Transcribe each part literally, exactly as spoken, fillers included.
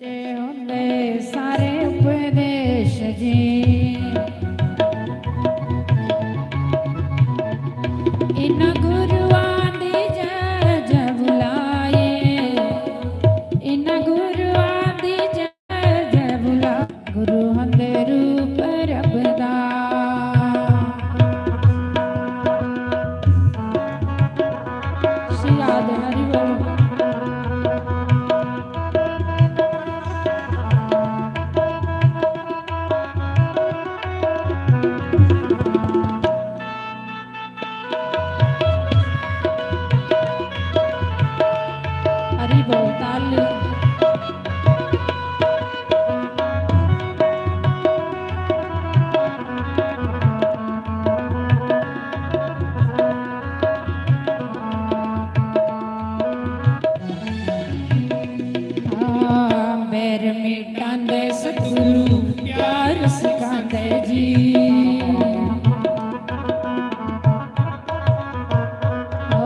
होंदे सारे उपदेश जी। इन्ना गुरुआं दी जय जय बुलाए, इन्ना गुरुआं दी जय जय बुला, गुरु होंदे रूप रब दा। श्री राधे हरि बोल। हरि बोल, ताल। हाँ, बैर मिटांदे सतगुरु प्यार सिखांदे जी। ओ,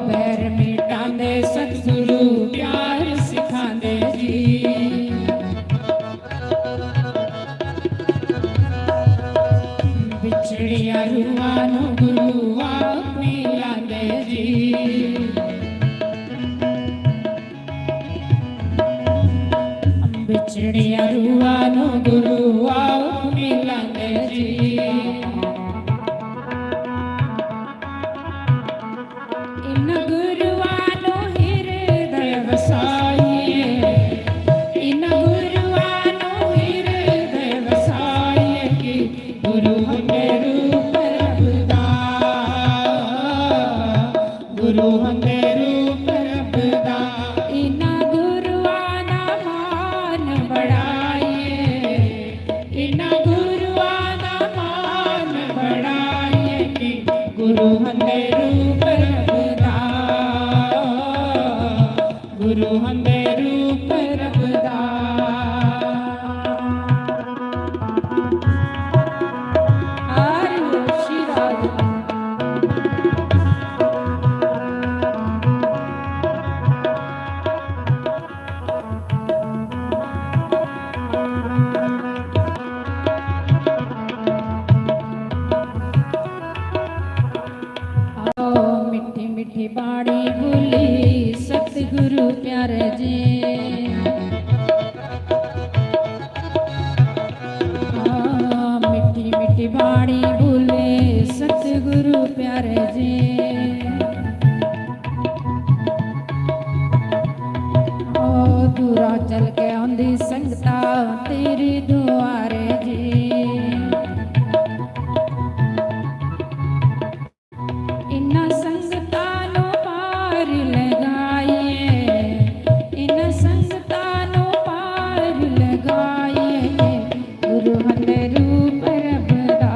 बैर मिटांदे सतगुरु प्यार सिखांदे जी। बिछड़िया रूहां नू गुरु आप मिलांदे जी। बिछड़िया रूहां नू गुरु आप मिलांदे जी। इन गुरुआं नू हिरदय वसाइए, इन गुरुआं नू हिरदय वसाइए कि गुरु होंदे रूप रब दा, गुरु होंदे रूप रब दा। इन्ना गुरुआं दा मान बढ़ाइए, इन्ना गुरुआं दा मान बढ़ाइए कि गुरु होंदे रूप रब दा, गुरु होंदे रूप रब दा। हरि बोल श्री राधे। आओ मिट्ठी मिट्ठी बाणी बोली सतगुरु प्यारे जी। आ, मिट्ठी मिट्ठी बाणी बोले सतगुरु प्यारे जी। ओ दूरा चल के आंदी संगता तेरे दुआरे जी। इन्ना संगतां नू पार लगाइए, इन्ना संगतां नू पार लगाइए, गुरु होंदे रूप रब दा,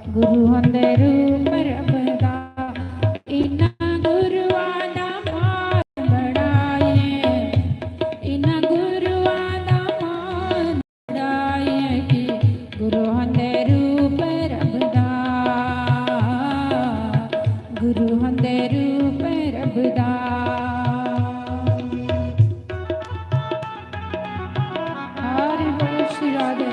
गुरु होंदे रूप रब दा। इन्ना गुरुआं दा मान बढ़ाइए, इन्ना गुरुआं दा मान बढ़ाइए कि गुरु होंदे रूप रब दा, गुरु होंदे रूप रब दा। हरि बोल श्री राधे।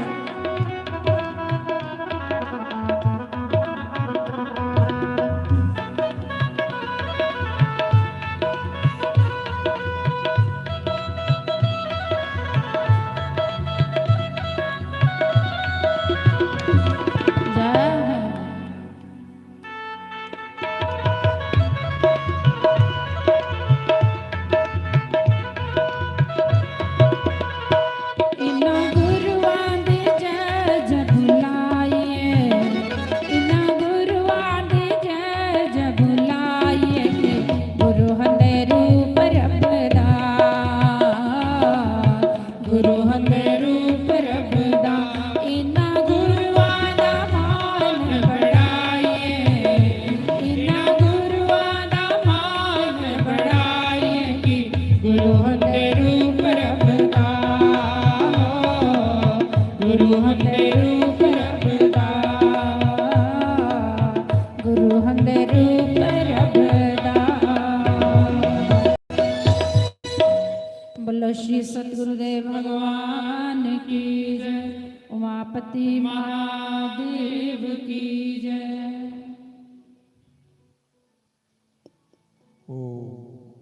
ॐ,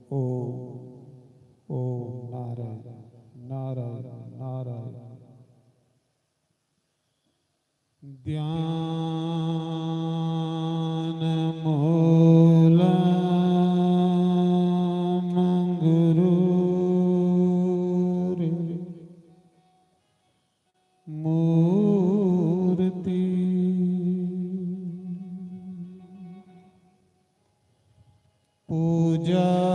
ॐ, ॐ नारायण, नारायण, नारायण। ध्यानमूलमङ्गुरुर्मूर्ति। पूजामूलमङ्गुरुपदम्।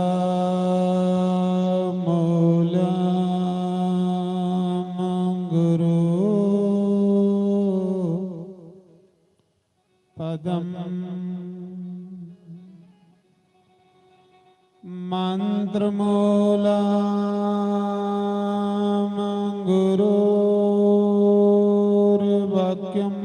मन्त्रमूलमङ्गुरुर्वाक्यम्।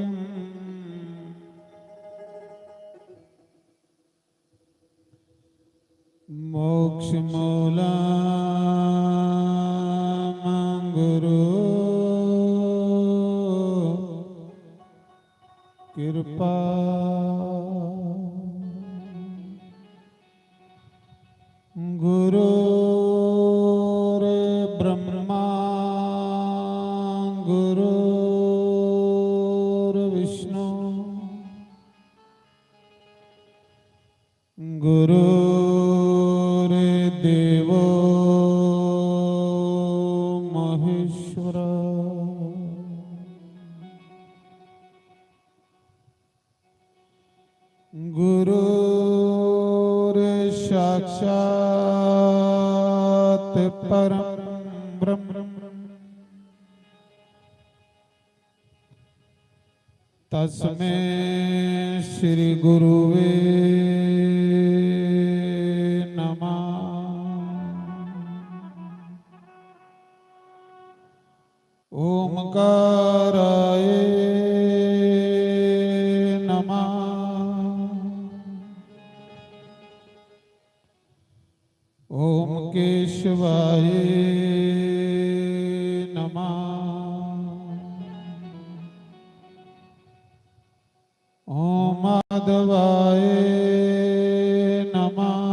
मोक्षमूलमङ्गुरुर्कृपा। गुरुर्ब्रह्मा गुरुर्विष्णु गुरुर्देवो महेश्वर। गुरुर्साक्षात् परं ब्रह्म। तस्मै श्री गुरुवे नमः। ओमकाराय नमः। ओम केशवाय नमः। ओम माधवाय नमः।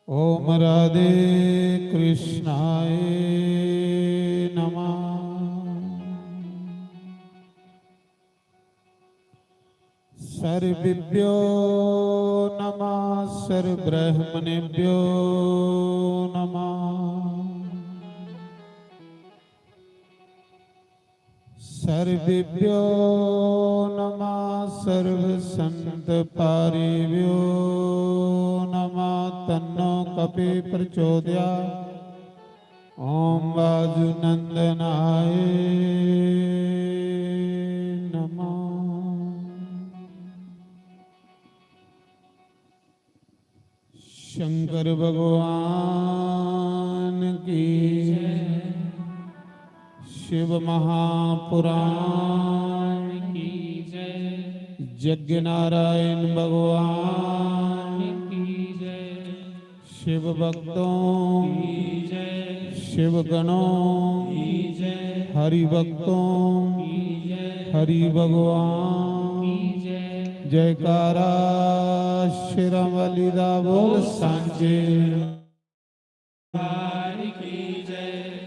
ओम राधे कृष्णाय नमः। सर्वेभ्यो नमः, सर्वब्राह्मणेभ्यो नमः। सर्वेभ्यो नमः, सर्वसंतपारिभ्यो नमः। तन्नो कपि प्रचोदयात्। ओम वायुनंदनाय नमः। शंकर भगवान की जय। शिव महापुराण की जय। यज्ञ नारायण भगवान की जय। शिव भक्तों की जय। शिव गणों की जय। हरि भक्तों की जय। हरि भगवान की जय। जयकारा शेरां वाली दा बोल सांचे। की जय।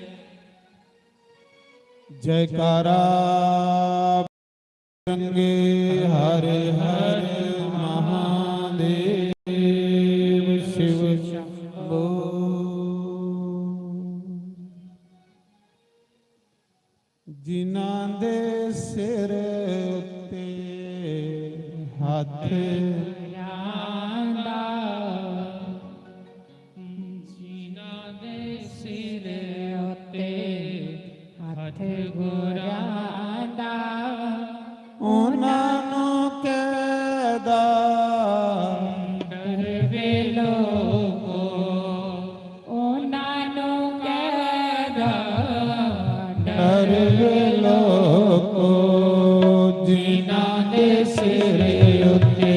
जयकारा रंगे हर हर महादेव शिव शंभो। जिन्हां दे सिर उत्ते हत्थ रांदा, जिन्हां दे सिर उत्ते हत्थ गुरांदा, उन्हां नूं कहदा, डरवे लोको, उन्हां नूं कहदा, डरवे लोको, जिन्हां दे सिर उत्ते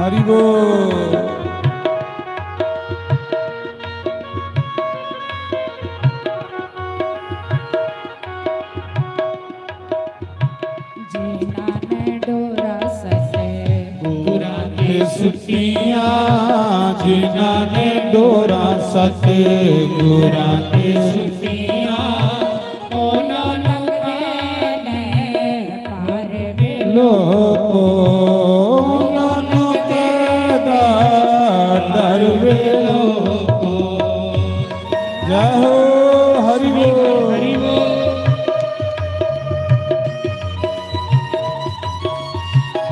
हरि बोल। जिन्हां ने डोरा सत गुरां ते सुटियां, जिन्हां ने डोरा सत गुरां ते सुटियां, उन्हां ने पार वे लोको, उन्हां ने कहदा डर वे लोको। जय हो, हरि बोल। हरि बोल।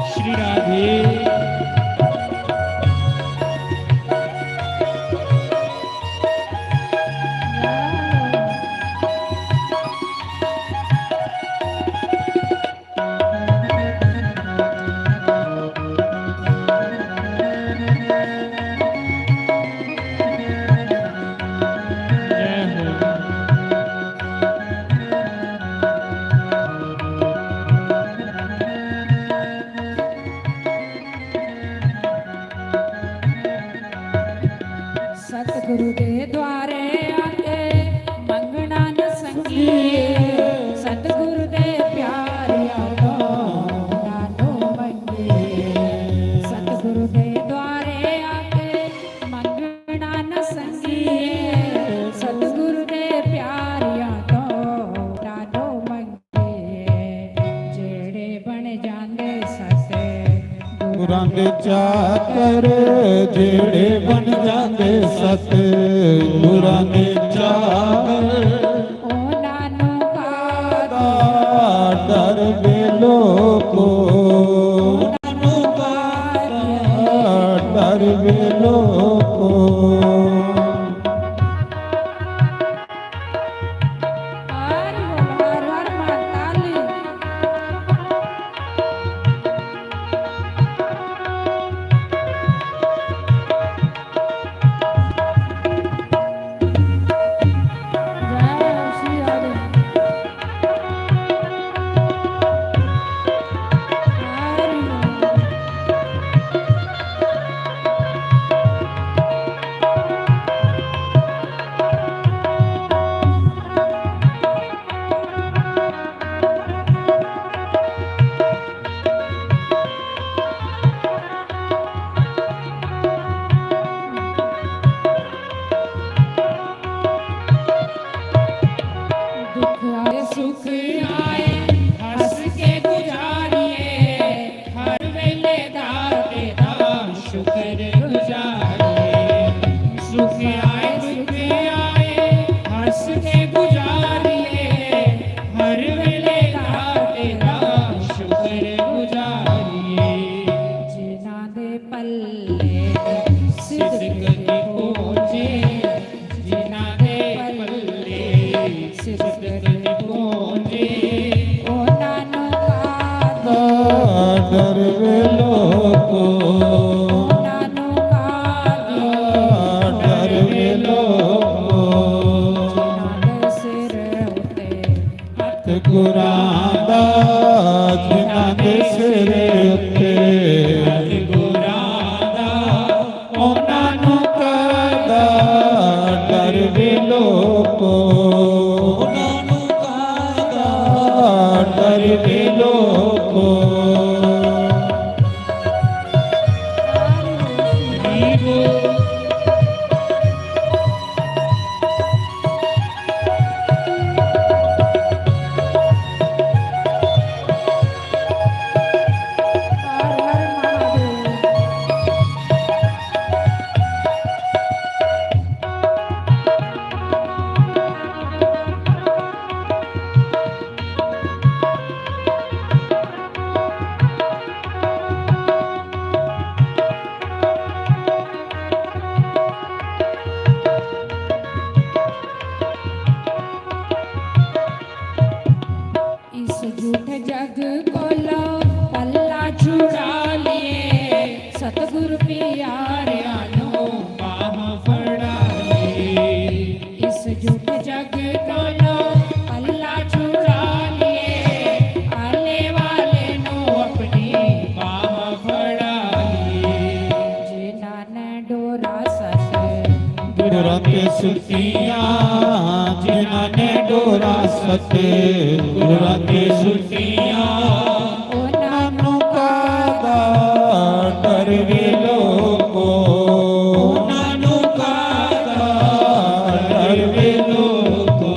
श्री राधे। सतगुरु दे द्वारे आके मंगना न संगिए, सतगुरु दे प्यारिया तो नानो मंगिए। सतगुरु दे द्वारे आके मंगना न संगिए, सतगुरु दे प्यारिया तो नानो मंगिए। जेड़े बन जांदे सत गुरां दे चाकर, जेड़े बन जांदे सत गुरां दे चाकर, उन्हां नू कादा डर वे लोको, उन्हां नू कादा डर वे लोको। हरि बोल, हर हर महाकाली। जय श्री हरि। हरि बोल। दुख आए सुख आए हंस के गुजारिए, हर वेले दाते दा शुक्र गुजारिए। सुख आए दुख आए हंस के गुजारिए, हर वेले दाते दा शुक्र गुजारिए। जिन्हां दे पल्ले सिदक दी पहुंचे, जिन्हां दे पल्ले सिदक दी पहुंचे, उन्हां नू कादा डर वे लोको, उन्हां नू कादा डर वे लोको। जिन्हां दे सिर उत्ते हत्थ गुरां दा, जिन्हां दे सिर उत्ते हत्थ गुरां दा, उन्हां नू कादा डर वे लोको, उन्हां नू कादा डर वे लोको। सुटियां, जिन्हां ने डोरा सतगुरां ते सुटियां, उन्हां नूं काहदा डर वे लोको, उन्हां नूं काहदा डर वे लोको।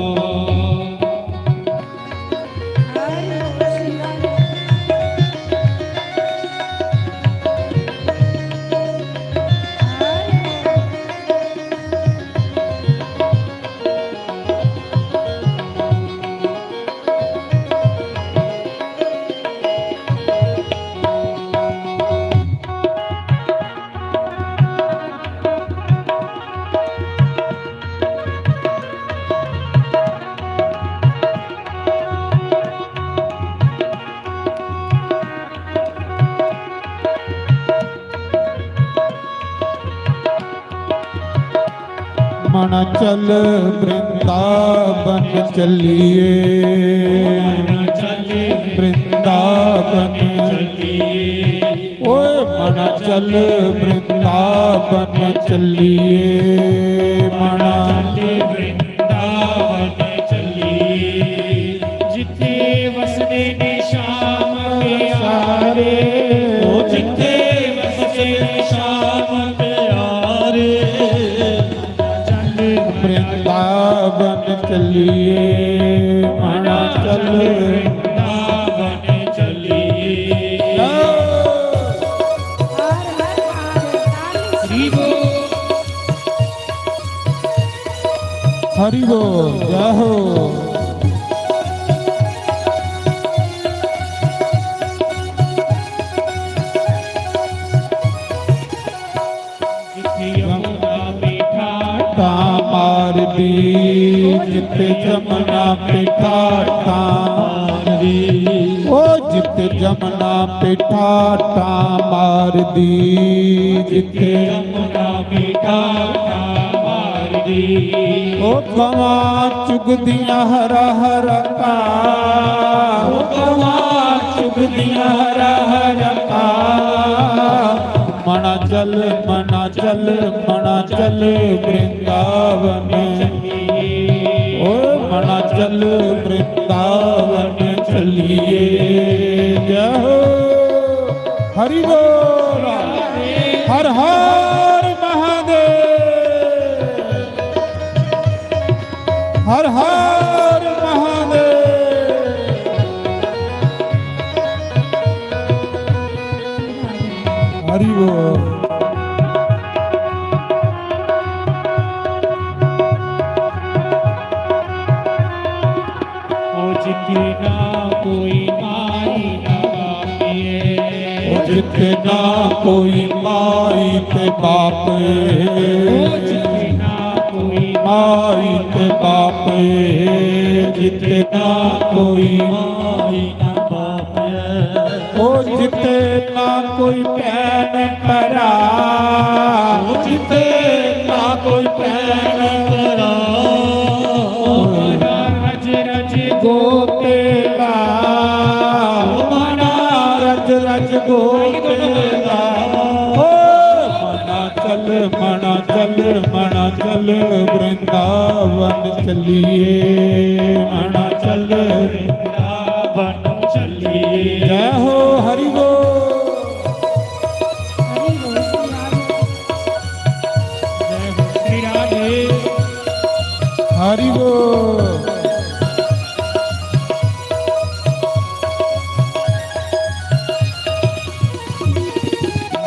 मना चल वृंदावन चलिए, वृंदावन चलिए। ओए मना चल वृंदावन चलिए, मना चल वृंदावन चलिए। जिथे वसदे ने श्याम प्यारे, ओ जिथे वसदे ने श्याम प्यारे। चल वृंदावन चलिए, मना चल वृंदावन चलिए। हरि बोल। हरि बोल, जय हो। जिथे यमुना पे ठाठ मार दी, जिथे जमुना पे ठाठ मार दी। ओ जिथे जमुना पे ठाठ मार दी, जिथे यमुना पे ठाठ मार दी। ओ गवां चुगदियां हरा हरा घा, ओ गवां चुगदियां हरा हरा घा। मना चल, मना चल, मना चल वृंदावन। ओ मना चल वृंदावन चलिए। जय हो। हरि बोल। हर हर महादेव। हर हर महादेव। हरि बोल। ओ जिथे ना कोई माई ना बाप ए। ओ जिथे ना कोई माई ते बाप ए। ओ जिथे ना कोई माई ते बाप ए। जिथे ना कोई माई ना बाप ए। ओ जिथे ना कोई भैन भरा। ओ जिथे ना कोई भैन भरा। ओ मना रज रज गोते ला। ओ मना रज रज गोते ला। ओ मना चल, मना चल, मना चल वृंदावन चलिए। मना चल वृंदावन चलिए। जय हो हरि बोल। हरि बोल श्री राधे। जय हो श्री राधे। हरि बोल।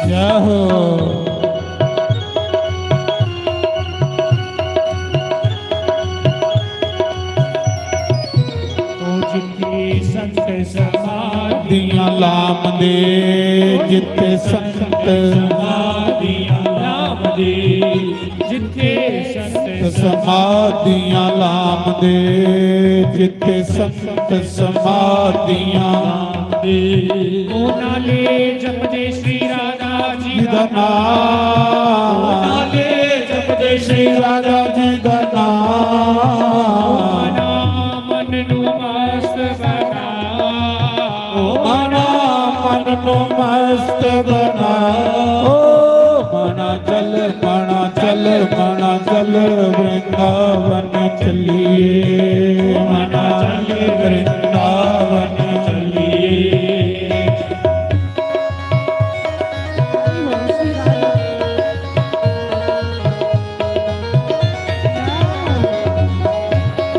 जय हो। ओ जिथे संत समाधियां लामदे, जिथे संत समाधियां लामदे, जिथे संत समाधियां लामदे, जिथे संत समाधियां लामदे। ओ नाले जपदे श्री राधा जी दा नाम। ओ नाले जपदे श्री राधा जी दा नाम। ओ मना मन नू मस्त बना। ओ मना मन नू मस्त बना। ओ मना चल मना, चल मना, चल वृंदावन चलिए, मना चल वृंदावन चलिए।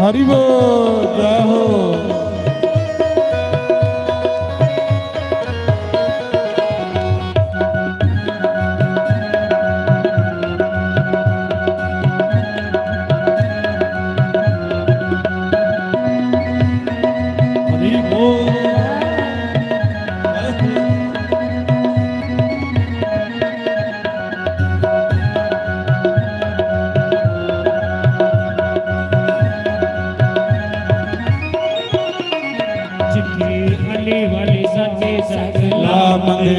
हरि बोल, जय हो। हरि बोल। जिथे अली वली सच्चे सतनाम दे,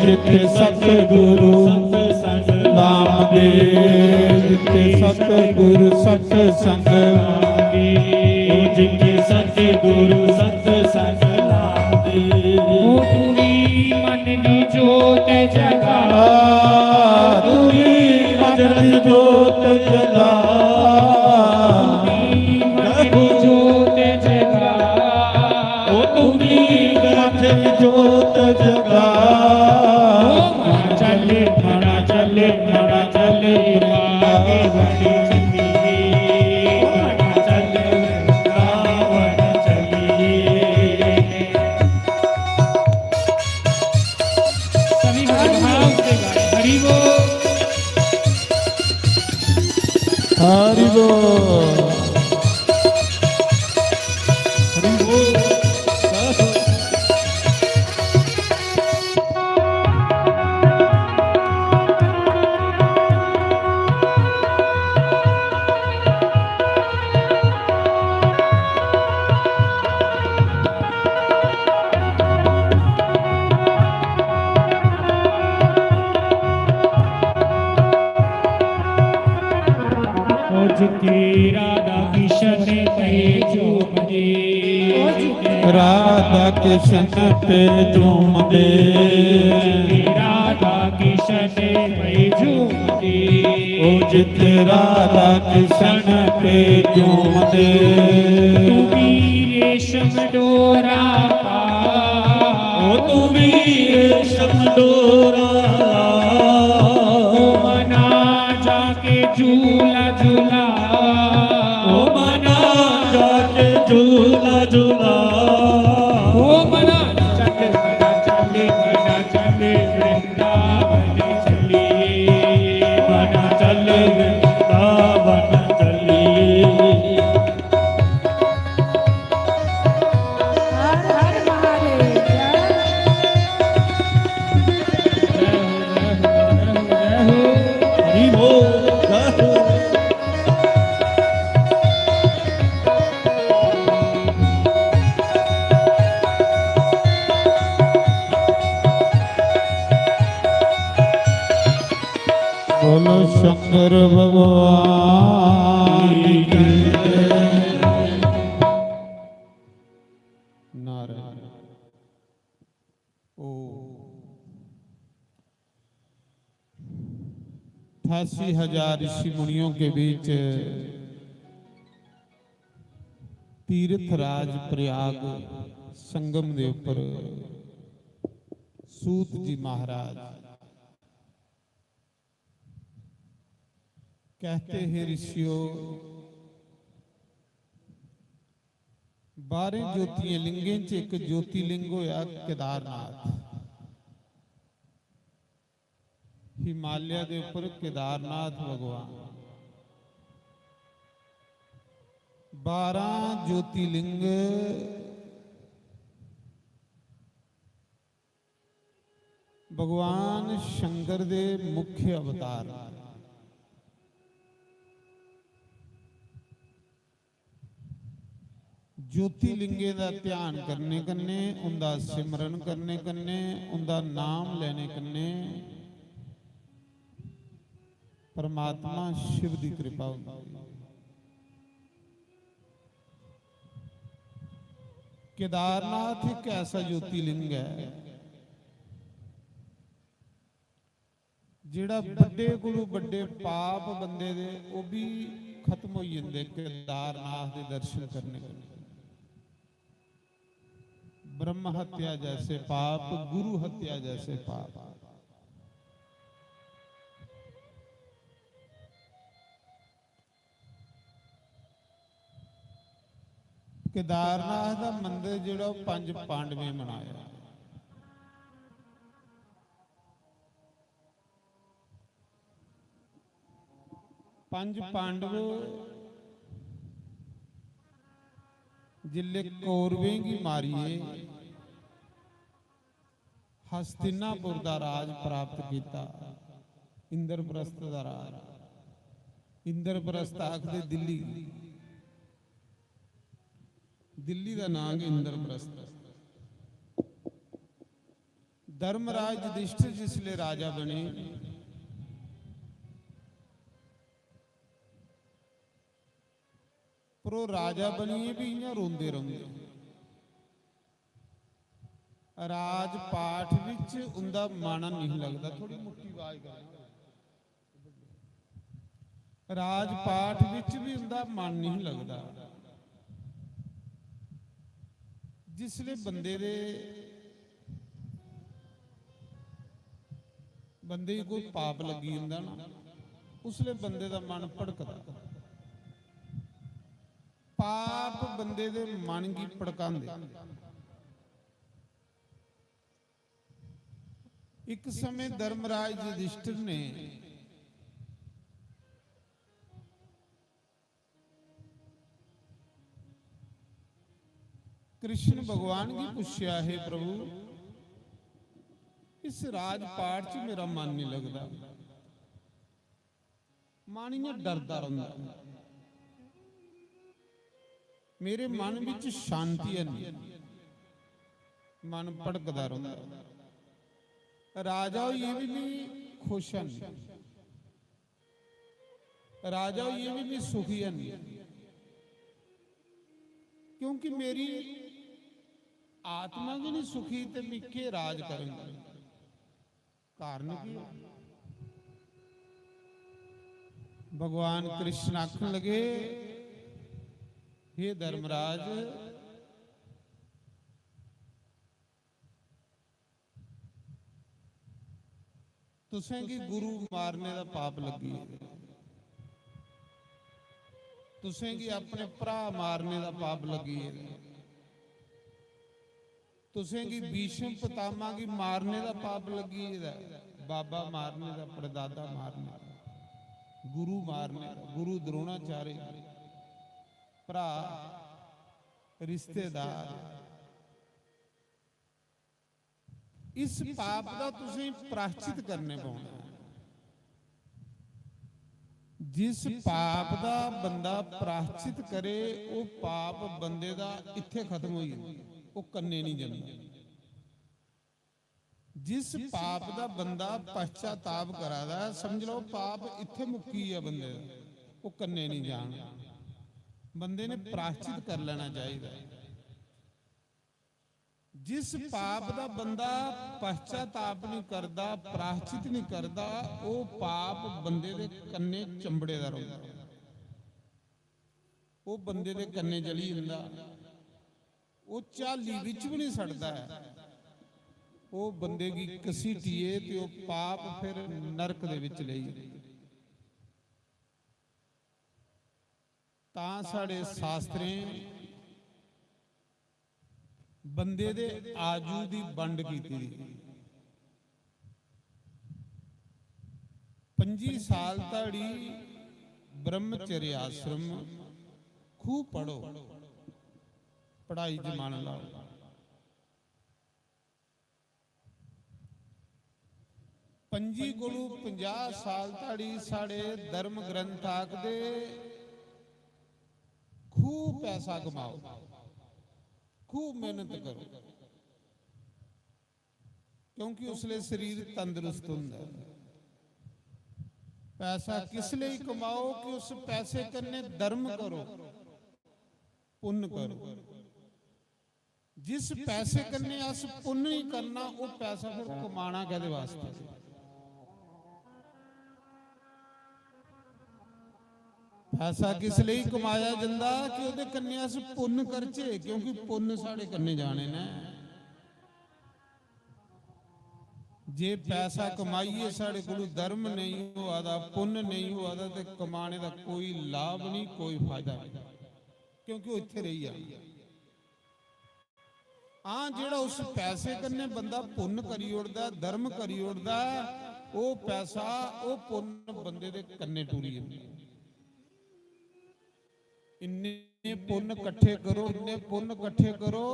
जिथे सतगुरु सतसंग नाम दे, जिथे सतगुरु सतसंग नाम दे, ओ जिथे सतगुरु सतसंग नाम दे। ओ तू ही मन दी जोत जगा, तू ही मन दी जोत जगा। जोत जगा, ओ तू भी गाथे जोत जगा। ओ मना चले, मना चले, मना चले, आगे बढ़ी चलिए, मना चले, रावण चलिए। सभी भक्तभाव से गाएं, हरि बोल। हरि बोल। हरि बोल। ओ जिथे राधा किशन पे झूमदे, राधा किशन पे झूमदे। राधा किशन पे झूमदे। ओ जिथे राधा किशन पे झूमदे। तू भी रेशम डोरा पा, ओ तू भी रेशम डोरा। ओ मना जाके झूला झूला, ओ मना जाके झूला झूला। ओ मना चले, मना चले, मना चले, वृंदावन चलिए, मना चले, वृंदावन चलिए। हर हर महादेव। हरि बोल, जय हो। बोलो शंकर भगवान की जय। नारायण। ओ अठासी हजार ऋषि मुनियों के बीच तीर्थ राज प्रयाग संगम के ऊपर सूत जी महाराज कहते हैं, ऋषियों, बारह ज्योतिर्लिंगें च एक ज्योतिर्लिंग होया केदारनाथ। हिमालय के ऊपर केदारनाथ भगवान, बारह ज्योतिर्लिंग भगवान शंकर दे मुख्य अवतार। ज्योतिर्लिंगें दा ध्यान करने कन्नै, उंदा सिमरन करने कन्नै, उंदा नाम लेने कन्नै परमात्मा शिव दी कृपा होंदी है। केदारनाथ एक ऐसा ज्योतिर्लिंग है जेह्ड़ा बड्डे कोलू बड्डे पाप बंदे दे, ओह् बी खत्म होई जंदे केदारनाथ दे दर्शन करने कन्नै। ब्रह्म हत्या जैसे पाप, गुरु हत्या जैसे पाप। केदारनाथ दा मंदर जेह्ड़ा, ओह् पंज पांडवें बनाया। पंज पांडव जिसले कौरवें गी मारियै हस्तिनापुर दा राज प्राप्त कीता, इंद्रप्रस्थ दा राज। इंद्रप्रस्थ आखदे दिल्ली, दिल्ली दा नांऽ गै इंद्रप्रस्थ। धर्मराज युधिष्ठिर जिसले राजा बने, पर ओह् राजा बनियै बी इ'यां रोंदे रौंह्दे। राजपाठ बिच उं'दा मन नेईं लगदा। थोड़ी मुट्टी आवाज करना। राजपाठ बिच बी उं'दा मन नेईं लगदा। जिसले बंदे दे, बंदे गी कोई पाप लग्गी जंदा ना, उसले बंदे दा मन भड़कदा। पाप बंदे दे मन गी भड़कांदे। इक समय धर्मराज युधिष्ठिर ने कृष्ण भगवान गी पुच्छेआ, "हे प्रभु, इस राजपाठ च मेरा मन नहीं लगदा, मन इ'यां डरदा रौंह्दा, मेरे मन बिच शांति है नहीं, मन भड़कदा रौंह्दा, राजा होइयै बी मी खुश है नहीं।" राजा होइयै बी मी सुखी है नहीं, क्योंकि मेरी आत्मा गै नहीं सुखी ते मी केह् राज करङ? कारण केह्? भगवान कृष्ण आखन लगे, "हे धर्मराज, तुसें गी गुरु मारने दा पाप लग्गी गेदा, तुसें गी अपने भ्राऽ मारने दा पाप लग्गी गेदा, तुसें गी भीष्म पितामह गी मारने दा पाप लग्गी गेदा, बाबा मारने दा, परदादा मारने दा, गुरु मारने दा, गुरु द्रोणाचार्य, भ्राऽ, रिश्तेदार।" इस पाप दा तुसें प्राश्चित करने पौना। जिस पाप दा बंदा प्राश्चित करे, ओह् पाप बंदे दा इत्थै खत्म होई जंदा, ओह् कन्नै नहीं जंदा। जिस पाप दा बंदा पश्चाताप करा दा ऐ, समझ लो पाप इत्थै मुक्की गेआ बंदे दा, ओह् कन्नै नहीं जाना। बंदे ने प्राश्चित कर लेना चाहिदा। जिस पाप दा बंदा पश्चाताप नहीं करदा, प्राश्चित नहीं करदा, ओह् पाप बंदे दे कन्नै चंबड़े दा रौंह्दा, ओह् बंदे दे कन्नै जली जंदा, ओह् झाली बिच बी नहीं सड़दा ऐ। ओह् बंदे गी घसीटियै ते ओह् पाप फिर नरक दे बिच लेई जंदा। तां साढ़े शास्त्रें बंदे दे आजू दी बंड कीती दी। पंजी साल धड़ी ब्रह्मचर्य आश्रम खूब पढ़ो, पढ़ाई च मन लाओ। पंजी कोलू पंजाह साल धड़ी साढ़े धर्म ग्रंथ आखदे, खूब पैसा कमाओ, खूब मेहनत करो, क्योंकि उसले शरीर तंदुरुस्त होंदा है। पैसा किस लेई कमाओ कि उस पैसे कन्नै धर्म करो, पुन्न करो। जिस पैसे कन्नै अस पुन्न ही करना, ओह् पैसा फिर कमाना कैह्दे वास्तै? पैसा किस लेई कमाया जंदा कि ओह्दे कन्नै अस पुन्न करचै, क्योंकि पुन्न साढ़े कन्नै जाने न। जे पैसा कमाइयै साढ़े कोलू धर्म नेईं होआ दा, पुन्न नेईं होआ दा, ते कमाने दा कोई लाभ नेईं, कोई फायदा नेईं, क्योंकि ओह् इत्थै रेही जाना। हां, जेह्ड़ा उस पैसे कन्नै बंदा पुन्न करी ओड़दा ऐ, धर्म करी ओड़दा ऐ, ओह् पैसा, ओह् पुन्न बंदे दे कन्नै टुरी जंदा ऐ। इन्ने पुन्न कट्ठे करो, इन्ने पुन्न कट्ठे करो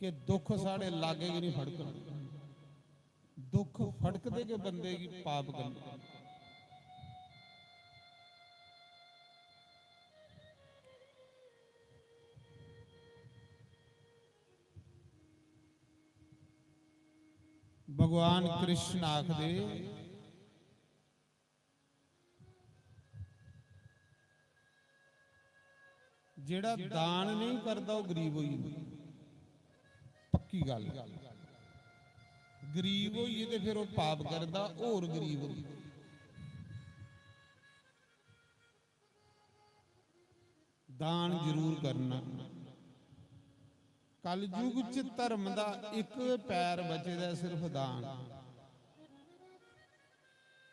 कि दुख साढ़े लागै गै निं फड़कन। दुख फड़कदे गै बंदे गी पाप करना। भगवान कृष्ण आखदे, जेह्ड़ा दान नेईं करदा, ओह् गरीब होई जंदा। पक्की गल्ल। गरीब होइयै ते फिर ओह् पाप करदा, होर गरीब होंदा। दान जरूर करना। कलयुग च धर्म दा इक पैर बचे दा, सिर्फ दान।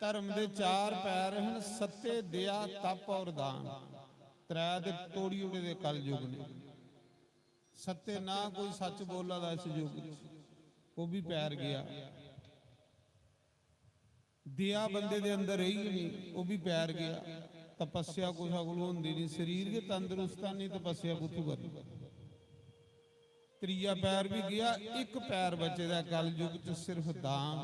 धर्म दे चार पैर हन: सत्य, दया, तप और दान। त्रै ते तोड़ी ओड़े दे कलयुग ने। सत्य, ना कोई सच बोला दा इस युग च, ओह् बी पैर गेआ। दया बंदे दे अंदर रेही गै निं, ओह् बी पैर गेआ। तपस्या कुसै कोल होंदी निं, शरीर गै तंदरुस्त ऐ, निं तपस्या कुत्थूं करनी? त्रीया पैर बी गेआ, इक पैर बचे दा कलयुग च, सिर्फ दान।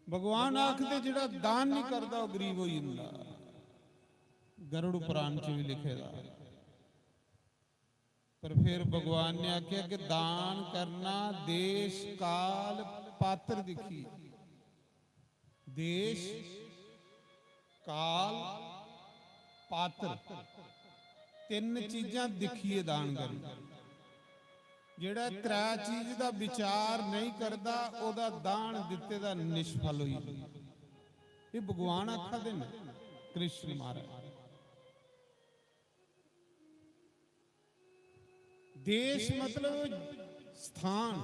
भगवान आखदे, जेह्ड़ा दान निं करदा, ओह् गरीब होई जंदा। गरुड़ पुराण च बी लिखे दा। पर फिर भगवान ने आखेआ कि दान करना देश, काल, पात्र दिक्खियै। देश, काल, पात्र, तिन्न चीजां दिक्खियै दान करना। जेह्ड़ा त्रै चीज दा विचार नेईं करदा, ओह्दा दान दित्ते दा निष्फल होई जंदा। एह् भगवान आखा दे न, कृष्ण महाराज। देश मतलब स्थान।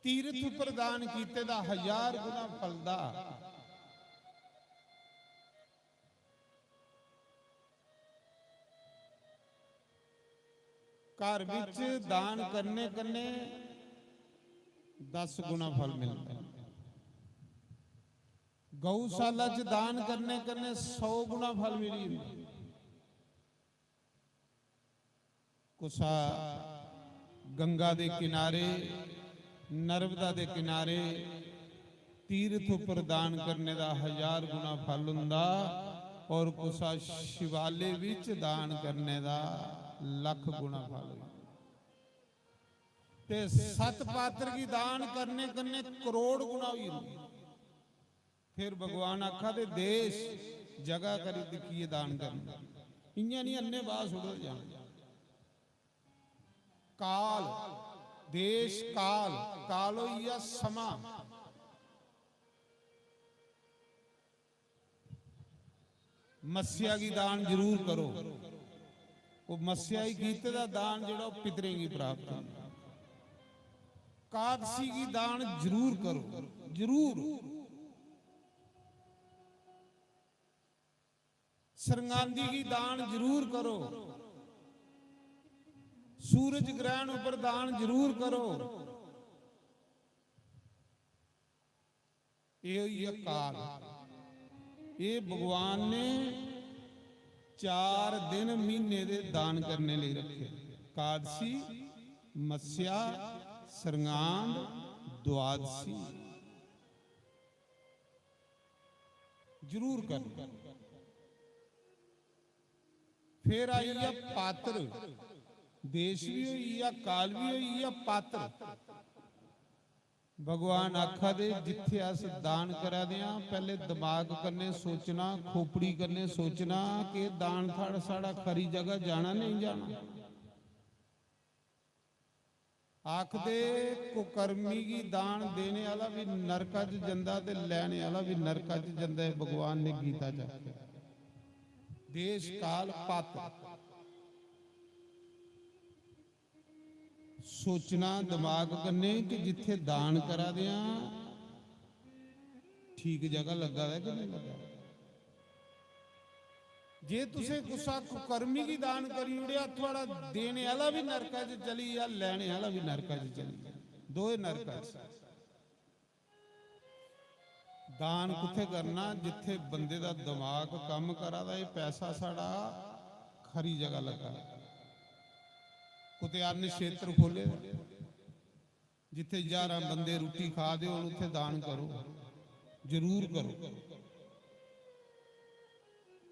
तीर्थ उप्पर दान कीते दा हजार गुना फलदा। घर विच दान करने कन्ने दस गुना फल मिलदा। गौशाला च दान करने कन्ने सौ गुना फल मिली जंदा। कुसा गंगा दे किनारे, नर्मदा दे किनारे तीर्थ उप्पर दान करने दा हजार गुना फल हुंदा, और कुसा शिवालय विच दान करने दा लख गुना फल हुंदा। ते सत पात्र गी दान करने कन्ने करोड़ गुना होई जंदा। फिर भगवान आखा दे, देश, जगह करी दिक्खियै दान करना, इ'यां निं अन्ने बाह् सुट्टदे जाना। काल, देश काल, काल होई गेआ समां। मस्सेआ गी दान जरूर करो। ओह् मस्सेआ गी कीते दा दान जेह्ड़ा, ओह् पितरें गी प्राप्त होंदा। कादसी गी दान जरूर करो, जरूर। सरंगांदी गी दान जरूर करो। सूरज ग्रहण उप्पर दान जरूर करो। एह् होई गेआ काल। एह् भगवान ने चार दिन म्हीने दे दान करने लेई रक्खे। कादसी, मस्सेआ, सरंगांद, द्वादशी। जरूर करना। फिर आई गेआ पात्र, देश भी होई गेआ, काल भी होई गेआ, पात्र। भगवान आखा दे, जित्थे अस दान करा दे आं, पैह्ले दमाग कन्नै सोचना, खोपड़ी कन्नै सोचना कि दान थाड़ा, साढ़ा खरी जगह जाना, नेईं जाना। आखदे, कुकर्मी गी दान देने आह्ला बी नरका च जंदा ते लैने आह्ला बी नरका च जंदा। एह् भगवान ने गीता च आखेआ। देश काल पात्र। सोचना दमाग कन्नै कि जित्थै दान करा दे आं, ठीक जगह लग्गा दा कि नेईं लग्गा दा। जे तुसें कुसा कुकर्मी गी दान करी ओड़ेआ, थुआड़ा देने आह्ला बी नरका च चली जा, लैने आह्ला बी नरका च चली जा, दोए नरका च। दान कुत्थै करना? जित्थै बंदे दा दमाग कम्म करा दा, एह् पैसा साढ़ा खरी जगह लग्गा। कुतै अन्न क्षेत्र खोले, जित्थै ज्हारां बंदे रुट्टी खा दे होन, उत्थै दान करो, जरूर करो।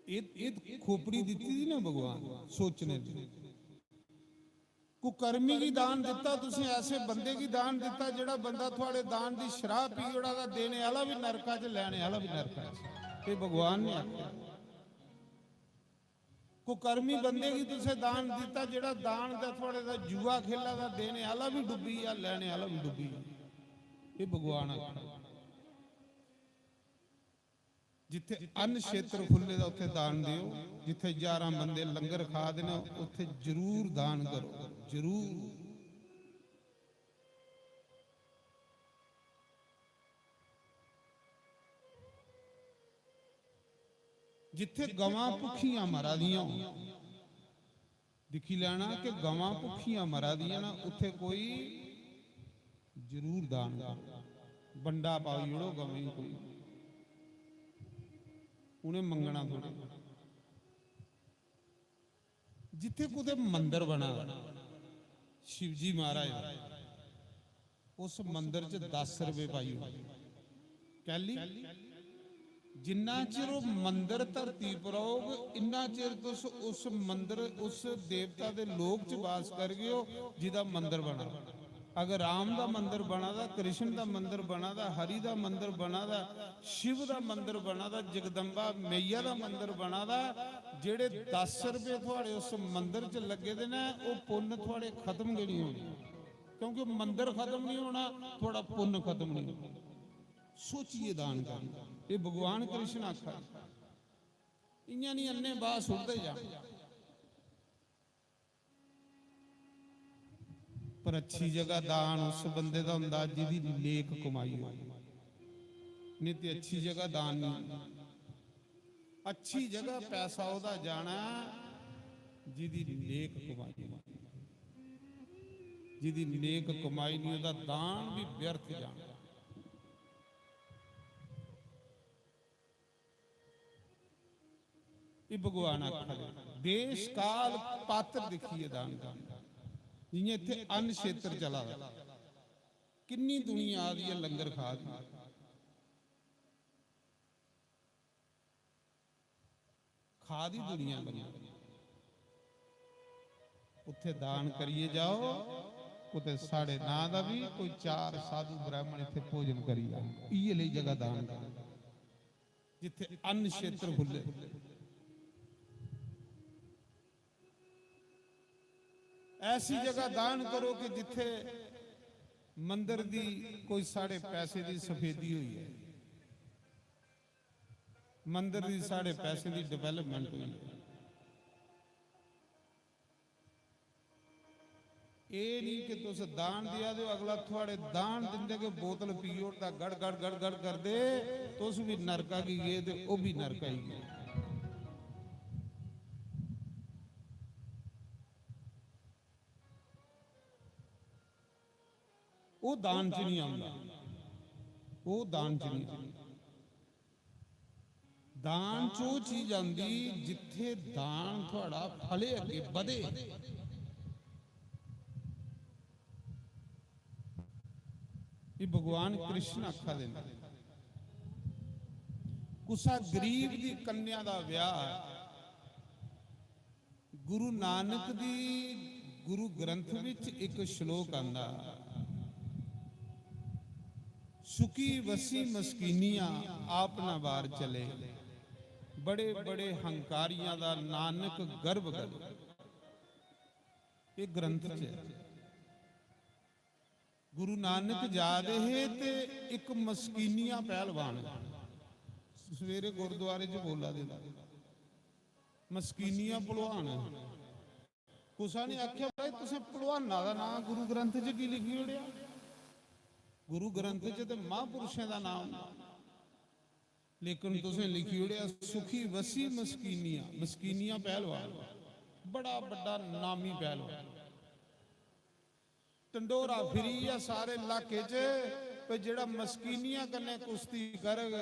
एह्, एह् खोपड़ी दित्ती दी ना भगवान सोचने दी। कुकर्मी गी दान दित्ता तुसें, ऐसे बंदे गी दान दित्ता जेह्ड़ा बंदा थुआड़े दान दी शराब पी ओड़ा दा, देने आह्ला बी नरका च, लैने आह्ला बी नरका च। एह् भगवान ने आखेआ। कुकर्मी बंदे गी तुसें दान दित्ता जेह्ड़ा दान दा थुआड़े दा जुआ खेला दा, देने आह्ला बी डुब्बी गेआ, लैने आह्ला बी डुब्बी गेआ। एह् भगवान आखेआ। जित्थै अन्न क्षेत्र खु'ल्ले दा, उत्थै दान देओ। जित्थै ज्हारां बंदे लंगर खा दे न, उत्थै जरूर दान करो, जरूर। जित्थै गवां भुक्खियां मरा दियां होन, दिक्खी लैना कि गवां भुक्खियां मरा दियां न, उत्थै कोई जरूर दान करो, बंडा पाई ओड़ो गवें गी कोई, उ'नें मंगना थोड़े। जित्थै कुतै मंदर बना दा शिवजी महाराज दा, उस मंदर च दस रपेऽ पाई ओड़ो। कैली? जिन्ना चिर ओह् मंदर धरती पर औग, इन्ना चिर तुस उस मंदर, उस देवता दे लोक च वास करगे ओ, जिदा मंदर बना। अगर राम दा मंदर बना दा, कृष्ण दा मंदर बना दा, हरि दा मंदर बना दा, शिव दा मंदर बना दा, जगदम्बा मैया दा मंदर बना दा, जेह्ड़े दस रपेऽ थुआड़े उस मंदर च लग्गे दे न, ओह् पुन्न थुआड़े खत्म गै निं होने, क्योंकि मंदर खत्म निं होना, थुआड़ा पुन्न खत्म निं होना। सोचियै दान करना। एह् भगवान कृष्ण आखा दे। इ'यां निं अन्ने बाह् सुट्टदे जान। पर अच्छी जगह दान उस बंदे दा होंदा जिदी नेक कमाई होए, नेईं ते अच्छी जगह दान निं होंदा। अच्छी जगह पैसा ओह्दा जाना जिदी नेक कमाई होए। जिदी नेक कमाई निं, ओह्दा दान बी व्यर्थ जाना। एह् भगवान आखा दे, देश काल पात्र दिक्खियै दान करना। जि'यां इत्थै अन्न क्षेत्र चला दा, किन्नी दुनिया आ दी ऐ लंगर खा दी, खा दी दुनिया बनी। उत्थै दान करियै जाओ, कुतै साढ़े नां दा बी कोई चार साधु ब्राह्मण इत्थै भोजन करी जाओ। इ'यै लेई जगह दान करो। जित्थै अन्न क्षेत्र खु'ल्ले। ऐसी जगह दान करो कि जित्थै मंदर दी कोई साढ़े पैसे दी सफेदी होई जाए, मंदर दी साढ़े पैसे दी development होई जाए। एह् निं कि तुस दान देआ दे ओ, अगला थुआड़े दान दिंदे गै बोतल पी ओड़दा, गड़ गड़ गड़ गड़ करदे, तुस बी नरका गी गे ते ओह् बी नरका ही गे। ओह् दान च निं आंदा, ओह् दान च निं आंदा। दान च ओह् चीज आंदी जित्थै दान थुआड़ा फले अग्गें बधे। एह् भगवान कृष्ण आखा दे न, कुसा गरीब दी कन्या दा ब्याह ऐ, गुरु नानक दी गुरु ग्रंथ विच इक श्लोक आंदा, "सुखी वसी मस्कीनियां आप ना बार चले, बड़े बड़े हंकारियां दा नानक गर्व गले।" ये ग्रंथ च है। गुरु नानक जा दे हे ते इक मस्कीनिया पहलवान सवेरे गुरुद्वारे च बोला दे, मस्कीनिया पहलवान। कुसा ने आखेआ, "भाई, तुसें पहलवाना दा नांऽ गुरु ग्रंथ च की लिखी ओड़ेआ? गुरु ग्रंथ च ते महापुरुषें दा नांऽ होंदा, लेकिन तुसें लिखी ओड़ेआ सुखी वसी मस्कीनिया।" मस्कीनिया पहलवान, बड़ा बड्डा नामी पहलवान। ढंडोरा फिरी गेआ सारे इलाके च, ते जेह्ड़ा मस्कीनिया कन्नै कुश्ती करग,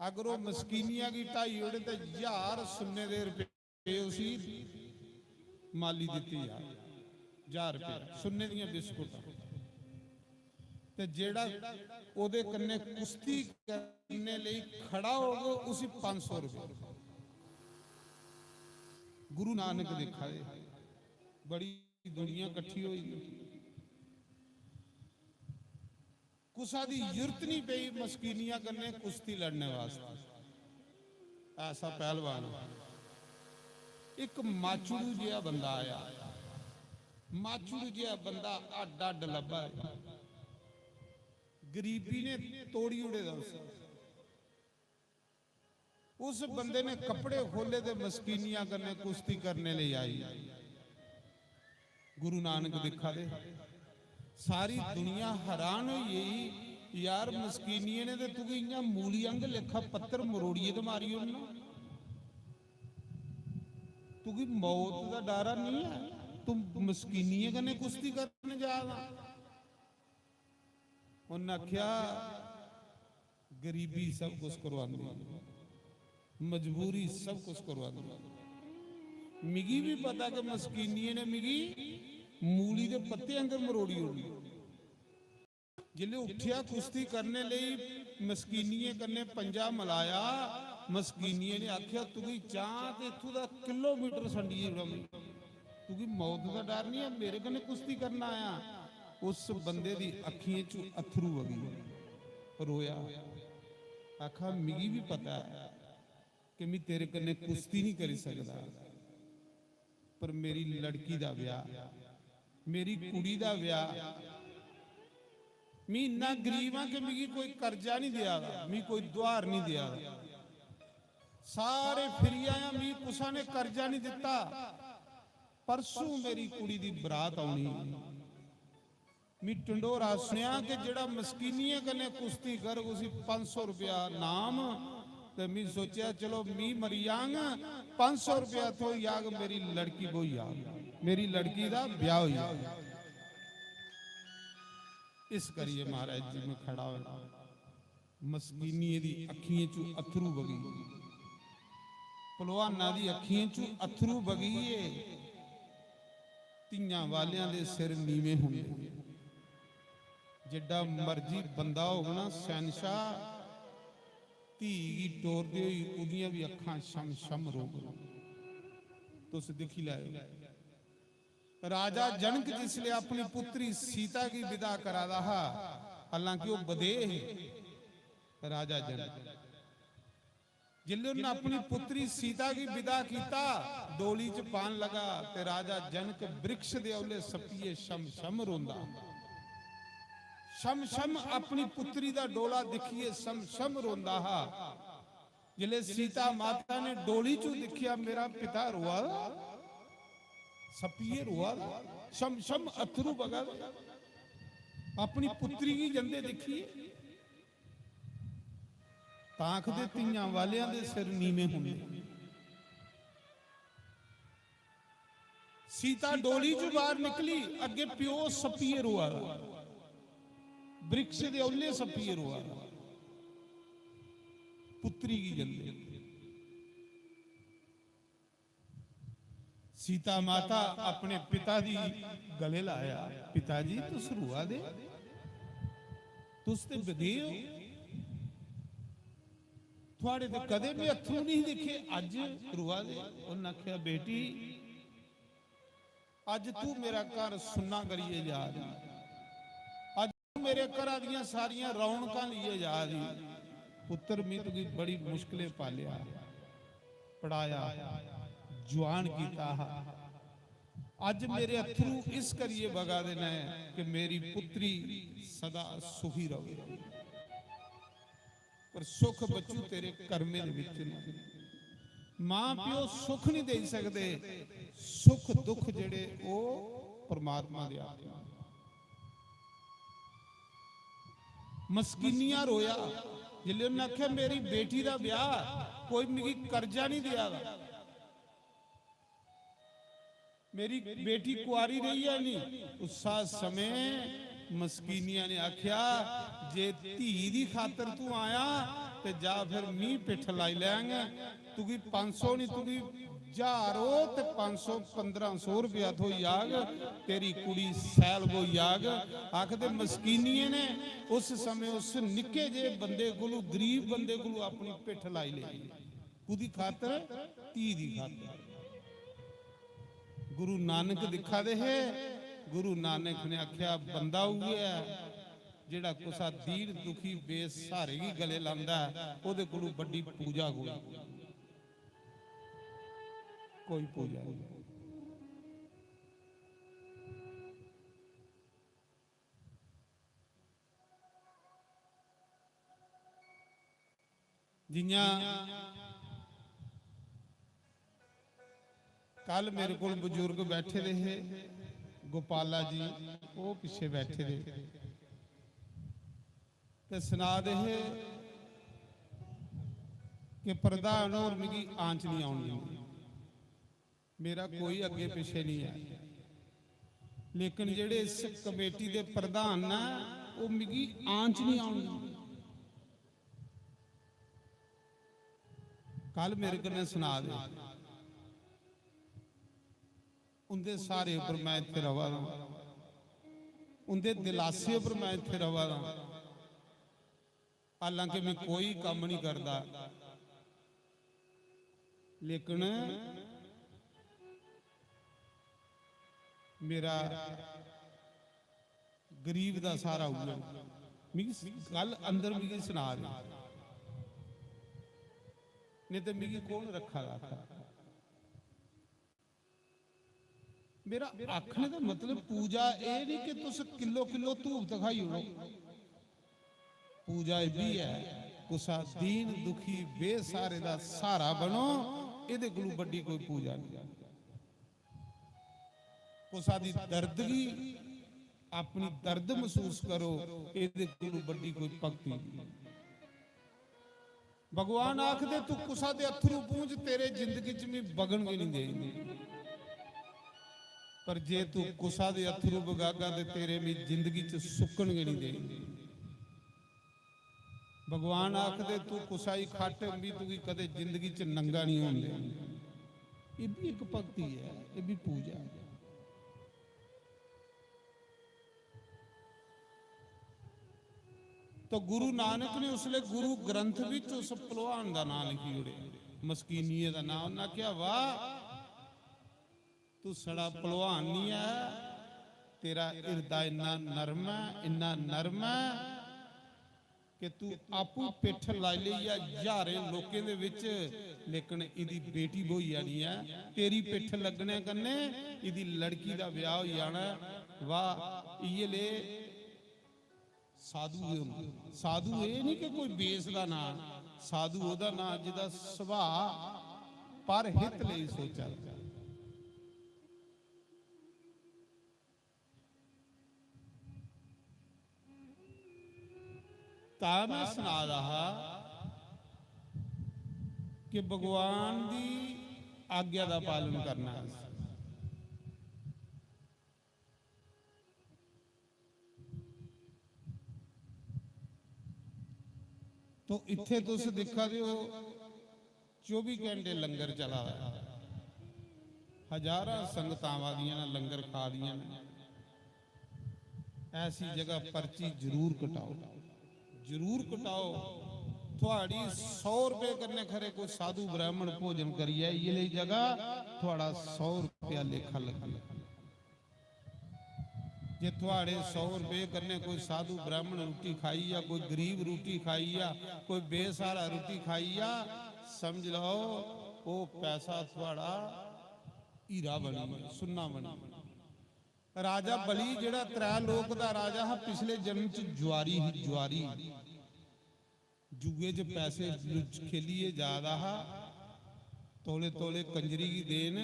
अगर ओह् मस्कीनिया गी ढाई ओड़े ते ज्हार सुन्ने दे रपेऽ उसी माली दित्ती जा। ज्हार रपेऽ सुन्ने दियां बिस्कुटां। ते जेह्ड़ा ओह्दे कन्नै कुश्ती करने लेई खड़ा होग, उसी पंज सौ रपेऽ। गुरु नानक दिक्खा दे, बड़ी दुनिया कट्ठी होई दी। कुसा दी जरूरत नहीं पई मस्कीनिया कन्नै कुश्ती लड़ने वास्ते। ऐसा पहलवान, एक माचुड़ू जेहा बंदा आया। माचुड़ू जेहा बंदा, हड्ड हड्ड लब्भा दा। गरीबी ने तोड़ी ओड़े दा उसी। उस बंदे ने कपड़े खोले ते मस्कीनिया कन्नै कुश्ती करने लेई आई। गुरु नानक दिक्खा दे, सारी दुनिया हैरान होई गेई, "यार, मस्कीनिये ने ते तुगी इ'यां मूली आंग लेखा पत्थर मरोड़ियै ते मारी ओड़ना। तुगी मौत दा डर निं ऐ, तू मस्कीनिये कन्नै कुश्ती करने जा दा।" उन्नै आखेआ, "गरीबी सब कुछ करवांदी, मजबूरी सब कुछ करवांदी। मिगी भी पता कि मस्कीनिये ने मिगी मूली दे पत्ते आंगर मरोड़ी ओड़ी।" जिसलै उठेआ कुश्ती करने लेई, मस्कीनिये कन्नै पंजा मलाया, मस्कीनिये ने आखेआ, "तुगी चां ते इत्थूं दा किलोमीटर संडियै ओड़ां में। तुगी मौत दा डर निं ऐ, मेरे कन्नै कुश्ती करना आया।" उस बंदे दी अक्खियें चों अत्थरू बगी, रोया, आखा, "मिगी बी पता ऐ कि में तेरे कन्नै कुश्ती नहीं करी सकदा, पर मेरी लड़की दा ब्याह, मेरी कुड़ी दा ब्याह, में इन्ना गरीब आं कि मिगी कोई कर्जा नहीं देआ दा, मिगी कोई दुहार नहीं देआ दा। सारे फिरी आया, मिगी कुसा ने कर्जा नहीं दित्ता। परसों मेरी कुड़ी दी बरात आनी।" मी ढंडोरा सुनेआ कि जेह्ड़ा मस्कीनियें कन्नै कुश्ती करग, उसी पंज सौ रपेआ नाम। ते मी सोचेआ, चलो, मी मरी जाङ, पंज सौ रपेआ थ्होई जाग, मेरी लड़की ब्होई जाग, मेरी लड़की दा ब्याह होई जाग। इस करियै महाराज जी में खड़ा होया। मस्कीनिये दी अक्खियें चू अत्थरू बगी, पहलवाना दी अक्खियें चू अत्थरू बगी। धियां वालियां दे सिर नीवे होंदे। जिड्डा मर्जी बंदा होग ना शहनशाह, धी गी टोरदे होई ओह्दियां बी अक्खां छम छम रोग। तुस दिक्खी लैओ, राजा जनक जिसलै अपनी पुत्री सीता गी विदा करा दा हा, हालांकि ओह् बदेह हे, राजा जनक, जिसलै उन्नै अपनी पुत्री सीता गी विदा कीता, डोली च पान लगा, ते राजा जनक वृक्ष दे औले सप्पियै शम शम रोंदा। शम शम अपनी पुत्री दा डोला दिक्खियै शम शम रोंदा हा। जिसलै सीता माता ने डोली चू दिक्खेआ, मेरा पिता रोआ दा, सप्पियै रोआ दा, शम शम अत्थरू बगा दे, अपनी पुत्री गी जंदे दिक्खियै। तां आखदे, धियां वालेआं दे सिर नीवे होंदे। सीता डोली चों बाहर निकली, अग्गे प्यो सप्पियै रोआ दा, वृक्ष दे औले सप्पियै रोआ दा, पुत्री गी जंदे। सीता माता अपने पिता दी गले लाया, "पिता जी, तुस रोआ दे? तुस ते बदेह ओ, थुआड़े ते कदें बी अत्थरू नहीं दिक्खे, अज्ज रोआ दे?" उन्नै आखेआ, "बेटी, अज्ज तू मेरा घर सुन्ना करियै जा दी, अज्ज तू मेरे घरा दियां सारियां रौनकां लेइयै जा दी। पुत्तर, में तुगी बड़ी मुश्कलें पालेआ, पढ़ाया, जुआन कीता हा, अज्ज मेरे अत्थरू इस करियै बगा दे न कि मेरी पुत्री सदा सुखी रवे। पर सुख बच्चू तेरे कर्में दे विच न। मां प्यो सुख नहीं दे सकदे, सुख दुख जेड़े ओह परमात्मा दे आप। मस्कीनिया रोया जिसले उन्हें आख्या, "मेरी बेटी दा ब्याह, कोई मिगी कर्जा नहीं दिया दा।" मेरी बेटी कुआरी रही है नहीं। उस समय मस्कीनिया ने आख्या, "जे धी दी खातर तू आया ते जा फिर मी पिठ लाई लैंग। तुगी पंज सौ नहीं, तुगी हजारो ते पंज सौ, पंद्रह सौ रुपया थोई जाग, तेरी कुड़ी सैल होई जाग।" आखदे मस्कीनिये ने उस समय उस निक्के जे बंदे कोलू, गरीब बंदे कोलू अपनी पिठ लाई लेई। कुदी खातर? धी दी खातर। गुरु नानक दिक्खा दे हे, गुरु नानक ने आख्या, "बंदा उ'ऐ ऐ जेड़ा कुसा दीन दुखी बेसहारे गी गले लांदा ऐ, ओदे कोलू बड्डी पूजा कोई, कोई पूजा नहीं।" जियां कल मेरे कोल बुजुर्ग बैठे दे हे, गोपाला जी, ओह पिछे बैठे दे, ते सना दे हे कि प्रधान होर मिगी आंच नहीं आउन दिंदे। मेरा कोई अग्गे पिछे नहीं है, लेकिन जेड़े इस कमेटी दे प्रधान न, ओह मिगी आंच नहीं आउन दिंदे। कल मेरे कन्नै सना दे, उंदे सहारे उपर मैं इत्थे रवा दा, उंदे दिलासे उपर मैं इत्थे रवा दा। हालांकि मैं कोई कम्म नहीं करदा, लेकिन मेरा गरीब दा सहारा उ'ऐ। मिगी गल्ल अंदर मिगी सना दे, नहीं ते मिगी कौन रखा दा था? मेरा आखने दा मतलब पूजा एह नहीं कि तुस किलो किलो धूप दिखाई ओड़ो। पूजा एह भी है, कुसा दीन दुखी बेसहारे दा सहारा बनो, एहदे कोलू बड्डी कोई पूजा नहीं। कुसा दी दर्द गी, अपनी दर्द महसूस करो, एहदे कोलू बड्डी कोई भक्ति नहीं। भगवान आखदे, "तू कुसा दे अत्थरू पूंझ, तेरे जिंदगी च मैं बगन गै नहीं देंगे।" पर जे तू कुसा दे अत्थरू बगागा ते तेरे मैं जिंदगी च सुक्कन गै नहीं देंगे। भगवान आखदे, "तू कुसा ही खट्ट भी तुगी कदे जिंदगी च नंगा नहीं होन देंगे।" ये भी एक भक्ति है, ये भी पूजा है। तो गुरु नानक ने उसले गुरु ग्रंथ विच उस पहलवान दा नाम लिखी ओड़े, मस्कीनिये दा नाम। उन्हें आख्या, "वाह, तू सड़ा पहलवान नहीं है, तेरा हिरदा इन्ना नरम है, इन्ना नरम है कि तू आपूं पिट्ठ लाई लेई ऐ ज्हारें लोकें दे विच, लेकिन इदी बेटी ब्होई जानी ऐ। तेरी पिट्ठ लग्गने कन्नै इदी लड़की दा ब्याह होई जाना ऐ।" वाह, इयै ले साधु गै होंदे। साधु एह् निं कि कोई बेस दा नांऽ, साधु ओह्दा नांऽ जेह्दा सुभाऽ पर हित लेई सोचा। तां में सना दा हा कि भगवान दी आज्ञा दा पालन करना ऐ। तो इत्थे तुस दिक्खा दे ओ, चौबी घैंटे लंगर चला दा ऐ, हजारां संगतां आवा दियां न, लंगर खा दियां न। ऐसी जगह पर्ची जरूर कटाओ, जरूर कटाओ। थुआड़ी सौ रपेऽ कन्नै खरे कोई साधु ब्राह्मण भोजन करियै इयै लेई जगह थुआड़ा सौ रपेआ लेखा लग्गी। जे थुआड़े सौ रपेऽ कन्नै कोई साधु ब्राह्मण रुट्टी खाई जा, कोई गरीब रुट्टी खाई जा, कोई बेसहारा रुट्टी खाई जा, समझ लैओ, ओह् पैसा थुआड़ा हीरा बनी गेआ, सुन्ना बनी गेआ। राजा बलि जेह्ड़ा त्रै लोक दा राजा हा, पिछले जन्म च जुआरी ही, जुआरी। जुए च पैसे लुच-, खेलियै जा दा हा। तौले तौले कंजरी गी देन,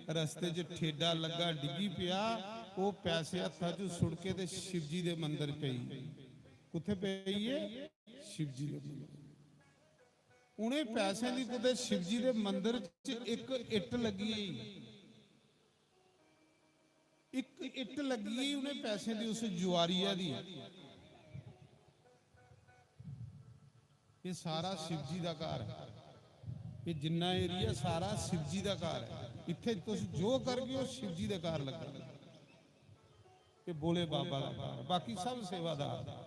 रस्ते च ठेडा लग्गा, डिग्गी पेआ। ओह् पैसे हत्था च सुड़के ते शिवजी दे मंदर पेई। कुत्थै पेई ऐ? शिवजी दे मंदर। उ'नें पैसें दी कुतै शिवजी दे मंदर च इक इट्ट लग्गी गेई। इक इट्ट लग्गी गेई उ'नें पैसें दी, उस जुआरिया दी। एह् सारा शिवजी दा घर ऐ। एह् जिन्ना एरिया सारा शिवजी दा घर ऐ। इत्थै तुस जो करगे, ओह् शिवजी दे घर लग्गग। एह् भोले बाबा दा घर ऐ, बाकी सब सेवादार।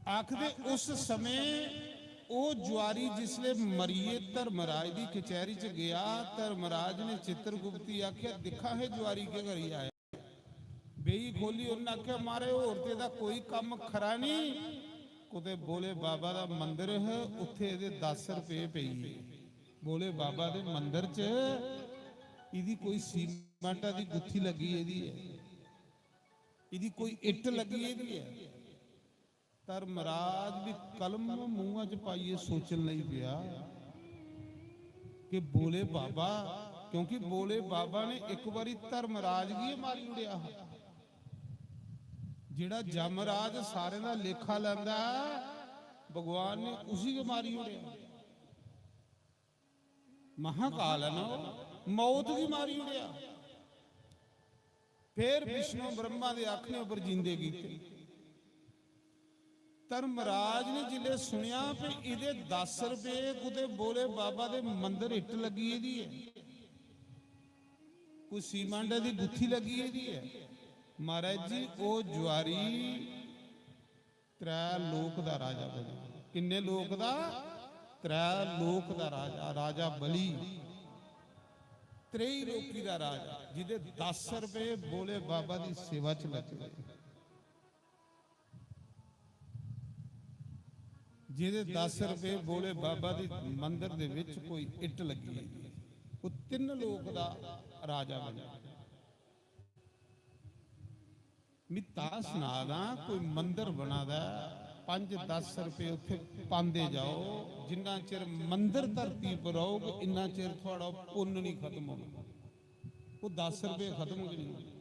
आखदे उस समें ओह् जुआरी जिसलै मरियै धर्मराज दी कचैहरी च गेआ, धर्मराज ने चित्रगुप्त गी आखेआ, "दिक्खा हे जुआरी केह् करी आया।" बेई खोली उन्नै आखेआ, "महाराज, होर ते एह्दा कोई कम्म खरा निं, कुतै भोले बाबा दा मंदर हा, उत्थै एह्दे दस रपेऽ पेई गे। भोले बाबा दे मंदर च एह्दी कोई सीमेंटा दी गुत्थी लग्गी गेदी ऐ, एह्दी कोई इट्ट लग्गी गेदी ऐ।" धर्मराज बी कलम मूंहा च पाइयै सोचन लगी पेआ कि भोले बाबा, क्योंकि भोले बाबा ने इक बारी धर्मराज गी गै मारी ओड़ेआ हा। जेह्ड़ा जमराज सारें दा लेखा लैंदा ऐ, भगवान ने उसी गै मारी ओड़ेआ। महाकाल है ना, ओह् मौत गी मारी ओड़ेआ। फिर विष्णु ब्रह्मा दे आखने उप्पर जींदे कीते। धर्मराज ने जिसलै सुनेआ कि एह्दे दस रपेऽ कुतै भोले बाबा दे मंदर इट्ट लग्गी गेदी ऐ, कोई सीमेंट दी गुत्थी लग्गी गेदी ऐ, महाराज जी, ओह् जुआरी त्रै लोक दा राजा बनेआ। किन्ने लोक दा? त्रै लोक दा राजा, राजा बलि। त्रेई लोकी दा राजा, जिदे दस रपेऽ भोले बाबा दी सेवा च लग्गे दे। जिदे दस रपेऽ भोले बाबा दी मंदर दे विच कोई इट्ट लग्गी गेई, ओह् तिन्न लोक दा राजा बनेआ। मी तां सना दा, कोई मंदर बना दा ऐ, पंज दस रपेऽ उत्थै पांदे जाओ, जिन्ना चिर मंदर धरती पर रौह्ग, इन्ना चिर थुआढ़ा पुन्न निं खत्म होना। ओह् दस रपेऽ खत्म गै निं होने।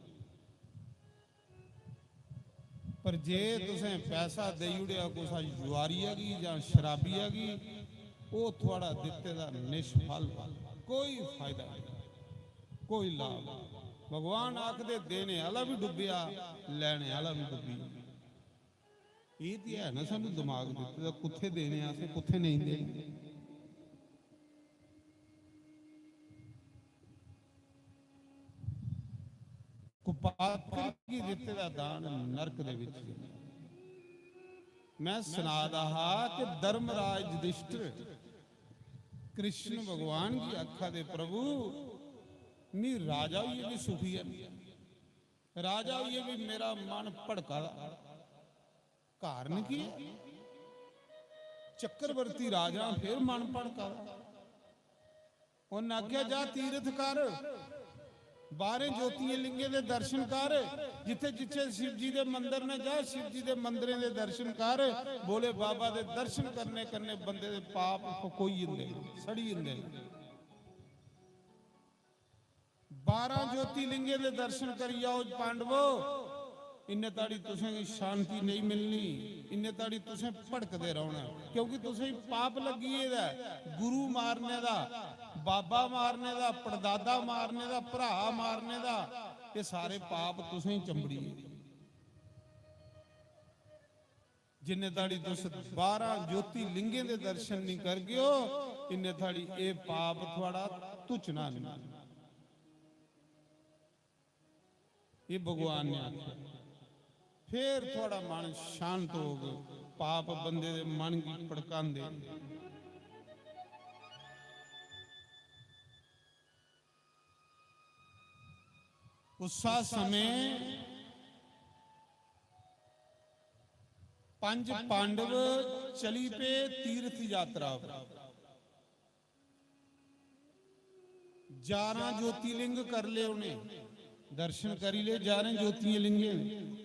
पर जे तुसें पैसा देई ओड़ेआ कुसै जुआरिया गी जां शराबिया गी, ओह् थुआढ़ा दित्ते दा निष्फल, कोई फायदा नेईं, कोई लाभ नेईं। भगवान आखदे, "देने आह्ला बी डुब्बेआ, लैने आह्ला बी डुब्बी गेआ।" एह् ते है ना, सानूं दमाग दित्ते दा, कुत्थै देने असें, कुत्थै नेईं देने। कुपात्र गी दित्ते दा दान नरक दे विच। मैं सना दा हा कि धर्मराज युधिष्ठिर कृष्ण भगवान गी आखा दे, "प्रभु, मी राजा होइयै बी सुखी है, राजा होइयै बी मेरा मन भड़का दा।" कारण की है? चक्रवर्ती राजा फिर मन भड़का दा। उन्नै आखेआ, "जा तीरथ कर, बाहरें ज्योतियें लिंगें दे दर्शन कर, जित्थे जित्थे शिव जी दे मंदर ने जा, शिव जी दे मंदरें दे दर्शन कर।" भोले बाबा दे दर्शन करने कन्नै बंदे दे पाप फकोई जंदे न, सड़ी जंदे न। बारां ज्योतिर्लिंगें दे दर्शन करी आओ पांडवो, इन्ने ताड़ी तुसें गी शांति नेईं मिलनी, इन्ने ताड़ी तुसें भड़कदे रौहना, क्योंकि तुसें गी पाप लग्गी गेदा ऐ। गुरु मारने दा, बाबा मारने दा, पड़दादा मारने दा, भ्रा मारने दा, ये सारे पाप तुसें गी चंबड़ी गेदे। जिन्ने ताड़ी तुस बारां ज्योतिर्लिंगें दे दर्शन नहीं करगेओ, इन्ने ताड़ी एह् पाप थुआड़ा धुचना नहीं। एह् भगवान ने आखेआ। फिर थुआड़ा मन शांत होग। पाप बंदे दे मन गी भड़कांदे। उस्सा समें पंज पांडव चली पे तीर्थ यात्रा पर। जारां ज्योतिलिंग कर ले उ'नें, दर्शन करी ले जारें ज्योतियें लिंगें दे।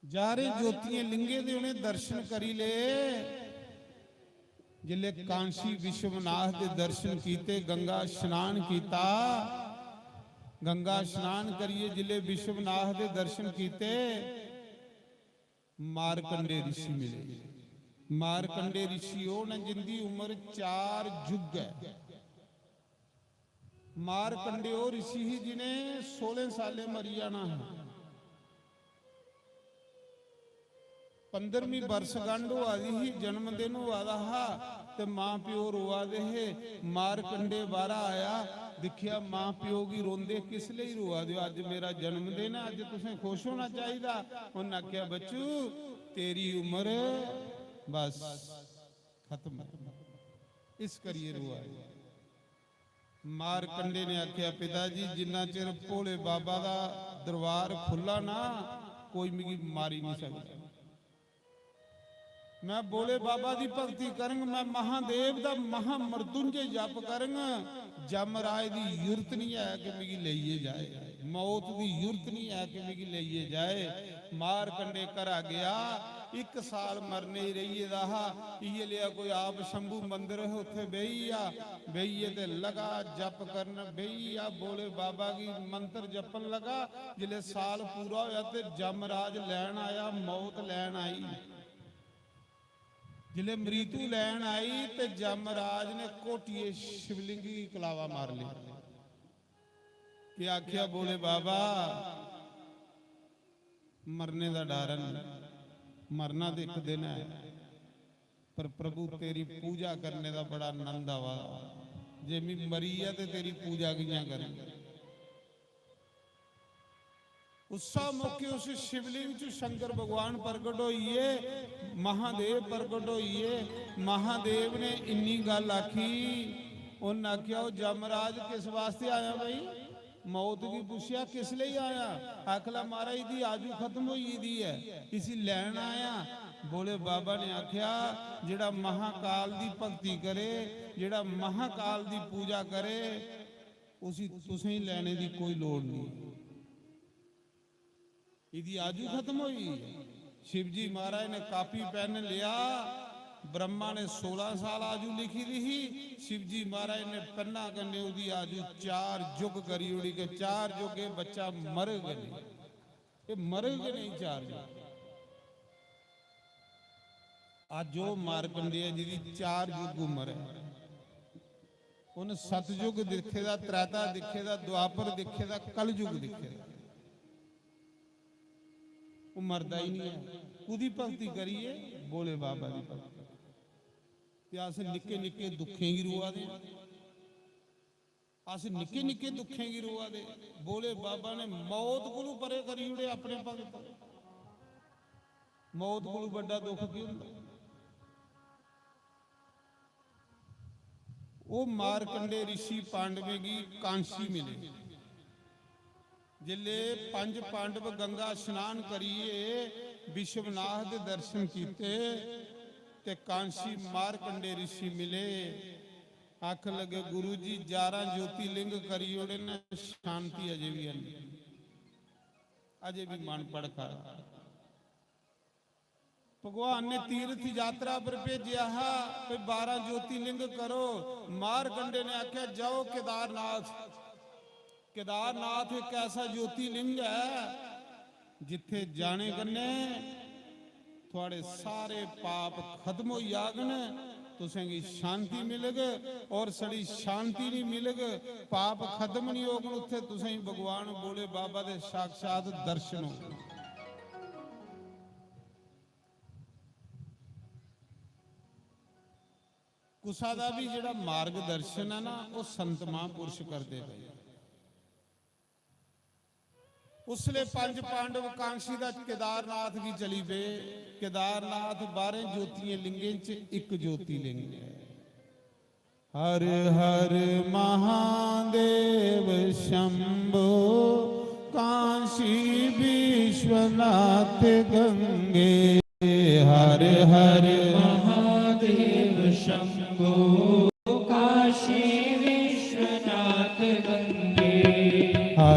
जारें ज्योतियें लिंगें दे उ'नें दर्शन करी ले। जिसले कांशी विश्वनाथ दे दर्शन कीते, गंगा स्नान कीता, गंगा स्नान करियै जिसले विश्वनाथ दे दर्शन कीते, मारकंडे ऋषि मिले। मारकंडे ऋषि ओह् न जिंदी उम्र चार युग ऐ। मारकंडे ओह् ऋषि ही जिनें सोलह सालें मरी जाना हा। पंद्रहवीं बरसगंढ होआ दी ही, जन्मदिन होआ दा हा, ते मां प्यो रोआ दे हे। मारकंडे बाहरा आया, दिक्खेआ मां प्यो गी रोंदे, "किस लेई रोआ दे ओ? अज्ज मेरा जन्मदिन ऐ, अज्ज तुसें खुश होना चाहिदा।" उन्नै आखेआ, "बच्चू, तेरी उम्र बस खत्म, इस करियै रोआ दे।" मारकंडे ने आखेआ, "पिता जी, जिन्ना चिर भोले बाबा दा दरबार खु'ल्ला ना, कोई मिगी मारी नहीं सकदा। मैं भोले बाबा दी भक्ति करंग, मैं महादेव दा महामृत्युंजय जप करंग, जमराज दी जुरत नहीं है कि मिगी लेइयै जाए, मौत दी जुरत नहीं है कि मिगी लेइयै जाए।" मारकंडे घरा गया, इक साल मरने ही रेही गेदा हा। इयै लेआ कोई आप शंभू मंदर है, उत्थे बेही गेआ, बेहियै ते लगा जप करन, बेही गेआ, भोले बाबा गी मंत्र जपन लगा। जिसलै साल पूरा होया ते जमराज लैन आया, मौत लैन आई। जिसलै मृत्यु लैन आई ते जमराज ने घोटियै शिवलिंग गी कलावा मार लिया। कि आख्या, "भोले बाबा, मरने दा डर है, मरना ते इक दिन है, पर प्रभु, तेरी पूजा करने दा बड़ा आनंद आवा। जे मी मरी गेआ ते तेरी पूजा कि'यां करां?" उस्सै मौके उस शिवलिंग च शंकर भगवान प्रगट होइए, महादेव प्रगट होइए। महादेव ने इन्नी गल्ल आखी, उन्न आखेआ, "ओ जमराज, किस वास्ते आया भाई?" मौत गी पुच्छेआ, "किस लेई आया?" आखला, "महाराज, इदी आजू खत्म होई गेदी ऐ, इसी लैन आया।" भोले बाबा ने आखेआ, "जेह्ड़ा महाकाल दी भक्ति करे, जेह्ड़ा महाकाल दी पूजा करे, उसी तुसें लैने दी कोई लोड़ नहीं।" इदी आजू खत्म होई। शिवजी महाराज ने कापी पेन लिया, ब्रह्मा ने सोलह साल आजू लिखी दी ही, शिवजी महाराज ने पेना कन्ने उदी आजू चार युग करी ओड़ी, के चार युग एह् बच्चा मरग गै नहीं, एह् मरग गै नहीं चार युग। अज्ज ओह् मारकंडेय जिदी चार युग उम्र ऐ। उन्न सतयुग दिक्खे दा, त्रैता दिक्खे दा, द्वापर दिक्खे दा, कलयुग दिक्खे दा। ओह् मरदा ही नहीं ऐ। कुदी भक्ति करिए? भोले बाबा दी भक्ति। ते अस निक्के निक्के दुखें गी रोआ दे आं। अस निक्के निक्के दुखें गी रोआ दे। भोले बाबा ने मौत कोलू परे करी ओड़े अपने भगत। मौत कोलू बड्डा दुख की होंदा? ओह् मारकंडे ऋषि पांडवें गी कांशी मिले। जिसले पंज पांडव गंगा स्नान करिए विश्वनाथ दे दर्शन कीते ते कांशी मारकंडे ऋषि मिले। आखन लगे, "गुरु जी, जारां ज्योतिलिंग करी ओड़े न, शांति अजे भी है नहीं, अजे भी मन भड़का रहा।" भगवान ने तीर्थ यात्रा पर भेजेआ हा, "भाई, बारां ज्योतिलिंग करो।" मारकंडे ने आखेआ, "जाओ केदारनाथ।" केदारनाथ इक ऐसा ज्योतिलिंग ऐ जित्थे जाने कन्ने थुआड़े सारे पाप खत्म होई जागन, तुसेंगी शांति मिलग। और छड़ी शांति नहीं मिलग, पाप खत्म नहीं होगन, उत्थे तुसेंगी भगवान भोले बाबा दे साक्षात दर्शन होगन। कुसा दा भी जेह्ड़ा मार्गदर्शन है ना, ओह् संत महापुरुष करदे पे। उसले पंज पांडव कांशी दा केदारनाथ गी चली पे। केदारनाथ बारें ज्योतियें लिंगें च इक ज्योतिलिंग है। हर हर महादेव शंभो, काशी विश्वनाथ गंगे। हर हर महादेव शंभो, काशी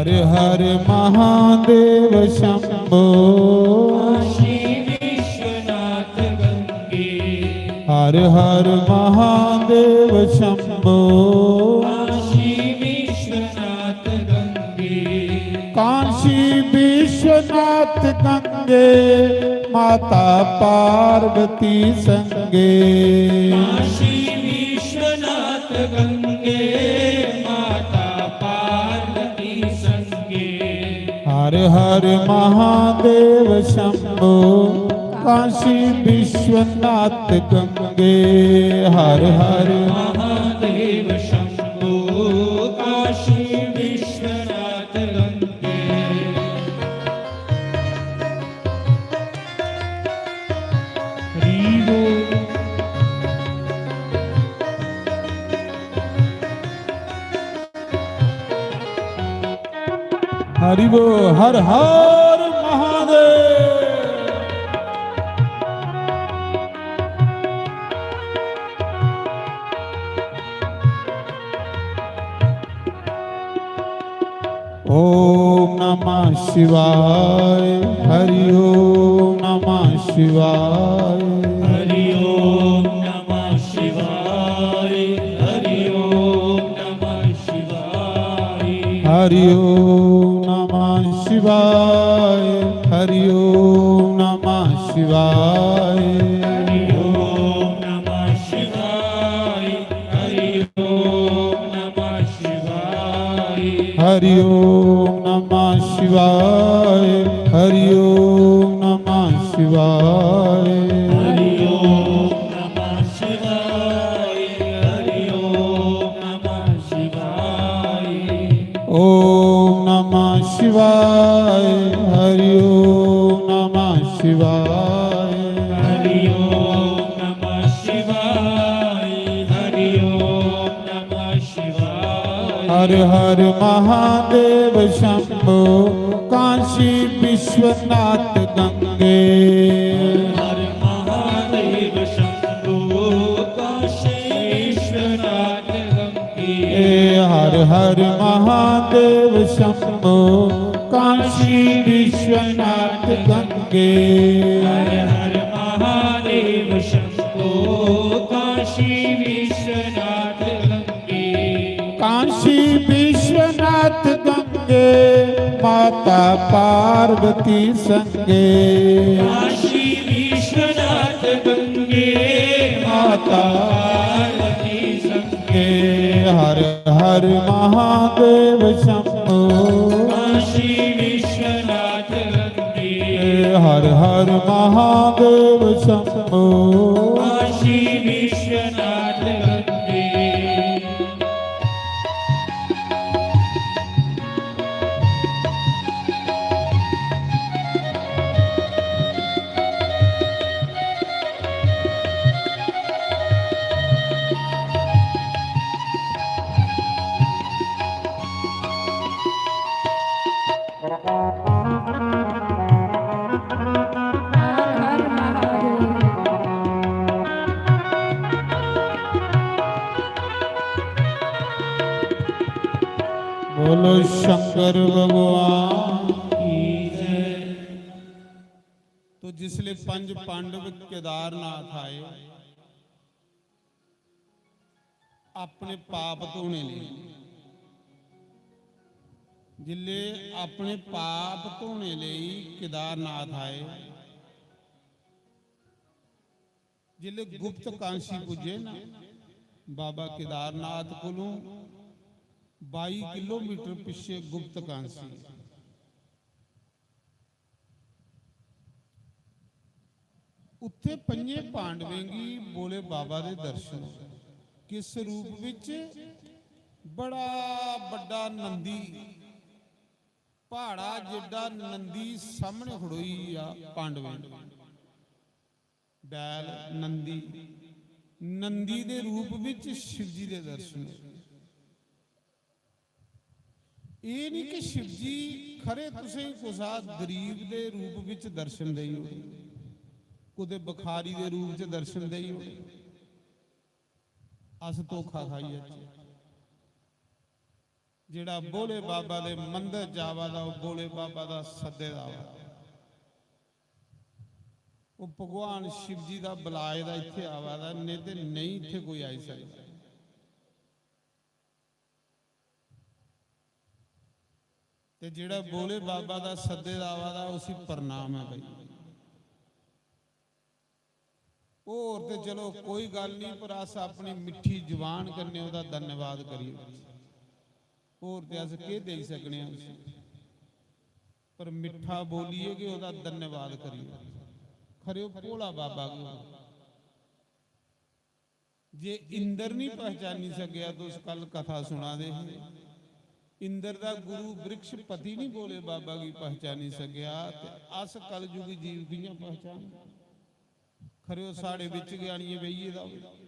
हर हर महादेव शंभो। काशी विश्वनाथ गंगे। हर हर महादेव शंभो। काशी विश्वनाथ गंगे। काशी विश्वनाथ गंगे, माता पार्वती संगे। काशी विश्वनाथ गंगे, माता पार्वती संगे। हर हर महादेव शंभो, काशी विश्वनाथ गंगे। हर हर महादेव शंभो, काशी विश्वनाथ गंगे। हरि बोल। हरि बोल। हर हर महादेव। ओम नमः शिवाय। हरि ओम नमः शिवाय। हरि ओम नमः शिवाय। हरि ओम नमः शिवाय। हरि ओम नमः शिवाय। हरि ओम नमः शिवाय। हरि ओम नमः शिवाय। हरि ओम नमः शिवाय। हरि ओम नमः शिवाय। हरि ओम नमः शिवाय। हरि ओम नमः शिवाय। हरि ओम नमः शिवाय। ओम नमः शिवाय। हरि ओम नमः शिवाय। हरि ओम नमः शिवाय। हरि ओम नमः शिवाय। हर हर महादेव शंभो, काशी विश्वनाथ गंगे। हर महादेव शंभो, काशी विश्वनाथ गंगे। ए हर हर महादेव शंभो, काशी विश्वनाथ गंगे। हर हर महादेव शंभो, काशी विश्वनाथ गंगे। काशी विश्वनाथ गंगे, माता पार्वती संगे। काशी विश्वनाथ गंगे, माता पार्वती संगे। हर हर महादेव शंभो। काशी विश्वनाथ गंगे। हर हर महादेव शंभो। काशी विश्वनाथ गंगे। हर हर महादेव। बोलो शंकर भगवान की जय। तो जिसले पंज पांडव केदारनाथ आए, अपने पाप धोने लेई, जिसले अपने पाप धोने लेई केदारनाथ आए, जिसले गुप्त कांशी पुज्जे ना बाबा केदारनाथ कोलों बाई किलोमीटर पिछे गुप्त कांशी। उत्थे पंजे पांडवें गी भोले बाबा दे दर्शन। किस रूप विच? बड़ा बड्डा नंदी, पहाड़ा जिड्डा नंदी सामने खड़ोई आ पांडवें दे। बैल नंदी, नंदी दे रूप विच शिव जी दे दर्शन। एह् निं कि शिव जी खरे तुसें कुसा गरीब दे रूप विच दर्शन देई ओड़े, कुतै भिखारी दे रूप च दर्शन देई ओड़े, अस धोखा खाई जाचै। जेह्ड़ा भोले बाबा दे मंदर च आवा दा, ओह् भोले बाबा दा सद्दे दा आवा दा। ओह् भगवान शिव जी दा बलाए दा इत्थै आवा दा, नेईं ते नेईं इत्थै कोई आई सकदा। ते जेह्ड़ा भोले बाबा दा सद्दे दा आवा दा, उसी प्रणाम ऐ भाई। होर ते चलो कोई गल्ल निं, पर अस अपनी मिट्ठी जबान कन्नै ओह्दा धन्नवाद करी ओड़चै। होर ते अस केह् देई सकने आं उसी, पर मिट्ठा बोलियै गै ओह्दा धन्नवाद करी ओड़चै। खरे ओह् भोला बाबा गै होग। जे इंद्र निं पहचानी सकेआ, तुस कल कथा सुना दे हे, इंद्र दा गुरु बृहस्पति निं भोले बाबा गी पहचानी सकेआ, ते अस कलयुगी जीव कि'यां पहचान? खरे ओह् साढ़े बिच गै आनियै बेही गेदा होऐ।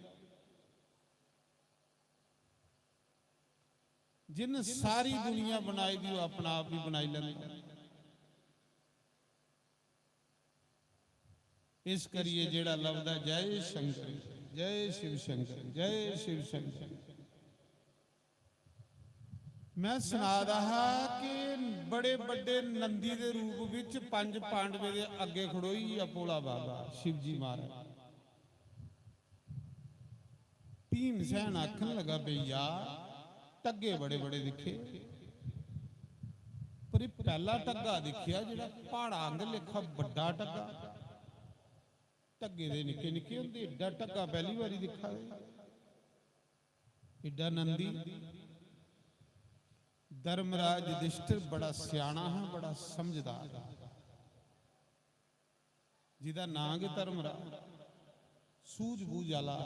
जिन्न सारी दुनिया बनाई दी, ओह् अपना आप बी बनाई लैंदा। इस करियै जेह्ड़ा लभदा, जय शंकर, जय शिव शंकर, जय शिव शंकर। मैं सना दा हा कि बड़े बड्डे नंदी दे रूप विच पंज पांडवें दे अग्गे खड़ोई गेआ भोला बाबा शिव जी महाराज। भीमसेन आखन लगा, "भैया, ढग्गे बड़े बड़े दिक्खे, पर एह् पैह्ला ढग्गा दिक्खेआ जेह्ड़ा प्हाड़ा आंगर लेखा बड्डा ढग्गा। ढग्गे दे निक्के निक्के होंदे, एड्डा ढग्गा पैह्ली बारी दिक्खा दे।" एड्डा नंदी। धर्मराज युधिष्ठिर बड़ा स्याना हा, बड़ा समझदार हा, जिदा नां गै धर्मराज, सूझबूझ आह्ला।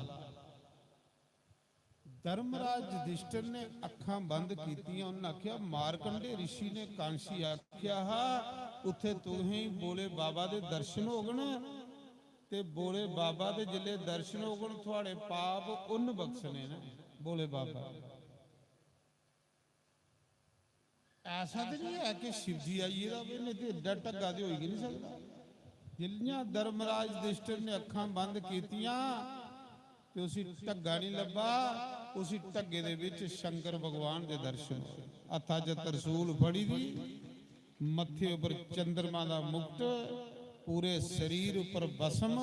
धर्मराज युधिष्ठिर ने अक्खां बंद कीतियां, उन्नै आखेआ, "मारकंडे ऋषि ने कांशी आखेआ हा, उत्थे तुसें भोले बाबा दे दर्शन होगन, ते भोले बाबा दे जिसलै दर्शन होगन, थुआड़े पाप उन्न बख्शने न।" भोले बाबा ऐसा ते निं ऐ कि शिव जी आई गेदा होवे, नेईं ते एड्डा ढग्गा ते होई गै निं सकदा। जि'यां धर्मराज युधिष्ठिर ने अक्खां बंद कीतियां ते उसी ढग्गा निं लब्भा, उसी ढग्गे दे बिच शंकर भगवान दे दर्शन होए। हत्था च तरसूल फड़ी दी, मत्थे उप्पर चंद्रमा दा मुकुट, पूरे शरीर उप्पर भस्म,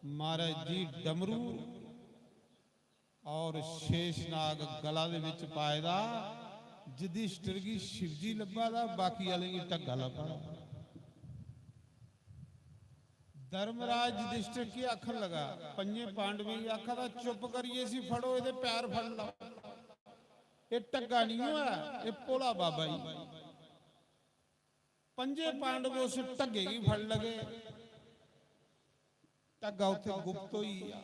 महाराज जी डमरू, और शेषनाग गला दे विच पाए दा। युधिष्ठिर गी शिवजी लब्भा दा, बाकी आह्लें गी ढग्गा लब्भा दा। धर्मराज युधिष्ठिर की आखन लगा, पंजे पांडवें गी आखा दा, "चुप करियै इसी फड़ो, एह्दे पैर फड़ लैओ। एह् ढग्गा निं होऐ, एह् भोला बाबा ई।" पंजे पांडव उस ढग्गे गी फड़ लगे। ढग्गा उत्थे गुप्त होई गेआ।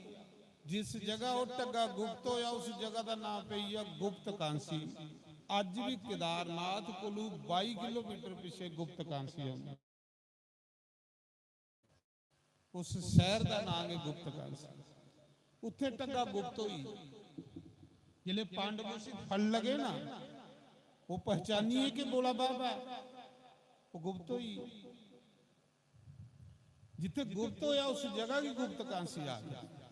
जिस जगह ओह् ढग्गा गुप्त होया, उस जगह दा नां पेई गेआ गुप्त कांसी। अज्ज भी केदारनाथ कोलू बाई किलोमीटर पिच्छे गुप्त कांसी औंदा। उस शहर दा नां गै गुप्त कांसी। उत्थे ढग्गा गुप्त होई। जिसले पांडव उसी फड़ लगे ना, ओह् पहचानिए कि भोला बाबा ऐ, ओह् गुप्त होई। जित्थे गुप्त होया, उस जगह गी गुप्त कांसी आखदे।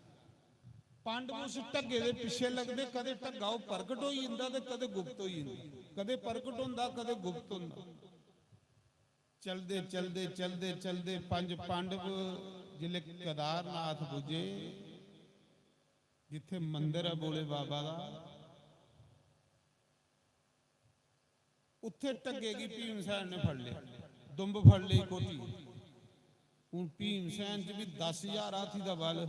पांडव उस ढग्गे दे पिच्छे लगदे, कदे ढग्गा ओह् प्रगट होई जंदा ते कदे गुप्त होई जंदा, कदे प्रगट होंदा, कदे गुप्त होंदा। चलदे, चलदे, चलदे, चलदे पंज पांडव जिसले केदारनाथ पुज्जे, जित्थे मंदर ऐ भोले बाबा दा, उत्थे ढग्गे गी भीमसेन ने फड़ लिया, दुंब फड़ लेई कोटी। हून भीमसेन च भी दस हजार हाथी दा बल।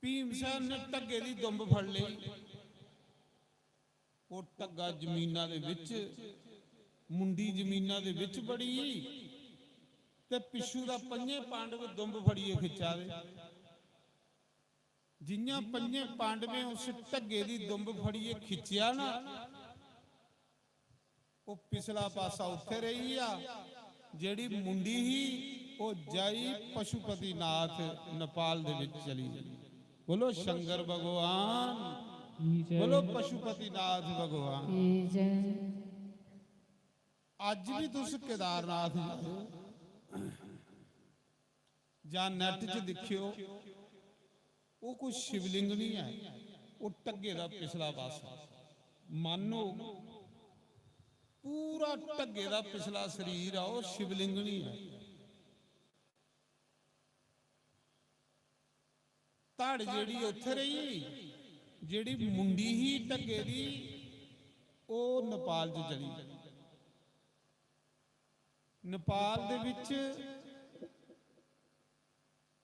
भीमसेन ने ढग्गे दी दुंब फड़ लेई। ओह् ढग्गा जमीना दे विच, मुंडी जमीना दे विच बड़ी, ते पिच्छू दा पंजे पांडव दुंब फड़ियै खिच्चा दे। जि'यां पंजे पांडवें उस ढग्गे दी दुंब फड़ियै खिच्चेआ ना, ओह् पिछला पासा उत्थे रेही गेआ, जेह्ड़ी मुंडी ही, ओह् जाई पशुपतिनाथ नेपाल दे विच चली गेई। बोलो शंकर भगवान, की जय। बोलो पशुपतिनाथ भगवान। की जय। अज्ज भी तुस केदारनाथ जाओ, जां नेट च दिक्खेओ, ओह् कोई शिवलिंग निं ऐ, ओह् ढग्गे दा पिछला पासा मन होग, पूरा ढग्गे दा पिछला शरीर आ, ओह् शिवलिंग निं ऐ। धड़ जेह्ड़ी उत्थै रेही, जेह्ड़ी मुंडी ही ढग्गे दी, ओह् नेपाल च चली। नेपाल दे बिच,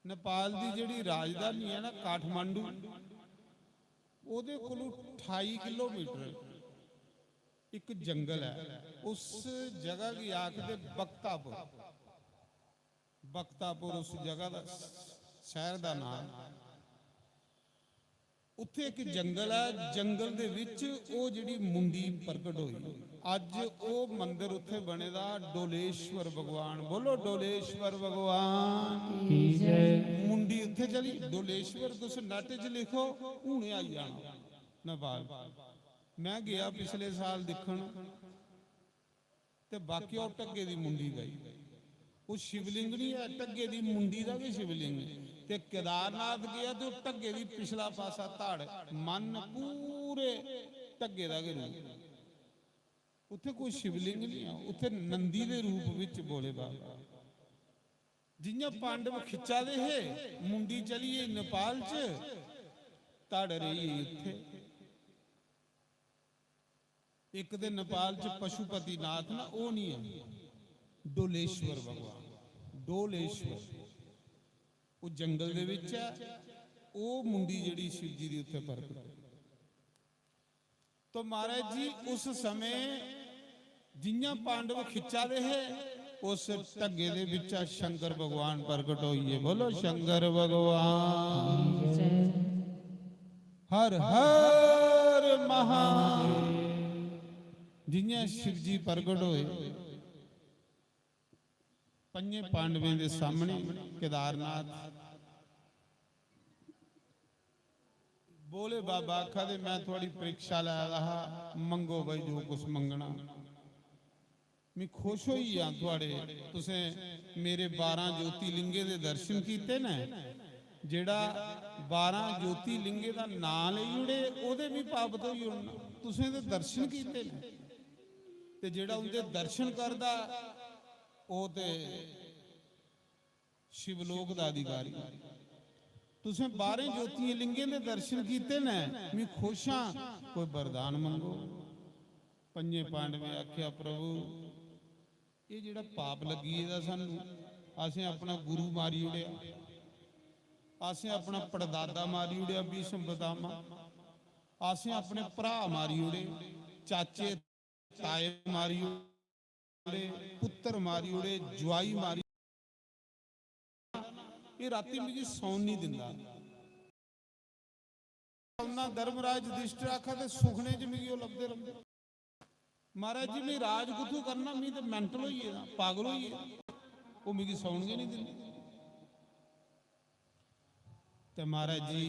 नेपाल दी जेह्ड़ी राजधानी ऐ ना काठमांडू, ओह्दे कोलू ठाई किलोमीटर इक जंगल ऐ। उस जगह गी आखदे बख्तापुर। बख्तापुर उस जगह दा, शैह्र दा नांऽ। उत्थै इक जंगल ऐ, जंगल दे बिच ओह् जेह्ड़ी मुंडी प्रगट होई। अज्ज ओह् मंदर उत्थै बने दा डोलेश्वर भगवान। बोलो डोलेश्वर भगवान की जय। मुंडी उत्थै चली, डोलेश्वर तुस नैट च लिखो, हुने आई जाना नेपाल। मैं गेआ पिछले साल दिक्खन, ते बाकी ओह् ढग्गे दी मुंडी गई। ओह् शिवलिंग निं ऐ, ढग्गे दी मुंडी दा गै शिवलिंग ऐ। ते केदारनाथ गेआ ते ओह् ढग्गे दी पिछला पासा धड़, मन पूरे ढग्गे दा गै रूप। उत्थै कोई शिवलिंग निं ऐ, उत्थै नंदी दे रूप बिच भोले बाबा। जि'यां पांडव खिच्चा दे हे, मुंडी चली गेई नेपाल च, धड़ रेही गेई उत्थै। इक ते नेपाल च पशुपतिनाथ ना, ओह् निं ऐ, डोलेश्वर भगवान, डोलेश्वर, ओह् जंगल दे बिच ऐ। ओह् मुंडी जेह्ड़ी शिव जी दी उत्थै प्रगट होई। तो महाराज जी, उस समें जि'यां पांडव खिच्चा दे हे, उस ढग्गे दे बिच्चा शंकर भगवान प्रगट होइए। बोलो शंकर भगवान। हर हर महादेव। जि'यां शिव जी प्रगट होए पंजे पांडवें दे सामने केदारनाथ, भोले बाबा आखा दे, "मैं थुआड़ी परीक्षा लै दा हा, मंगो भाई जो कुछ मंगना।" मैं खुश होई गेआ थुआड़े, तुसें मेरे बारां ज्योतिर्लिंगें दे दर्शन कीते न। जेड़ा बारां ज्योतिर्लिंगें दा नां लेई ओड़े, ओदे भी पाप धोई ओड़ना। तुसें ते दर्शन कीते न, ते जेड़ा उंदे दर्शन करदा, ओह ते शिवलोक दा अधिकारी। तुसें बारें ज्योतिर्लिंगें दे दर्शन कीते न, मैं खुश हां, कोई वरदान मंगो। पंजे पांडवें आखेआ, "प्रभु, एह् जेह्ड़ा पाप लग्गी गेदा सानू, असें अपना गुरु मारी ओड़ेआ, असें अपना पड़दादा मारी ओड़ेआ भीष्म पितामह, असें अपने भ्राऽ मारी ओड़े, चाचे ताए मारी ओड़े, पुत्तर मारी ओड़े, जुआई मारी।" एह् रातीं मिगी सौन निं दिंदा। उन्ना धर्मराज युधिष्ठिर आखा ते सुखने च मिगी ओह् लभदे रौंह्दे। महाराज जी, मी राज कुत्थू करना, मी ते mental होई गेदा, पागल होई गेदा। ओह् मिगी सौन गै निं दिंदे। ते महाराज जी,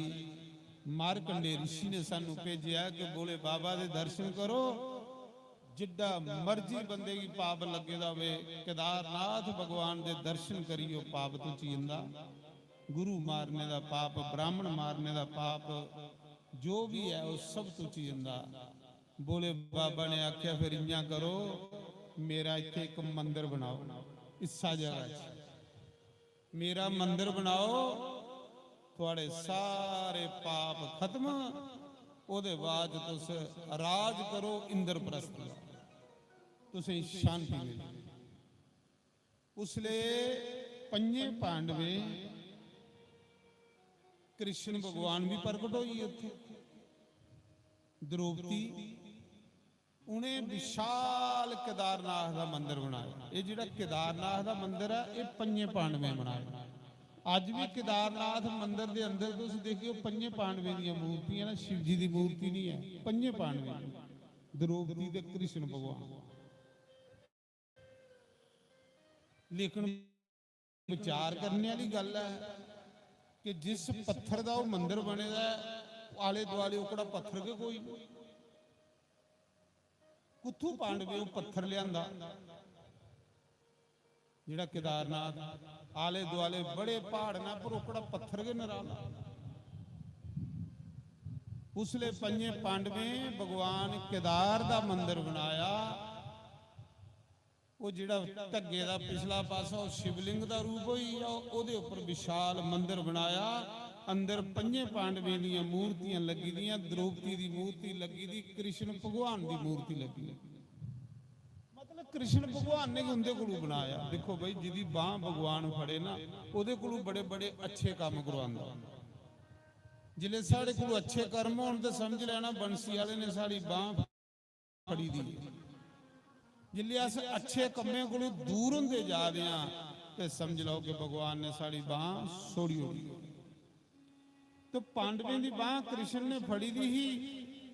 मारकंडे ऋषि ने सानू भेजेआ कि भोले बाबा दे दर्शन करो। जिड्डा मर्जी बंदे गी पाप लग्गे दा होवे, केदारनाथ भगवान दे दर्शन करियै पाप तुची जंदा। गुरु मारने दा पाप, ब्राह्मण मारने दा पाप, जो भी है, ओह् सब तुची जंदा। भोले बाबा ने आख्या, "फिर इ'यां करो, मेरा इत्थे इक मंदर बनाओ, इस्सा जगह च मेरा मंदर बनाओ, थुआड़े सारे पाप खत्म, ओह्दे बाद तुस राज करो इंद्रप्रस्थ दा, तुसें शांति मिलनी।" उसले पंजे पांडवें, कृष्ण भगवान भी प्रकट होई गे उत्थे, द्रौपदी, उ'नें विशाल केदारनाथ दा मंदर बनाया। एह् जेह्ड़ा केदारनाथ दा मंदर ऐ, एह् पंजे पांडवें बनाया। अज्ज बी केदारनाथ मंदर दे अंदर तुस दिखगे, पंजे पांडवें दियां मूर्तियां न, शिव जी दी मूर्ति नहीं ऐ, पंजे पांडवें दी, द्रौपदी ते कृष्ण भगवान। लेकिन विचार करने आह्ली गल्ल ऐ कि जिस पत्थर दा ओह् मंदर बने दा ऐ, आले दुआले ओह्कड़ा पत्थर गै कोई निं। कुत्थू पांडवें ओह् पत्थर लेआंदा? जेह्ड़ा केदारनाथ, आले दुआले बड़े प्हाड़ न, पर ओह्कड़ा पत्थर गै नराला। उसले पंजे पांडवें भगवान केदार दा मंदर बनाया। वो जेड़ा ढग्गे दा पिछला पासा, वो शिवलिंग दा रूप होई गेआ, ओदे उपर विशाल मंदर बनाया। अंदर पंजे पांडवें दियां मूर्तियां लगी दियां, द्रौपदी दी मूर्ति लगी दी, कृष्ण भगवान दी मूर्ति लगी दी। मतलब कृष्ण भगवान ने गै उंदे कोलू बनाया। देखो भाई, जिदी बांह भगवान फड़े ना, ओदे कोलू बड़े बड़े अच्छे काम करवांदा। जिसले साढ़े कोलू अच्छे कर्म होन ते समझ लेना, बंसी वाले ने साड़ी बांह फड़ी दी है। जिसले अस अच्छे कम्में कोलू दूर होंदे जा रहे हैं, ते समझ लो कि भगवान ने साड़ी बांह छोड़ी होई। तो पांडवें दी बांह कृष्ण ने फड़ी दी ही।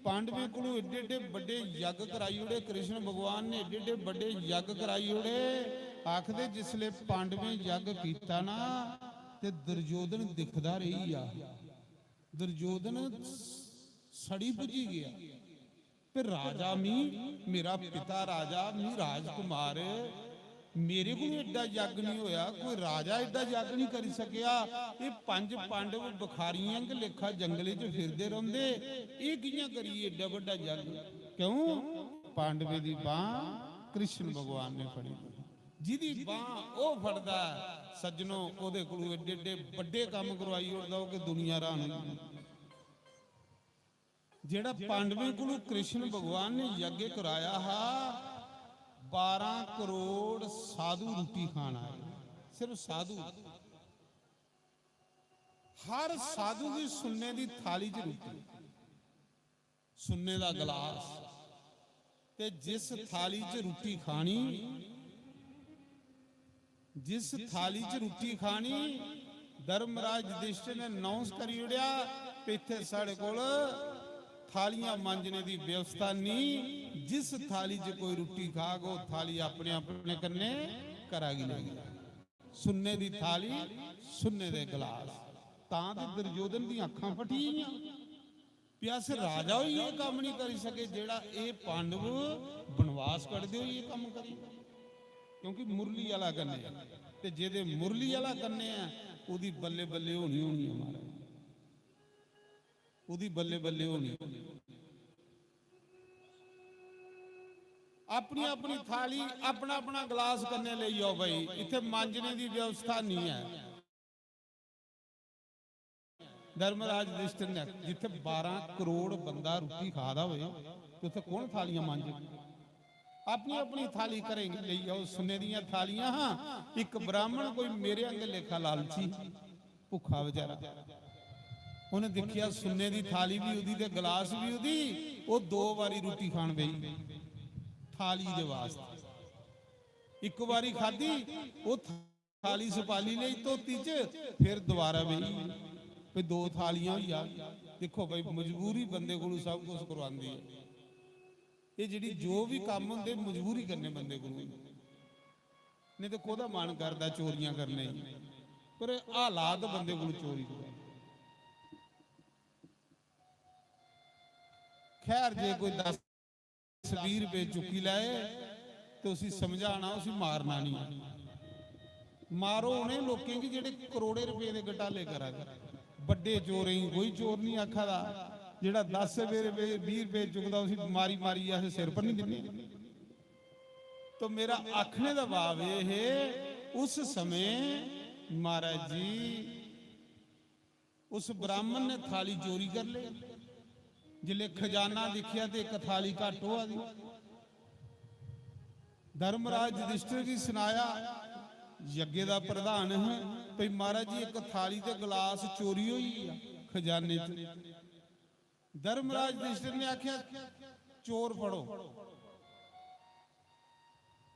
पांडवें कोलू एडे एडे बड़े यज्ञ कराई ओड़े कृष्ण भगवान ने, एडे एडे बड़े यज्ञ कराई ओड़े। आखदे, जिसले पांडवें यज्ञ कीता ना, ते दुर्योधन दिखदा रेही आ। दुर्योधन सड़ी बुझी गया। ते राजा मी, मेरा पिता राजा, मी राजकुमार, मेरे कोल एडा यज्ञ नहीं होया, कोई राजा एडा यज्ञ नहीं करी सकेया। ये पंज पांडव भिखारियां के लेखा जंगले च फिरदे रौंदे, ये कियां करिए एडा बड्डा यज्ञ? क्यों? पांडवें दी बांह कृष्ण भगवान ने फड़ी। जिदी बांह ओ फड़दा है, सज्जनो, ओदे कोलू एडे एडे बड्डे काम करवाई ओड़दा, ओह कि दुनिया हैरान होई जंदी। जेड़ा पांडवें कोलू कृष्ण भगवान ने यज्ञ कराया हा, बारह करोड़ साधु रुट्टी खान आए, सिर्फ साधु। हर साधु गी सुन्ने दी थाली च रुट्टी, सुन्ने दा गलास, ते जिस थाली च रुट्टी खानी, जिस थाली च रुट्टी खानी, धर्मराज युधिष्ठिर ने अनाउंस करी ओड़ेया कि इत्थे साढ़े कोल थालियां मांजने दी व्यवस्था नहीं। जिस थाली च कोई रुट्टी खाग, ओह थाली अपने अपने कन्ने घरा गी लेई जाग। सुन्ने दी थाली, सुन्ने दे गलास। तां ते दुर्योधन दी अखां फटी गेइयां। भी अस राजा होइयै एह् कम्म नहीं करी सके, जेड़ा एह् पांडव बनवास कटदे होई एह् कम्म करी, क्योंकि मुरली आह्ला कन्नै ऐ। ते जेह्दे मुरली आह्ला कन्नै ऐ, ओह्दी बल्ले बल्ले होनी होनी ऐ महाराज, ओह्दी बल्ले बल्ले होनी। अपनी अपनी थाली, अपना अपना गलास कन्नै लेई आओ भाई, इत्थै मांजने दी व्यवस्था नहीं ऐ। धर्मराज युधिष्ठिर ने आखेआ, जित्थै बारां करोड़ बंदा रुट्टी खा दा होए, ते उत्थै कौन थालियां मांजे? अपनी अपनी थाली घरें गी लेई आओ। सुन्ने दियां थालियां हां। इक ब्राह्मण कोई मेरे आंगे लेखा लालची, भुक्खा बेचारा, उन्हें दिक्खेआ सुन्ने दी थाली भी ओदी ते गलास भी ओदी, ओह दो बारी रुट्टी खान बेही थाली दे वास्ते। इक बारी खादी, ओह थाली सपाली लेई धोती च, फिर दोबारा बेही, भी दो थालियां होई जान। देखो भाई, मजबूरी बंदे कोलों सब कुछ करवांदी है। ये जेह्ड़ी जो भी कम्म होंदे, मजबूरी करने बंदे कोलों होंदे। नहीं तो कोदा मन करदा चोरियां करने गी, पर हालात बंदे कोलों चोरी करने। खैर, जे कोई दस बीह रुपए चुक्की लैए ते उसी समझाना, उसी मारना नहीं। मारो उ'नें लोकें गी जेह्ड़े करोड़ें रुपए दे घटाले करा दे। बड्डे चोरें गी कोई चोर नहीं आखा दा, जेह्ड़ा दस रुपए, बीह रुपए चुकदा, उसी मारी मारियै अस सिर पर नहीं दिन्ने। तो मेरा आखने दा भाव एह् हे, उस समें महाराज जी, उस ब्राह्मण ने थाली चोरी कर लेई। जिसले खजाना दिक्खेआ ते इक थाली घट्ट होआ दी। धर्मराज युधिष्ठिर गी सनाया, यज्ञ दा प्रधान है, भई महाराज जी, इक थाली ते गलास चोरी होई गेआ खजाने च। धर्मराज युधिष्ठिर ने आखेआ, चोर फड़ो।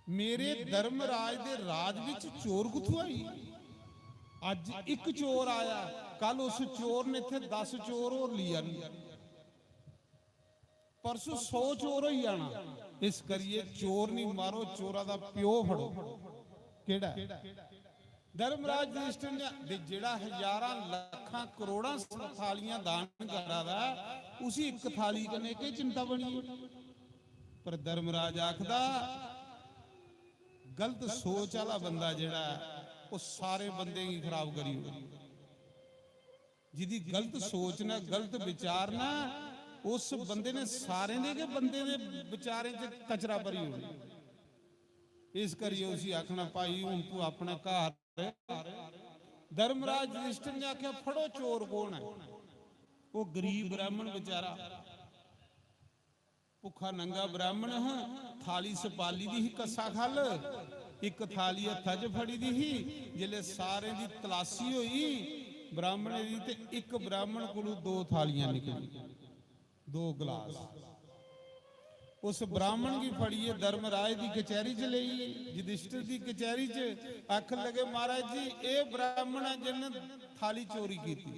मेरे धर्मराज दे राज विच चोर कुत्थों आई? अज्ज इक चोर आया, कल उस चोर ने इत्थे दस चोर होर ली आनी, परसों सौ चोर होई जाना। इस करिए चोर नहीं मारो, चोरा दा प्यो फड़ो। केड़ा है? धर्मराज युधिष्ठिर ने दे जेड़ा हजारां लखां करोड़ां थालियां दान करा दा है, उसी इक थाली कन्नै केह् चिंता बनी? पर धर्मराज आखदा, गलत सोच आह्ला बंदा जेड़ा ऐ, ओह् सारे बंदे गी खराब करी ओड़दा। जिदी गलत सोच ना, गलत विचार ना, उस बंदे ने सारें दे गै बंदे दे विचारें च कचरा भरी ओड़ना। इस करियै उसी आखना, "भाई, हून तू अपने घर।" धर्मराज युधिष्ठिर ने आखेआ, "फड़ो, चोर कौन है?" ओह् गरीब ब्राह्मण बेचारा, भुक्खा नंगा ब्राह्मण हा, थाली सपाली दी ही कस्सा खल, इक थाली हत्था च फड़ी दी ही। जिसलै सारें दी तलाशी होई ब्राह्मणें दी, ते इक ब्राह्मण कोलू दो थालियां निकली, दो गलास। उस ब्राह्मण गी फड़ियै धर्मराज दी कचैरी च लेई, युधिष्ठिर दी कचैरी च। आखन लगे, "महाराज जी, एह् ब्राह्मण ऐ जिन्न थाली चोरी कीती,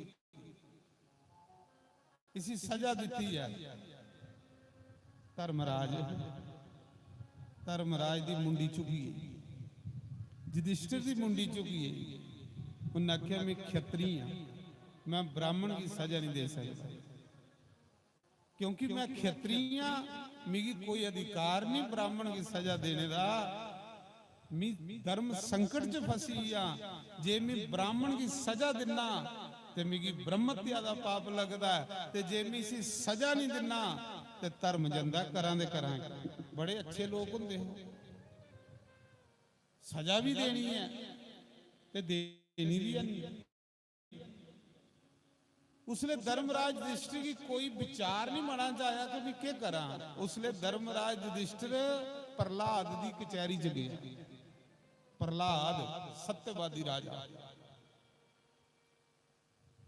इसी सजा दित्ती ऐ।" धर्मराज, धर्मराज दी मुंडी झुकी गेई, युधिष्ठिर दी मुंडी झुकी गेई। उन्नै आखेआ, "मैं क्षत्री आं, मैं ब्राह्मण गी सजा नहीं दे सकदा।" क्योंकि मैं क्षत्री आं, मिगी कोई अधिकार नहीं ब्राह्मण गी सजा देने दा। मी धर्म संकट च फसी आं। जे मी ब्राह्मण गी सजा दिन्ना ते मिगी ब्रह्म हत्या दा पाप लगदा ऐ, ते जे मी इसी सजा नहीं दिन्ना ते धर्म जंदा करां दे करां। बड़े अच्छे लोक होंदे हे, सजा भी देनी ऐ ते देनी भी है। उसले धर्मराज युधिष्ठिर गी कोई विचार नहीं मना च आया कि मैं केह करां। उसले धर्मराज युधिष्ठिर प्रहलाद दी कचैरी च गया। प्रहलाद सत्यवादी राजा,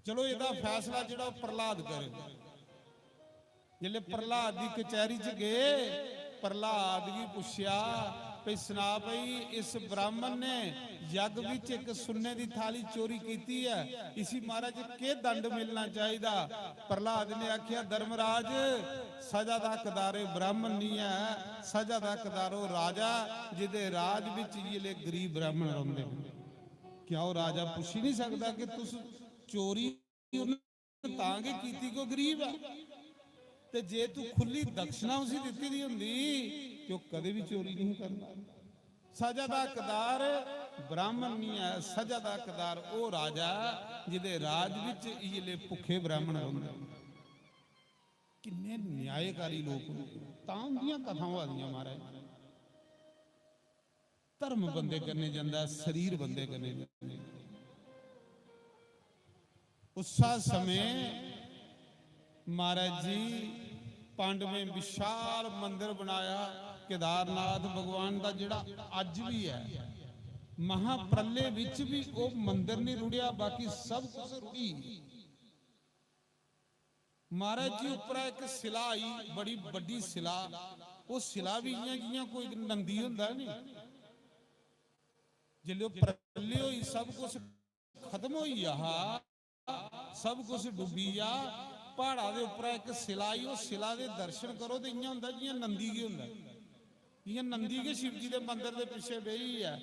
चलो, एदा फैसला जेड़ा प्रहलाद करे। जिसलै प्रहलाद दी कचैरी च गए, प्रहलाद गी पुच्छेआ, "भई सना भई, इस ब्राह्मण ने यज्ञ विच इक सुन्ने दी थाली चोरी कीती ऐ, इसी महाराज केह दंड मिलना चाहिदा?" प्रहलाद ने आखेआ, "धर्मराज, सजा दा हकदार एह ब्राह्मण नहीं ऐ, सजा दा हकदार ओह राजा, जिदे राज विच इयले गरीब ब्राह्मण रौंदे न।" क्या ओह राजा पुच्छी नहीं सकदा कि तुस चोरी उन्नै तां गै कीती कि ओह गरीब ऐ, ते जे तू खु'ल्ली दक्षिणा उसी दित्ती दी होंदी ते ओह कदें बी चोरी नहीं करदा। सजा दा हकदार ब्राह्मण नहीं ऐ, सजा दा हकदार ओह राजा ऐ जिदे राज विच इयले भुक्खे ब्राह्मण रौंदे। किन्ने न्यायकारी लोक होंदे, तां उंदियां कथां होआ दियां महाराज। धर्म बंदे कन्नै जंदा, शरीर बंदे कन्नै जंदा। उस्सा समें महाराज जी पांडवें विशाल मंदिर बनाया, केदारनाथ भगवान दा, जेड़ा अज्ज भी ऐ। महाप्रलय विच भी ओह मंदिर नहीं रुढ़िया, बाकी सब कुछ रुढ़ी। महाराज जी, उप्परा इक शिला आई, बड़ी बड्डी शिला। ओह शिला बी इ'यां जि'यां कोई नंदी होंदा नी, जिसलै ओह प्रलय होई, सब कुछ खत्म होई गेआ हा, सब कुछ डुब्बी गेआ। प्हाड़ा दे उप्परा इक शिला आई, ओह शिला दे दर्शन करो ते इ'यां होंदा जि'यां नंदी गै होंदा। जि'यां नंदी गै शिव जी दे मंदर दे पिच्छे बेही ऐ,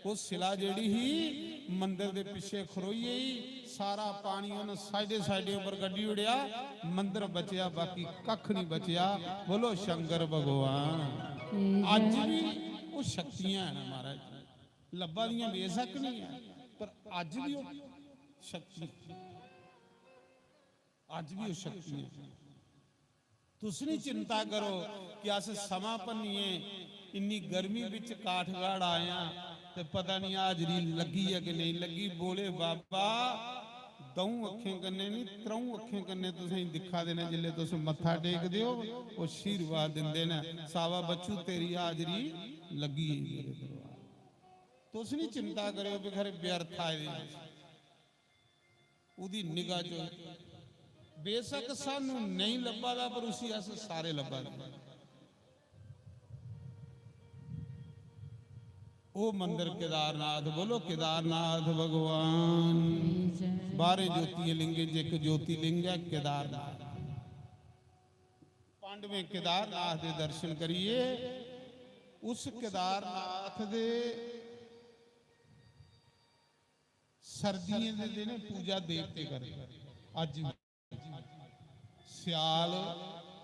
ओह शिला जेह्ड़ी ही मंदर दे पिच्छे खरोई गेई, सारा पानी उन्न साइडें साइडें उप्पर कड्ढी ओड़ेआ, मंदर बचेआ, बाकी कक्ख नहीं बचेआ। बोलो शंकर भगवान। अज्ज भी ओह शक्तियां हैन महाराज, लब्भा दियां बेशक नहीं ऐ, पर अज्ज भी ओह शक्ति, अज्ज भी ओह शक्तियां। तुस निं चिंता करो कि अस समां भन्निये, इन्नी गर्मी बिच काठगढ़ आए आं ते पता निं हाजरी लग्गी ऐ कि नेईं लग्गी। भोले बाबा द'ऊं अक्खें कन्नै निं, त्र'ऊं अक्खें कन्नै तुसें गी दिक्खा दे न। जिसलै तुस मत्था टेकदे ओ, ओह् आशीर्वाद दिंदे न, "सावा बच्चू, तेरी हाजरी लग्गी गेई मेरे दरबार।" तुस निं चिंता करेओ कि खरे व्यर्थ आए दे। ओह्दी निगाह च बेशक सानू नेईं लब्भा दा, पर उसी अस सारे लब्भा दे। ओह् मंदर केदारनाथ, बोलो केदारनाथ भगवान। बाहरें ज्योतिर्लिंगें च इक ज्योतिर्लिंग ऐ केदारनाथ। पांडवें केदारनाथ दे दर्शन करिए, उस केदारनाथ दे सर्दियें दे दिनें पूजा देवते करदे। अज्ज बी स्याल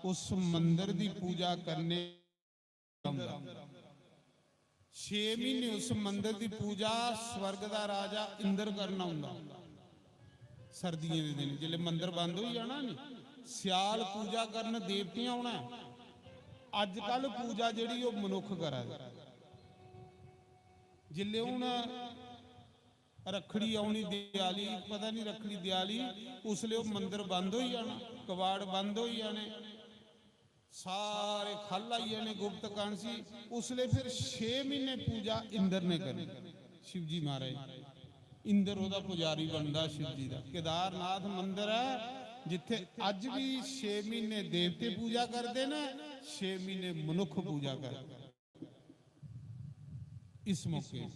उस मंदर दी पूजा करने औंदा। छे म्हीने उस मंदर दी पूजा स्वर्ग दा राजा इंद्र करना औंदा। सर्दियें दे दिन जिसलै मंदर बंद होई जाना नी, स्याल पूजा करन देवतें औना ऐ। अजकल पूजा जेह्ड़ी ओह् मनुक्ख करा दे। जिल्लै हून रक्खड़ी औनी, देआली, पता निं रक्खड़ी देआली, उसलै ओह् मंदर बंद होई जाना, कबाड़ बंद होई जाने, सारे ख'ल्ल आई जाने गुप्त कांसी। उसलै फिर छे म्हीने पूजा इंद्र ने करनी, शिवजी महाराज। इंद्र ओह्दा पुजारी बनदा शिवजी दा। केदारनाथ मंदर ऐ जित्थै अज्ज बी छे म्हीने देवते पूजा करदे न, छे म्हीने मनुक्ख पूजा करदे। इस मौके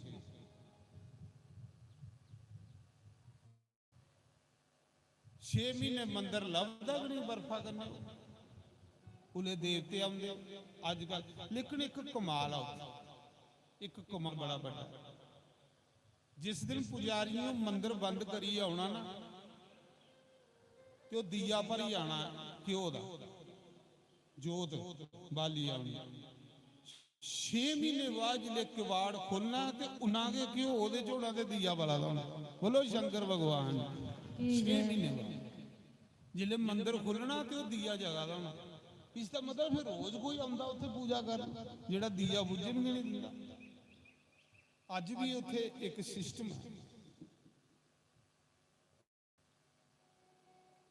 छे म्हीने मंदर लभदा गै निं बर्फा कन्नै। उले देवते औंदे अजकल, लेकिन इक कमाल ऐ उत्थै, इक कमाल बड़ा बड्डा। जिस दिन पुजारियें ओह् मंदर बंद करियै औना ना, ते ओह् दीया भरी आना घ्यो दा, जोत बाली औनी। छे म्हीने बाद जिसलै किवाड़ खु'ल्लना ते उन्ना गै घ्यो ओह्दे च होना ते दीया बला दा होना। बोलो शंकर भगवान। छे म्हीने बाद जिसलै मंदर खु'ल्लना ते ओह् दीया जगा दा होना। इसदा मतलब फिर रोज कोई औंदा उत्थै पूजा करन जेह्ड़ा दीया बुज्झन गै निं दिंदा। अज्ज बी उत्थै इक सिस्टम ऐ।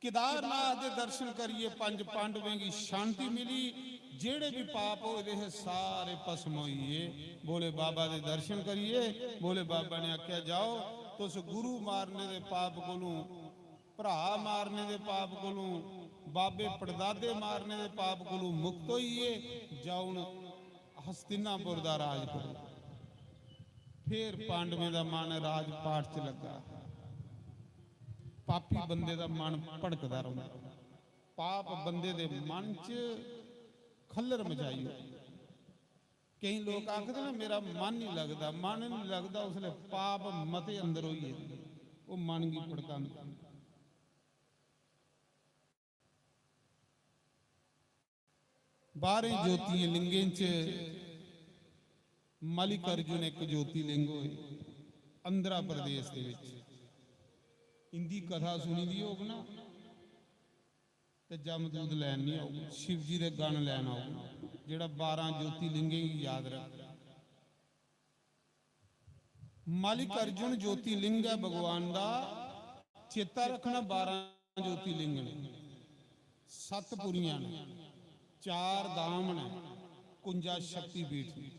केदारनाथ दे दर्शन करियै पंज पांडवें गी शांति मिली। जेह्ड़े बी पाप होए दे हे, सारे भस्म होई गे। भोले बाबा दे दर्शन करियै भोले बाबा ने आखेआ, "जाओ, तुस गुरु मारने दे पाप कोलूं, भ्रा मारने दे पाप कोलूं, बाबे पड़दादे मारने दे पाप कोलूं मुक्त होई गे। जाओ, हून हस्तिनापुर दा राज करो।" फिर पांडवें दा मन राजपाट च लग्गा। पापी बंदे दा मन भड़कदा रौंह्दा। पाप बंदे दे मन च खल्लर मचाई ओड़दी। केईं लोक आखदे ना, "मेरा मन निं लगदा।" मन निं लगदा, उसलै पाप मते अंदर होई गेदे, ओह् मन गी भड़कांदे। बाह्रें ज्योतियें लिंगें च मल्लिकार्जुन इक ज्योतिलिंग होए आंध्र प्रदेश दे बिच। इंदी कथा सुनी दी होग ना, ते जमदूत लैन निं औग, शिवजी दे गण लैन औग, जेह्ड़ा बारां ज्योतिलिंगें गी याद रखदा। मल्लिकार्जुन ज्योतिलिंग ऐ भगवान दा, चेता रखना, बारां ज्योतिलिंग न, सत्त पुरियां न, चार धाम न, कुंजा शक्तिपीठ न।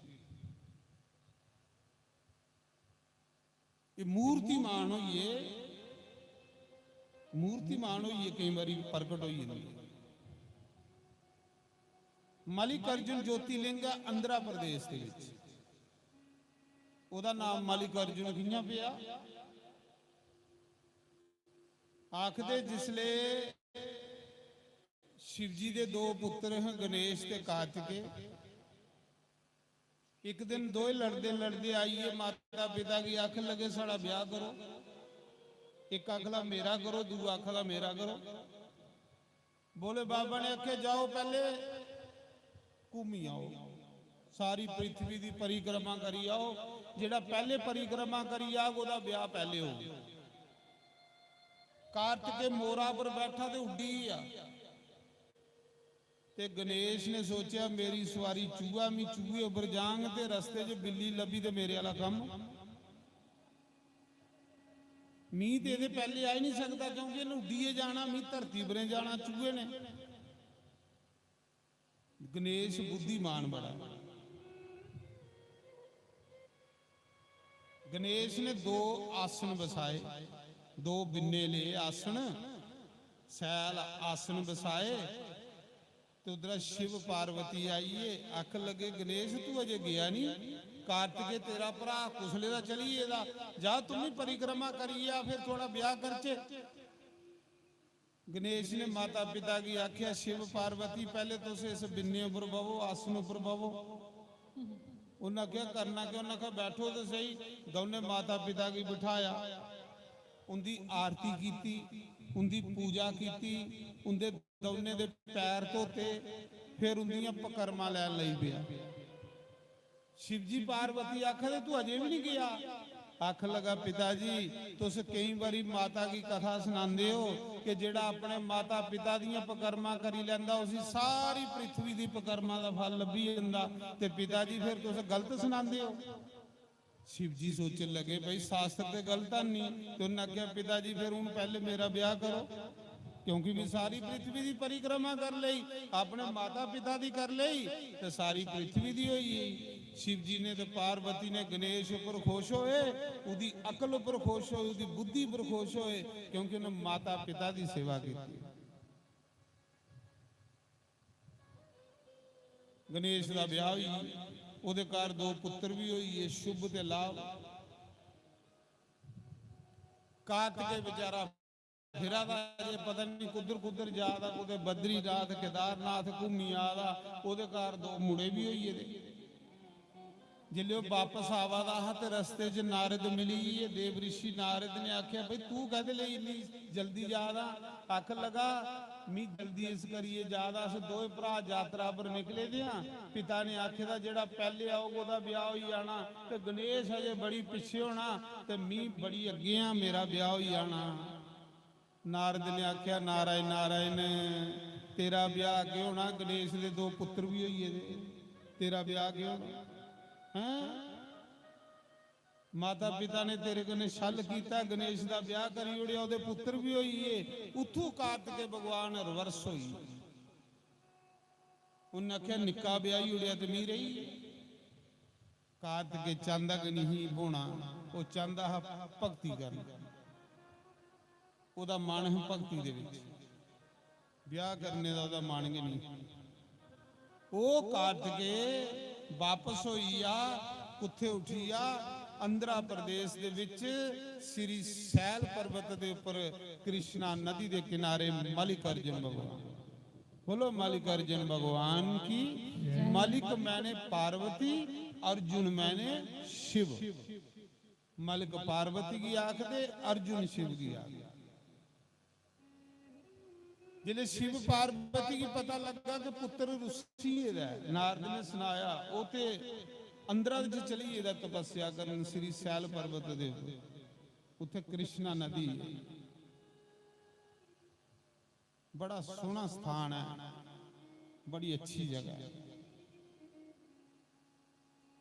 एह् मूर्तिमान होइयै, मूर्तिमान होइयै केईं बारी प्रकट होई जंदे। मल्लिकार्जुन ज्योतिलिंग ऐ आंध्र प्रदेश दे विच। ओह्दा नाम मल्लिकार्जुन कि'यां पेआ? आखदे जिसले शिवजी दे दो पुत्र हे, गणेश ते कार्तिकेय, इक दिन दोए लड़दे लड़दे आइयै माता पिता गी आखन लगे, "साढ़ा ब्याह करो।" इक आखदा, "मेरा करो," दूआ आखदा, "मेरा करो।" भोले बाबा ने आखेआ, "जाओ, पैह्ले घूमी आओ, सारी पृथ्वी दी परिक्रमा करी आओ। जेह्ड़ा पैह्ले परिक्रमा करी आग, ओह्दा ब्याह पैह्ले होग।" कार्तिकेय मोरा पर बैठा ते उड्डी गेआ। ते गणेश ने सोचेआ, "मेरी सुआरी चूहा, मी चूहे उप्पर जांग ते रस्ते च बिल्ली लब्भी ते मेरे आह्ला कम्म। मी ते एह्दे पैह्ले आई निं सकदा, क्योंकि इन्नै उड्डियै जाना, मी धरती परें जाना चूहे ने।" गणेश बुद्धिमान बड़ा। गणेश ने दो आसन बसाए, दो बिन्ने ले आसन, सैल आसन बसाए। ते उद्धरा शिव पार्वती आइयै आखन लगे, "गणेश, तू अजे गेआ निं, कार्तिकेय तेरा भ्राऽ कुसले दा चली गेदा, जा, तूं बी परिक्रमा करियै आ, फिर थुआढ़ा ब्याह करचै।" गणेश ने माता पिता गी आखेआ, "शिव पार्वती, पैह्ले तुस इस बिन्ने उप्पर बवो, आसन उप्पर बवो।" उन्नै आखेआ, "करना केह्?" उन्नै आखेआ, "बैठो ते स्हेई।" दौनें माता पिता गी बठाया, उंदी आरती कीती, उंदी पूजा कीती, उंदे दौनें दे पैर धोते, फिर उंदियां पकर्मां लैन लगी पेआ। शिवजी पार्वती आखा दे, "तू अजें बी निं गेआ?" आखन लगा, "पिता जी, तुस केई बारी माता गी कथा सनांदे ओ कि जेह्ड़ा अपने माता पिता दियां पकरमां करी लैंदा, उसी सारी पृथ्वी दी पकरमां दा फल लब्भी जंदा, ते पिता जी, फिर तुस गलत सनांदे ओ।" शिव जी सोचन लगे, "भाई, शास्त्र ते गलत है नहीं।" ते उन्हें आखेआ, "पिता जी, फिर हून पैह्ले मेरा ब्याह करो।" क्योंकि मैं सारी पृथ्वी दी परिक्रमा कर लेई, अपने माता पिता दी कर लेई, ते सारी पृथ्वी दी होई गेई। शिव जी ने ते पार्वती ने गणेश उप्पर खुश होए, उदी अकल उप्पर खुश होए, उदी बुद्धि उप्पर खुश होए, क्योंकि उन्हें माता पिता दी सेवा की। गणेश दा ब्याह होई, ओदे घर दो पुत्र भी होई गे, शुभ ते लाभ। कार्तिकेय बेचारा फिरा दा जे, पता नहीं कुद्धर कुद्धर जा दा, कुतै बद्रीनाथ, केदारनाथ घूमी आ दा, ओह्दे घर दो मुड़े बी होई गेदे। जिसलै ओह् बापस आवा दा हा ते रस्ते च नारद मिली गे। देव ऋषि नारद ने आखेआ, "भाई, तू कैह्दे लेई इन्नी जल्दी जा दा?" आखन लगा, "मी जल्दी इस करियै जा दा, अस दोए भ्राऽ यात्रा पर निकले दे आं। पिता ने आखे दा, जेह्ड़ा पैह्ले औग, ओह्दा ब्याह होई जाना, ते गणेश अजें बड़ी पिच्छे होना, ते मी बड़ी अग्गें आं, मेरा ब्याह होई जाना।" नारद ने आखेआ, "नारायण, नारायण, तेरा ब्याह केह् होना, गणेश दे दो पुत्र बी होई गेदे, तेरा ब्याह केह् होना?" हैं? माता पिता ने तेरे कन्नै छल कीता, गणेश दा ब्याह करी ओड़ेआ, ओह्दे पुत्र बी होई गे। उत्थू कार्तिकेय भगवान reverse होई। उन्नै आखेआ, "निक्का ब्याही ओड़ेआ ते मी रेही।" कार्तिकेय चांह्दा गै निं ही ब्होना, ओह् चांह्दा हा भक्ति करना। ओह्दा मन हा भक्ति दे बिच, ब्याह करने दा ओह्दा मन गै निं। ओह् कार्तिकेय बापस होई गेआ। कुत्थै उठी गेआ? आंध्रा प्रदेश दे बिच श्री सैल पर्वत दे उप्पर कृष्णा नदी दे किनारे मल्लिकार्जुन भगवान। बोलो मल्लिकार्जुन भगवान की। मलिक मैंने पार्वती, अर्जुन मैंने शिव। मलिक पार्वती गी आखदे, अर्जुन शिव गी आखदे। जिसलै शिव पार्वती गी पता लग्गा कि पुत्र रुस्सी गेदा ऐ, नारद ने सनाया, ओह् ते अंदरा च चली गेदा तपस्या करन श्री सैल पर्वत दे उप्पर। उत्थै कृष्णा नदी ऐ। बड़ा सोहना स्थान ऐ, बड़ी अच्छी जगह ऐ।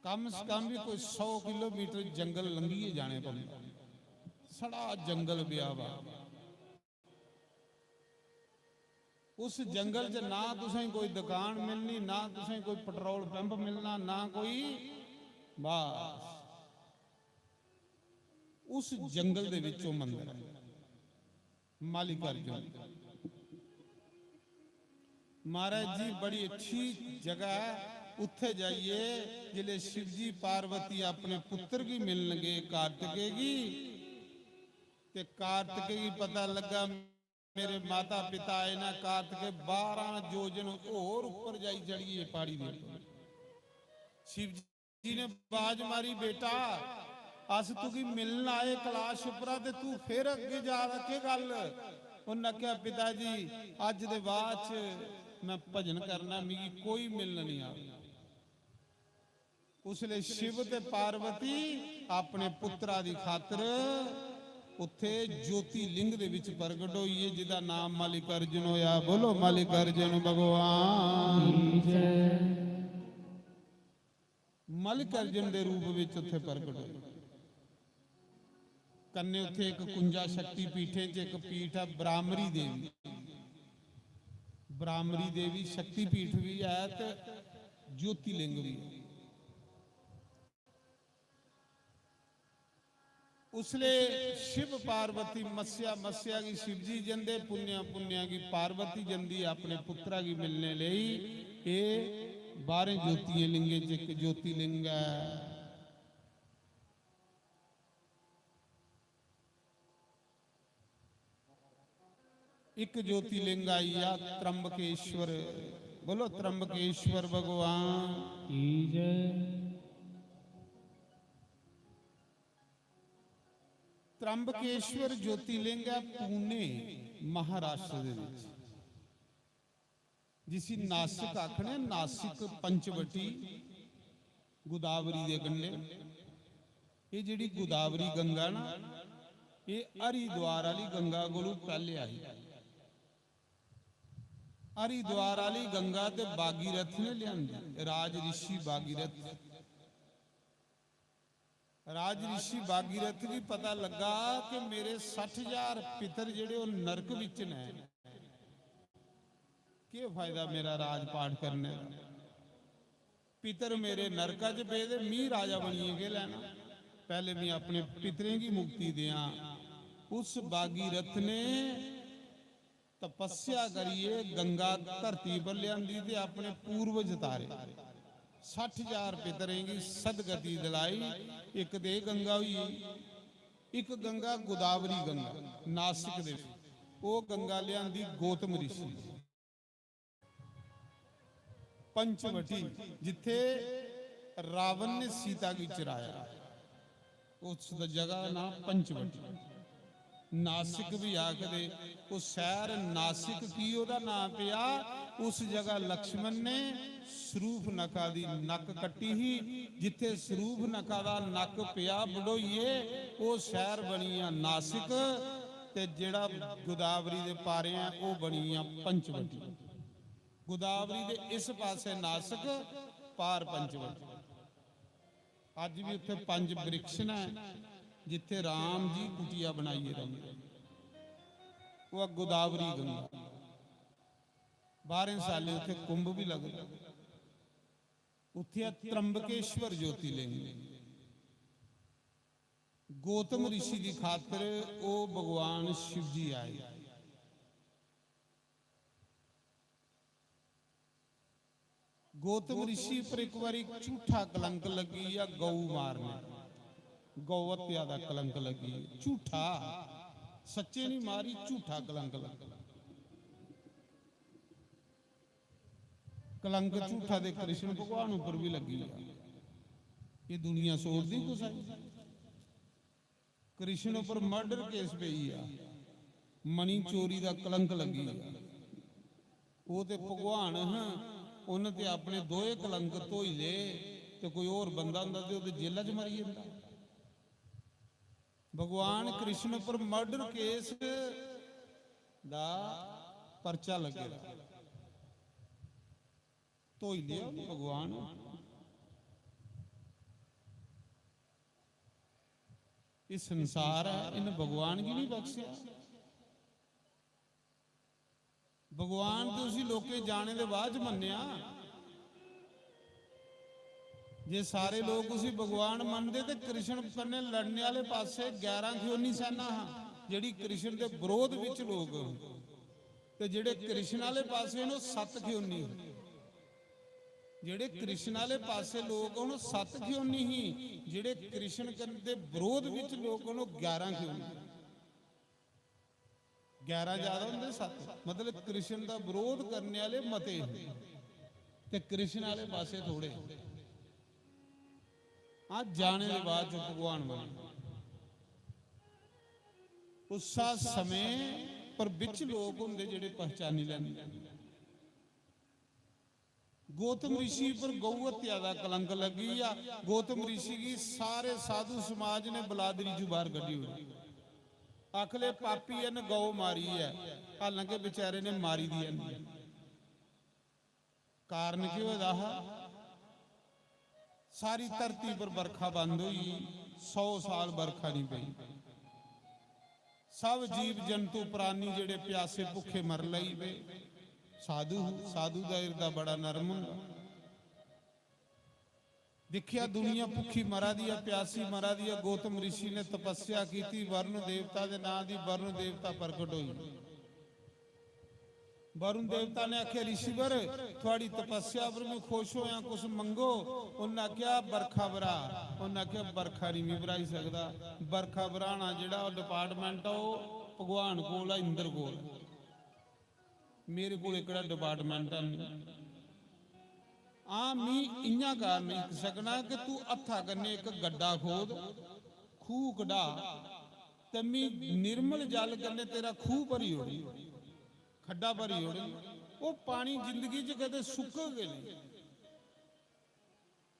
कम से कम भी कोई सौ किलोमीटर जंगल लंघियै जाने पौंदा। सड़ा जंगल ब्याह वा। उस जंगल च ना तुसें कोई दुकान मिलनी, ना तुसें कोई पेट्रोल पंप मिलना, ना कोई, बस उस जंगल दे विच ओह मंदर है। मल्लिकार्जुन। महाराज जी, बड़ी अच्छी जगह है, उत्थे जाइए जिसले शिव जी पार्वती अपने पुत्र गी मिलन गए कार्तिकेय गी, ते कार्तिकेय गी पता लगा मेरे माता पिता आए ना, कार्तिकेय बारह योजन होर ऊपर जाई चढ़िए प्हाड़ी दे उप्पर। शिव जी ने बाज मारी, "बेटा, अस तुगी मिलन आए कैलाश उप्परा ते तू फिर अग्गे जा दा, केह् गल्ल?" उन्नै आखेआ, "पिता जी, अज्ज दे बाद च मैं भजन करना, मिगी कोई मिलन नहीं आ।" उसले शिव ते पार्वती अपने पुत्रा दी खातर उत्थे ज्योतिलिंग दे विच प्रगट होइए, जिदा नाम मल्लिकार्जुन होया। बोलो मल्लिकार्जुन भगवान। मल्लिकार्जुन दे रूप विच उत्थे प्रगट होए। कन्ने उत्थे इक कुंजा शक्ति पीठें च इक पीठ है ब्राह्मरी देवी। ब्राह्मरी देवी शक्ति पीठ भी है ते ज्योतिलिंग भी है। उसले शिव पार्वती मस्सेआ, मस्सेआ गी शिव जी जंदे, पुन्नेआ, पुन्नेआ गी पार्वती जंदी अपने पुत्रा गी मिलने लेई। एह बारह ज्योतियें लिंगें च इक ज्योतिलिंग ऐ। इक ज्योतिलिंग आई गया त्र्यंबकेश्वर। बोलो त्र्यंबकेश्वर भगवान की जय। त्र्यंबकेश्वर ज्योतिलिंग है पुणे, महाराष्ट्र दे विच, जिसी नासिक आखने, नासिक पंचवटी गोदावरी दे कंढे। एह् जेह्ड़ी गोदावरी गंगा ना, एह् हरिद्वार आह्ली गंगा कोलू पैह्ले आई। हरिद्वार आह्ली गंगा ते भागीरथ ने लेआंदी, राज रिशी भागीरथ। राज रिशी भागीरथ गी पता लग्गा कि मेरे सट्ठ हजार पितर जेह्ड़े ओह् नरक बिच न, केह् फायदा मेरा राजपाठ करने दा? पितर मेरे नरका च पेदे, मी राजा बनियै केह् लैना? पैह्ले में अपने पितरें गी मुक्ति देआं। उस भागीरथ ने तपस्या करियै गंगा धरती पर लेआंदी ते अपने पूर्वज तारे। सट्ठ हजार पितरें गी सदगति दिलाई। इक ते एह् गंगा होई, इक गंगा गोदावरी गंगा नासिक दे, ओह् गंगा लेआंदी गौतम रिशी। पंचवटी, जित्थे रावण ने सीता गी चराया, उस दा जगह नां पंचवटी। नासिक भी आखदे। ओह् शैह्र नासिक की ओह्दा नां पेआ? उस जगह लक्ष्मण ने शरूपनखा दी नक्क कट्टी ही। जित्थे शरूपनखा दा नक्क पेआ बढोइयै, ओह् शैह्र बनी गेआ नासिक। ते जेह्ड़ा गोदावरी दे पारें ऐ, ओह् बनी गेआ पंचवटी। गोदावरी दे इस पासै नासक, पार पंचवटी। अज्ज बी उत्थै पंज वृक्ष न, जित्थै राम जी कुटिया बनाइयै रौंह्दे। ओह् ऐ गोदावरी गंगा। बाह्रें सालें उत्थै कुंभ बी लगदा। उत्थै ऐ त्र्यंबकेश्वर ज्योतिर्लिंग। गौतम ऋषि दी खातर ओह् भगवान शिव जी आए। गौतम ऋषि पर इक बारी झूठा कलंक लग्गी गेआ, गौ मारने। गौ हत्या दा कलंक लग्गी, झूठा, सच्चे नहीं मारी, झूठा कलंक लग्गी। कलंक झूठा दे कृष्ण भगवान उप्पर भी लग्गी गेआ। ये दुनिया सोचदी कुसै? कृष्ण उप्पर मर्डर केस पेई गेआ, मणि चोरी दा कलंक लग्गी गेआ। ओह् ते भगवान हा, उन्न ते अपने दोए कलंक धोई ले, ते कोई होर बंदा होंदा ते ओह् ते जेला च मरी जंदा। भगवान कृष्ण उप्पर मर्डर केस दा परचा लग्गे दा, धोई लेआ भगवान। एह् संसार ऐ, इन्न भगवान गी नहीं बख्शेआ। भगवान ते उसी लोकें जाने दे बाद च मन्नेआ। जे सारे लोक उसी भगवान मनदे ते कृष्ण कन्नै लड़ने आह्ले पासै ग्यारह खियोनी सैना हा, जेह्ड़ी कृष्ण दे विरोध विच लोक, ते जेह्ड़े कृष्ण आह्ले पासै न, ओह् सत्त खियोनी। जेह्ड़े कृष्ण आह्ले पासै लोक न, ओह् सत्त खियोनी ही, जेह्ड़े कृष्ण कन्नै दे विरोध विच लोक न, ओह् ग्यारह खियोनी। ग्यारह ज्यादा होंदे, सत्त, मतलब कृष्ण दा विरोध करने आह्ले मते हे ते कृष्ण आह्ले पासै थोड़े। हां, जाने दे बाद च भगवान बने। उस्सा समें पर बिच लोक होंदे जेह्ड़े पहचानी लैंदे। गौतम ऋषि पर गौ हत्या दा कलंक लग्गी गेआ। गौतम ऋषि गी सारे साधु समाज ने बलादरी चू बाहर कड्ढी ओड़ी। आखले पापी इन्न गौ मारी ऐ, हालांकि बेचारे ने मारी दी ऐ नहीं। कारण केह् होए दा हा? सारी धरती पर बरखा बंद होई, सौ साल बरखा नहीं पई। सब जीव जंतु प्राणी जेह्ड़े प्यासे भुक्खे मर लगी पे। साधु, साधु दा हिरदा बड़ा नरम होंदा। दिक्खेआ दुनिया भुक्खी मरा दी ऐ, प्यासी मरा दी ऐ। गौतम ऋषि ने तपस्या कीती, वरुण देवता दे नां दी वरुण देवता प्रकट होई। वरुण देवता ने आखेआ, "ऋषिवर, थुआड़ी तपस्या पर मैं खुश होया, कुछ मंगो।" उन्नै आखेआ, "बरखा बरा।" उन्नै आखेआ, "बरखा नहीं मैं बराई सकदा।" बरखा बराना जेह्ड़ा ओह् department ऐ, ओह् भगवान कोल ऐ, इंद्र कोल। मेरे कोल एह्कड़ा department है नहीं। हां, मी इ'यां कर नहीं सकना कि तू हत्था कन्नै इक गड्ढा खोद, खूह कढा, ते मी निर्मल जल कन्नै तेरा खूह भरी ओड़ी, खड्डा भरी ओड़ी। ओह् पानी जिंदगी च कदें सुक्कग गै नहीं।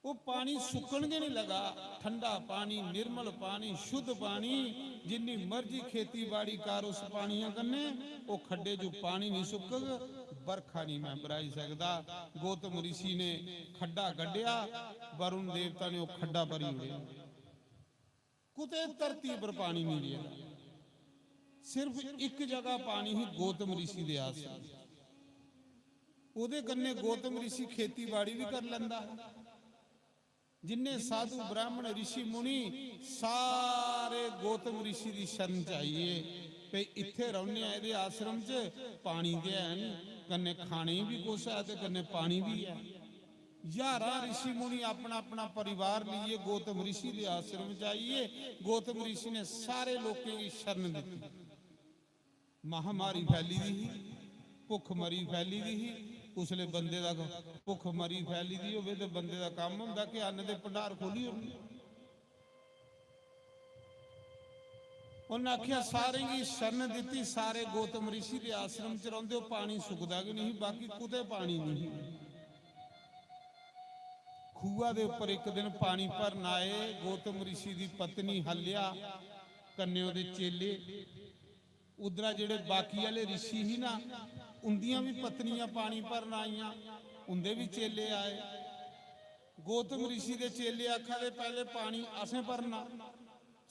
ओह् पानी सुक्कन गै निं लगा। ठंडा पानी, निर्मल पानी, शुद्ध पानी। जिन्नी मर्जी खेतीबाड़ी कर उस पानिया कन्नै, ओह् खड्डे च पानी निं सुक्कग, बरखा निं मैं बराई सकदा। गौतम ऋषि ने खड्डा कड्ढेआ, वरुण देवता ने ओह् खड्डा भरी ओड़ेआ। कुतै धरती पर पानी निं रेहा। सिर्फ इक जगह पानी ही, गौतम ऋषि दे आश्रम। ओह्दे कन्नै गौतम ऋषि खेतीबाड़ी बी करी लैंदा हा। जिन्ने साधु ब्राह्मण ऋषि मुनि सारे गौतम ऋषि दी शरण च आई गे। भई इत्थै रौह्ने आं, एह्दे आश्रम च पानी ते है निं, कन्नै खाने गी बी कुछ है ते कन्नै पानी बी है। ज्हारां ऋषि मुनि अपना अपना परिवार लेइयै गौतम ऋषि दे आश्रम च आई गे। गौतम ऋषि ने सारे लोकें गी शरण दित्ती। महामारी फैली दी ही, भुखमरी फैली दी ही। उसलै बंदे दा, भुखमरी फैली दी होवे ते बंदे दा कम्म होंदा कि अन्न दे भंडार खोली ओड़ने। उन्नै आखेआ, सारें गी शरण दित्ती, सारे गौतम ऋषि दे आश्रम च रौंह्दे ओ, पानी सुकदा गै निं ही, बाकी कुतै पानी निं ही। खूहा दे उप्पर इक दिन पानी भरन आए गौतम ऋषि दी पत्नी हल्या, कन्नै ओह्दे चेले। उद्धरा जेह्ड़े बाकी आह्ले ऋषि ही ना, उंदियां बी पत्नियां पानी भरन आइयां, उंदे बी चेले आए। गौतम ऋषि दे चेले आखा दे, "पैह्ले पानी असें भरना,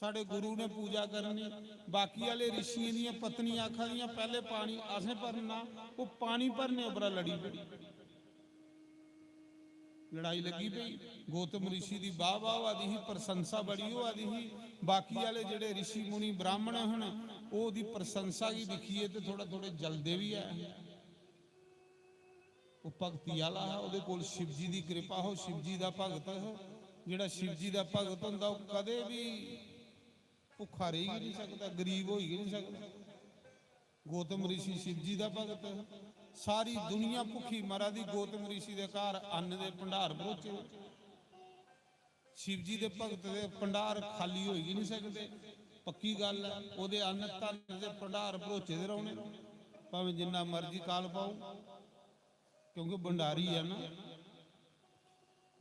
साढ़े गुरु ने पूजा करनी।" बाकी आह्ले ऋषियें दियां पत्नियां आखा दियां, "पैह्ले पानी असें भरना।" ओह् पानी भरने उप्परा लड़ी पेई। लड़ाई लग्गी पेई। गौतम ऋषि दी वाह वाह होआ दी ही, प्रशंसा बड़ी होआ दी ही। बाकी आह्ले जेह्ड़े ऋषि मुनि ब्राह्मण हन, ओह् ओह्दी प्रशंसा गी दिक्खियै ते थोड़ा थोड़े जलदे बी ऐ। ओह् भक्ति आह्ला हा, ओह्दे कोल शिव जी दी कृपा हो, शिव जी दा भगत हो। जेह्ड़ा शिव जी दा भगत होंदा, ओह् कदें बी भुक्खा रेही गै निं सकदा, गरीब होई गै निं सकदा। गौतम ऋषि शिव जी दा भगत हा। सारी दुनिया भुक्खी मरा दी, गौतम ऋषि दे घर अन्न दे भंडार भरोचे। शिव जी दे भगत दे भंडार खाली होई गै निं सकदे। पक्की गल्ल ऐ, ओह्दे अन्न धन दे भंडार भरोचे दे रौह्ने, भामें जिन्ना मर्जी काल पाओ, क्योंकि भंडारी ऐ ना।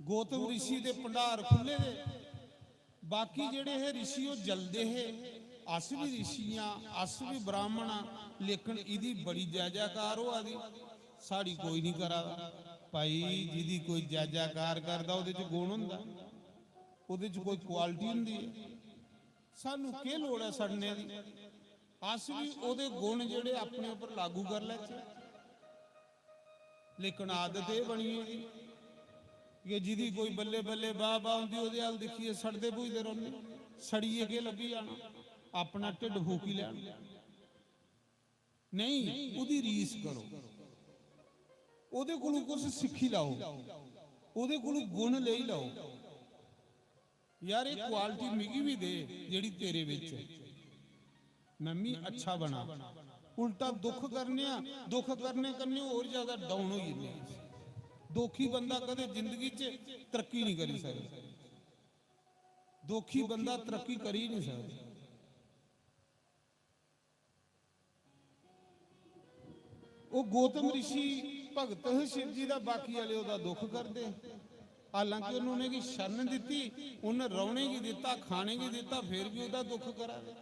गौतम ऋषि दे भंडार खु'ल्ले दे, बाकी जेह्ड़े हे ऋषि, ओह् जलदे हे। अस बी ऋषि आं, अस बी ब्राह्मण आं, लेकिन इ'दी बड़ी जै जैकार होआ दी, साढ़ी कोई निं करा दा। भाई, जि'दी कोई जै जैकार करदा, ओह्दे च गुण होंदा, ओह्दे च कोई क्वालिटी होंदी ऐ। सानू केह् लोड़ ऐ सड़ने दी? अस बी ओह्दे गुण जेह्ड़े अपने उप्पर लागू करी लैचै। लेकिन आदत एह् बनी गेदी कि जि'दी कोई बल्ले बल्ले बाह् बाह् होंदी, ओह्दे अ'ल्ल दिक्खियै सड़दे भुजदे रौह्ने। सड़ियै केह् लब्भी जाना? अपना ढिड्ड फूकी लैना। नेईं, ओह्दी रीस करो, ओह्दे कोलू कुछ सिक्खी लैओ, ओह्दे कोलू गुण लेई लैओ। यार, एह् क्वालिटी मिगी बी दे जेह्ड़ी तेरे बिच ऐ, में मी अच्छा बनां। उल्टा दुख करने आं, दुख करने कन्नै होर ज्यादा डाउन होई जन्ने आं। दुखी बंदा कदें जिंदगी च तरक्की निं करी सकदा, दुखी बंदा तरक्की करी निं सकदा। ओह् गौतम ऋषि भगत हे शिव जी दा, बाकी आह्ले ओह्दा दुख करदे। हालांकि उन्होंने गी शरण दित्ती, उन्नै रौह्ने गी दित्ता, खाने गी दित्ता, फिर बी ओह्दा दुख करा दे।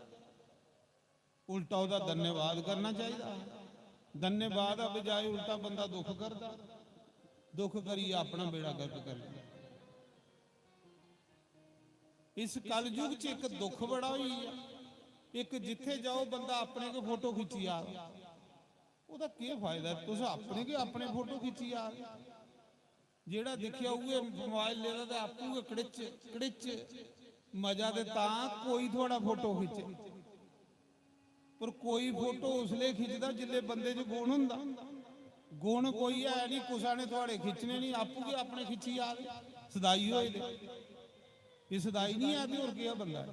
उल्टा ओह्दा धन्यवाद करना चाहिदा। धन्यवाद दा बजाय उल्टा बंदा दुख करदा, दुख करियै अपना बेड़ा गर्क करदा। इस कलयुग च इक दुख बड़ा होई गेआ, इक जित्थे जाओ बंदा अपने गै फोटो खिच्ची आ, ओह्दा केह् फायदा? तुस अपने गै अपने फोटो खिच्ची आ, जेह्ड़ा दिक्खेआ उ'ऐ मोबाइल लेदा ते आपूं गै कड़िच कड़िच। मजा ते तां कोई थुआढ़ा फोटो खिच्चे, पर कोई फोटो उसलै खिचदा जिसलै बंदे च गुण होंदा। गुण कोई है नहीं, कुसा ने थुआढ़े खिच्चने नहीं, आपूं गै अपने खिच्ची आ दे। सदाई होए दे। एह् सदाई नहीं है ते होर केह् बंदा ऐ?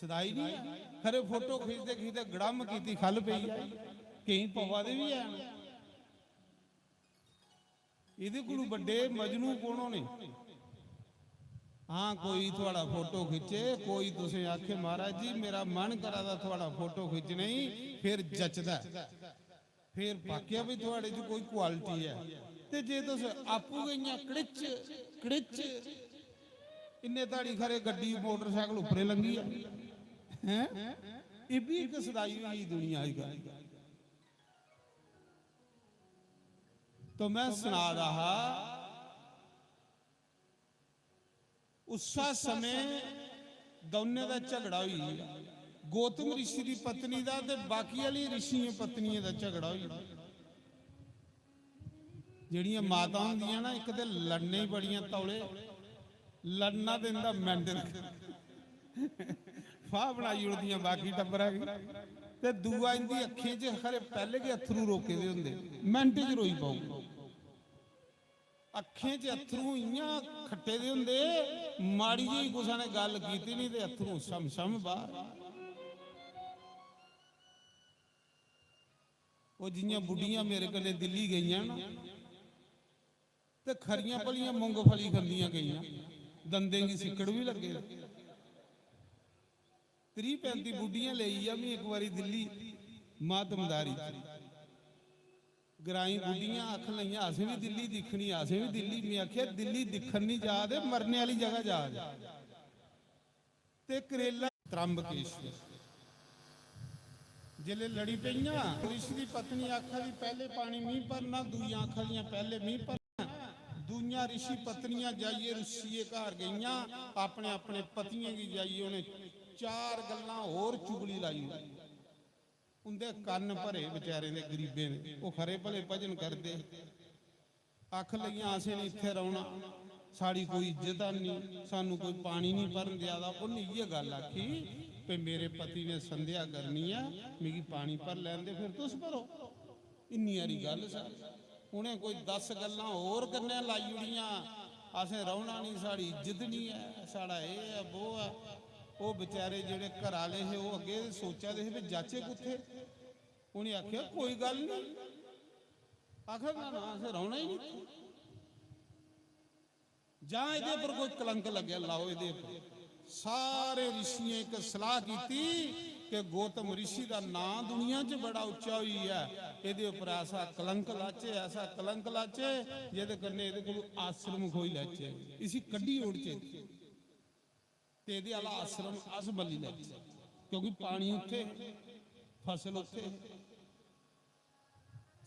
सदाई नहीं है। खरे फोटो खिचदे खिचदे गड़म कीती खल्ल पेई आई, केईं पवा दे बी हैन। एह्दे कोलू बड्डे मजनू कौन होने? हां, कोई थुआढ़ा फोटो खिच्चे, कोई तुसें आखे, "महाराज जी, मेरा मन करा दा थुआढ़ा फोटो खिच्चने गी," फिर जचदा ऐ। फिर वाकया भी थुआड़े च कोई क्वालिटी ऐ। ते जे तुस आपूं गै इ'यां कड़िच कड़िच, इन्ने धड़ी खरे गड्डी मोटरसाइकल उप्परे लंघी आ, हैं? एह् बी इक सदाई होई गेई दुनिया अजकल। तो मैं सना दा हा, उस्सै समें दौनें दा झगड़ा होई गेआ। गौतम ऋषि दी पत्नी दा ते बाकी आह्ली ऋषियें पत्नियें दा झगड़ा होई गेआ। जेह्ड़ियां माता होंदियां ना, इक ते लड़ने गी बड़ियां तौले, लड़ना ते इं'दा मैंडल फाह् बनाई ओड़दियां बाकी टब्बरा गी। ते दूआ, इं'दी अक्खें च खरे पैह्ले गै अत्थरू रोके दे होंदे, मैंटे च रोई पौग। अक्खें च अत्थरू इ'यां खट्टे दे होंदे, माड़ी जेही कुसै ने गल्ल कीती निं ते अत्थरू छम छम बाह्र। ओह् जि'यां बुड्ढियां मेरे कन्नै दिल्ली गेइयां ना, ते खरियां भलियां मुंगफली खंदियां गेइयां, दंदें गी सिक्कड़ बी लग्गे। त्रीह् पैंती बुड्ढियां लेई गेआ में इक बारी दिल्ली, मातमदारी च। ग्राईं बुड्ढियां आखन लगियां, "असें बी दिल्ली दिक्खनी, असें बी दिल्ली।" में आखेआ, "दिल्ली दिक्खन निं जा दे, मरने आह्ली जगह जा दे।" ते करेला, त्रंबकेश्वर, जिसलै लड़ी पेइयां, ऋषि दी पत्नी आखा दी, "पैह्ले पानी मी भरना," दूइयां आखा दियां, "पैह्ले मी भरना।" दूइयां ऋषि पत्नियां जाइयै ऋषिये घर गेइयां, अपने अपने पतियें गी जाइयै उ'नें चार गल्लां होर चुगली लाई ओड़ी। उं'दे कन्न भरे बेचारें दे, गरीबें दे। ओह् खरे भले भजन करदे हे। आखन लगियां, "असें निं इत्थै रौह्ना, साढ़ी कोई इज्जत निं, सानूं कोई पानी निं भरन देआ दा।" उ'न्नै इ'यै गल्ल आखी भई, "मेरे पति ने संध्या करनी ऐ, मिगी पानी भर लैन दे, फिर तुस भरो।" इन्नी हारी गल्ल सा। उ'नें कोई दस गल्लां होर कन्नै लाई ओड़ियां, "असें रौह्ना निं, साढ़ी इज्जत निं ऐ, साढ़ा एह् ऐ, बो ऐ।" ओह् बेचारे जेह्ड़े घरै आह्ले हे, ओह् अग्गें सोचा दे हे, "भई जाचै कुत्थै?" उ'नें आखेआ, "कोई गल्ल निं।" आखा, "ना, ना, असें रौह्ना ही निं।" जां एह्दे पर कोई कलंक लग्गेआ, लाओ एह्दे पर। सारे ऋषियें इक सलाह कीती कि गौतम ऋषि दा नांऽ दुनिया च बड़ा उच्चा होई गेआ, एह्दे उप्पर ऐसा कलंक लाचै, ऐसा कलंक लाचै, जेह्दे कन्नै एह्दे कोलू आश्रम खोई लैचै, इसी कड्ढी ओड़चै। ते एह्दे आह्ला आश्रम अस बल्ली लैचै, क्योंकि पानी उत्थै, फसल उत्थै।